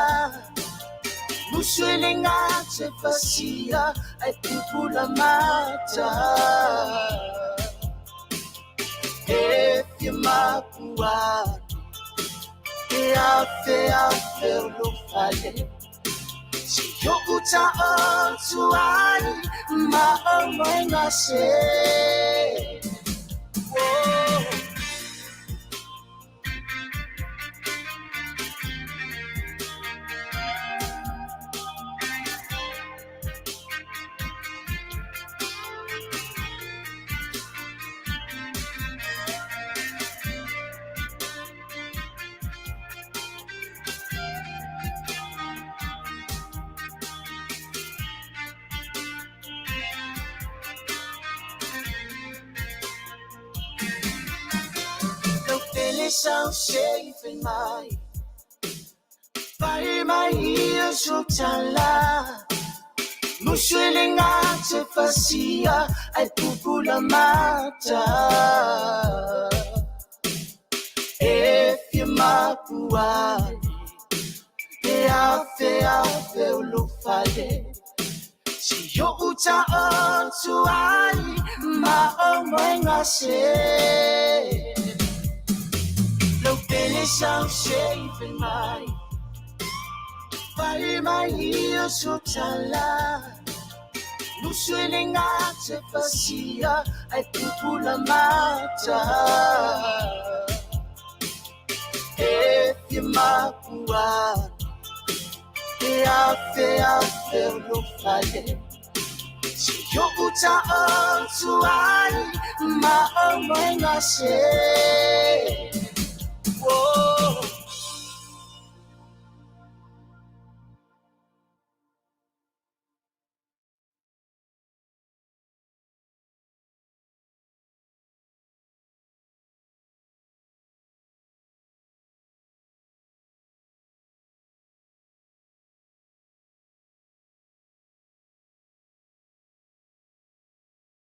Muswele ngate fasia ai pupula mata. E fia makua e afe afe o lo fale. Si yo uta atu ai ma o moenga se. Oh. Lau pele sau se i fai mai. Pai mai ia sotala. Muswele ngate fasia ai pupula mata. E fia makua e afe afe o lo fale. Si yo uta atu ai ma o moenga se. Lau pele sau se i fai mai. Pai mai ia sotala. Muswele ngate fasia ai pupula mata. E fia makua e afe afe o lo fale. Si yo uta atu ai ma o moenga se.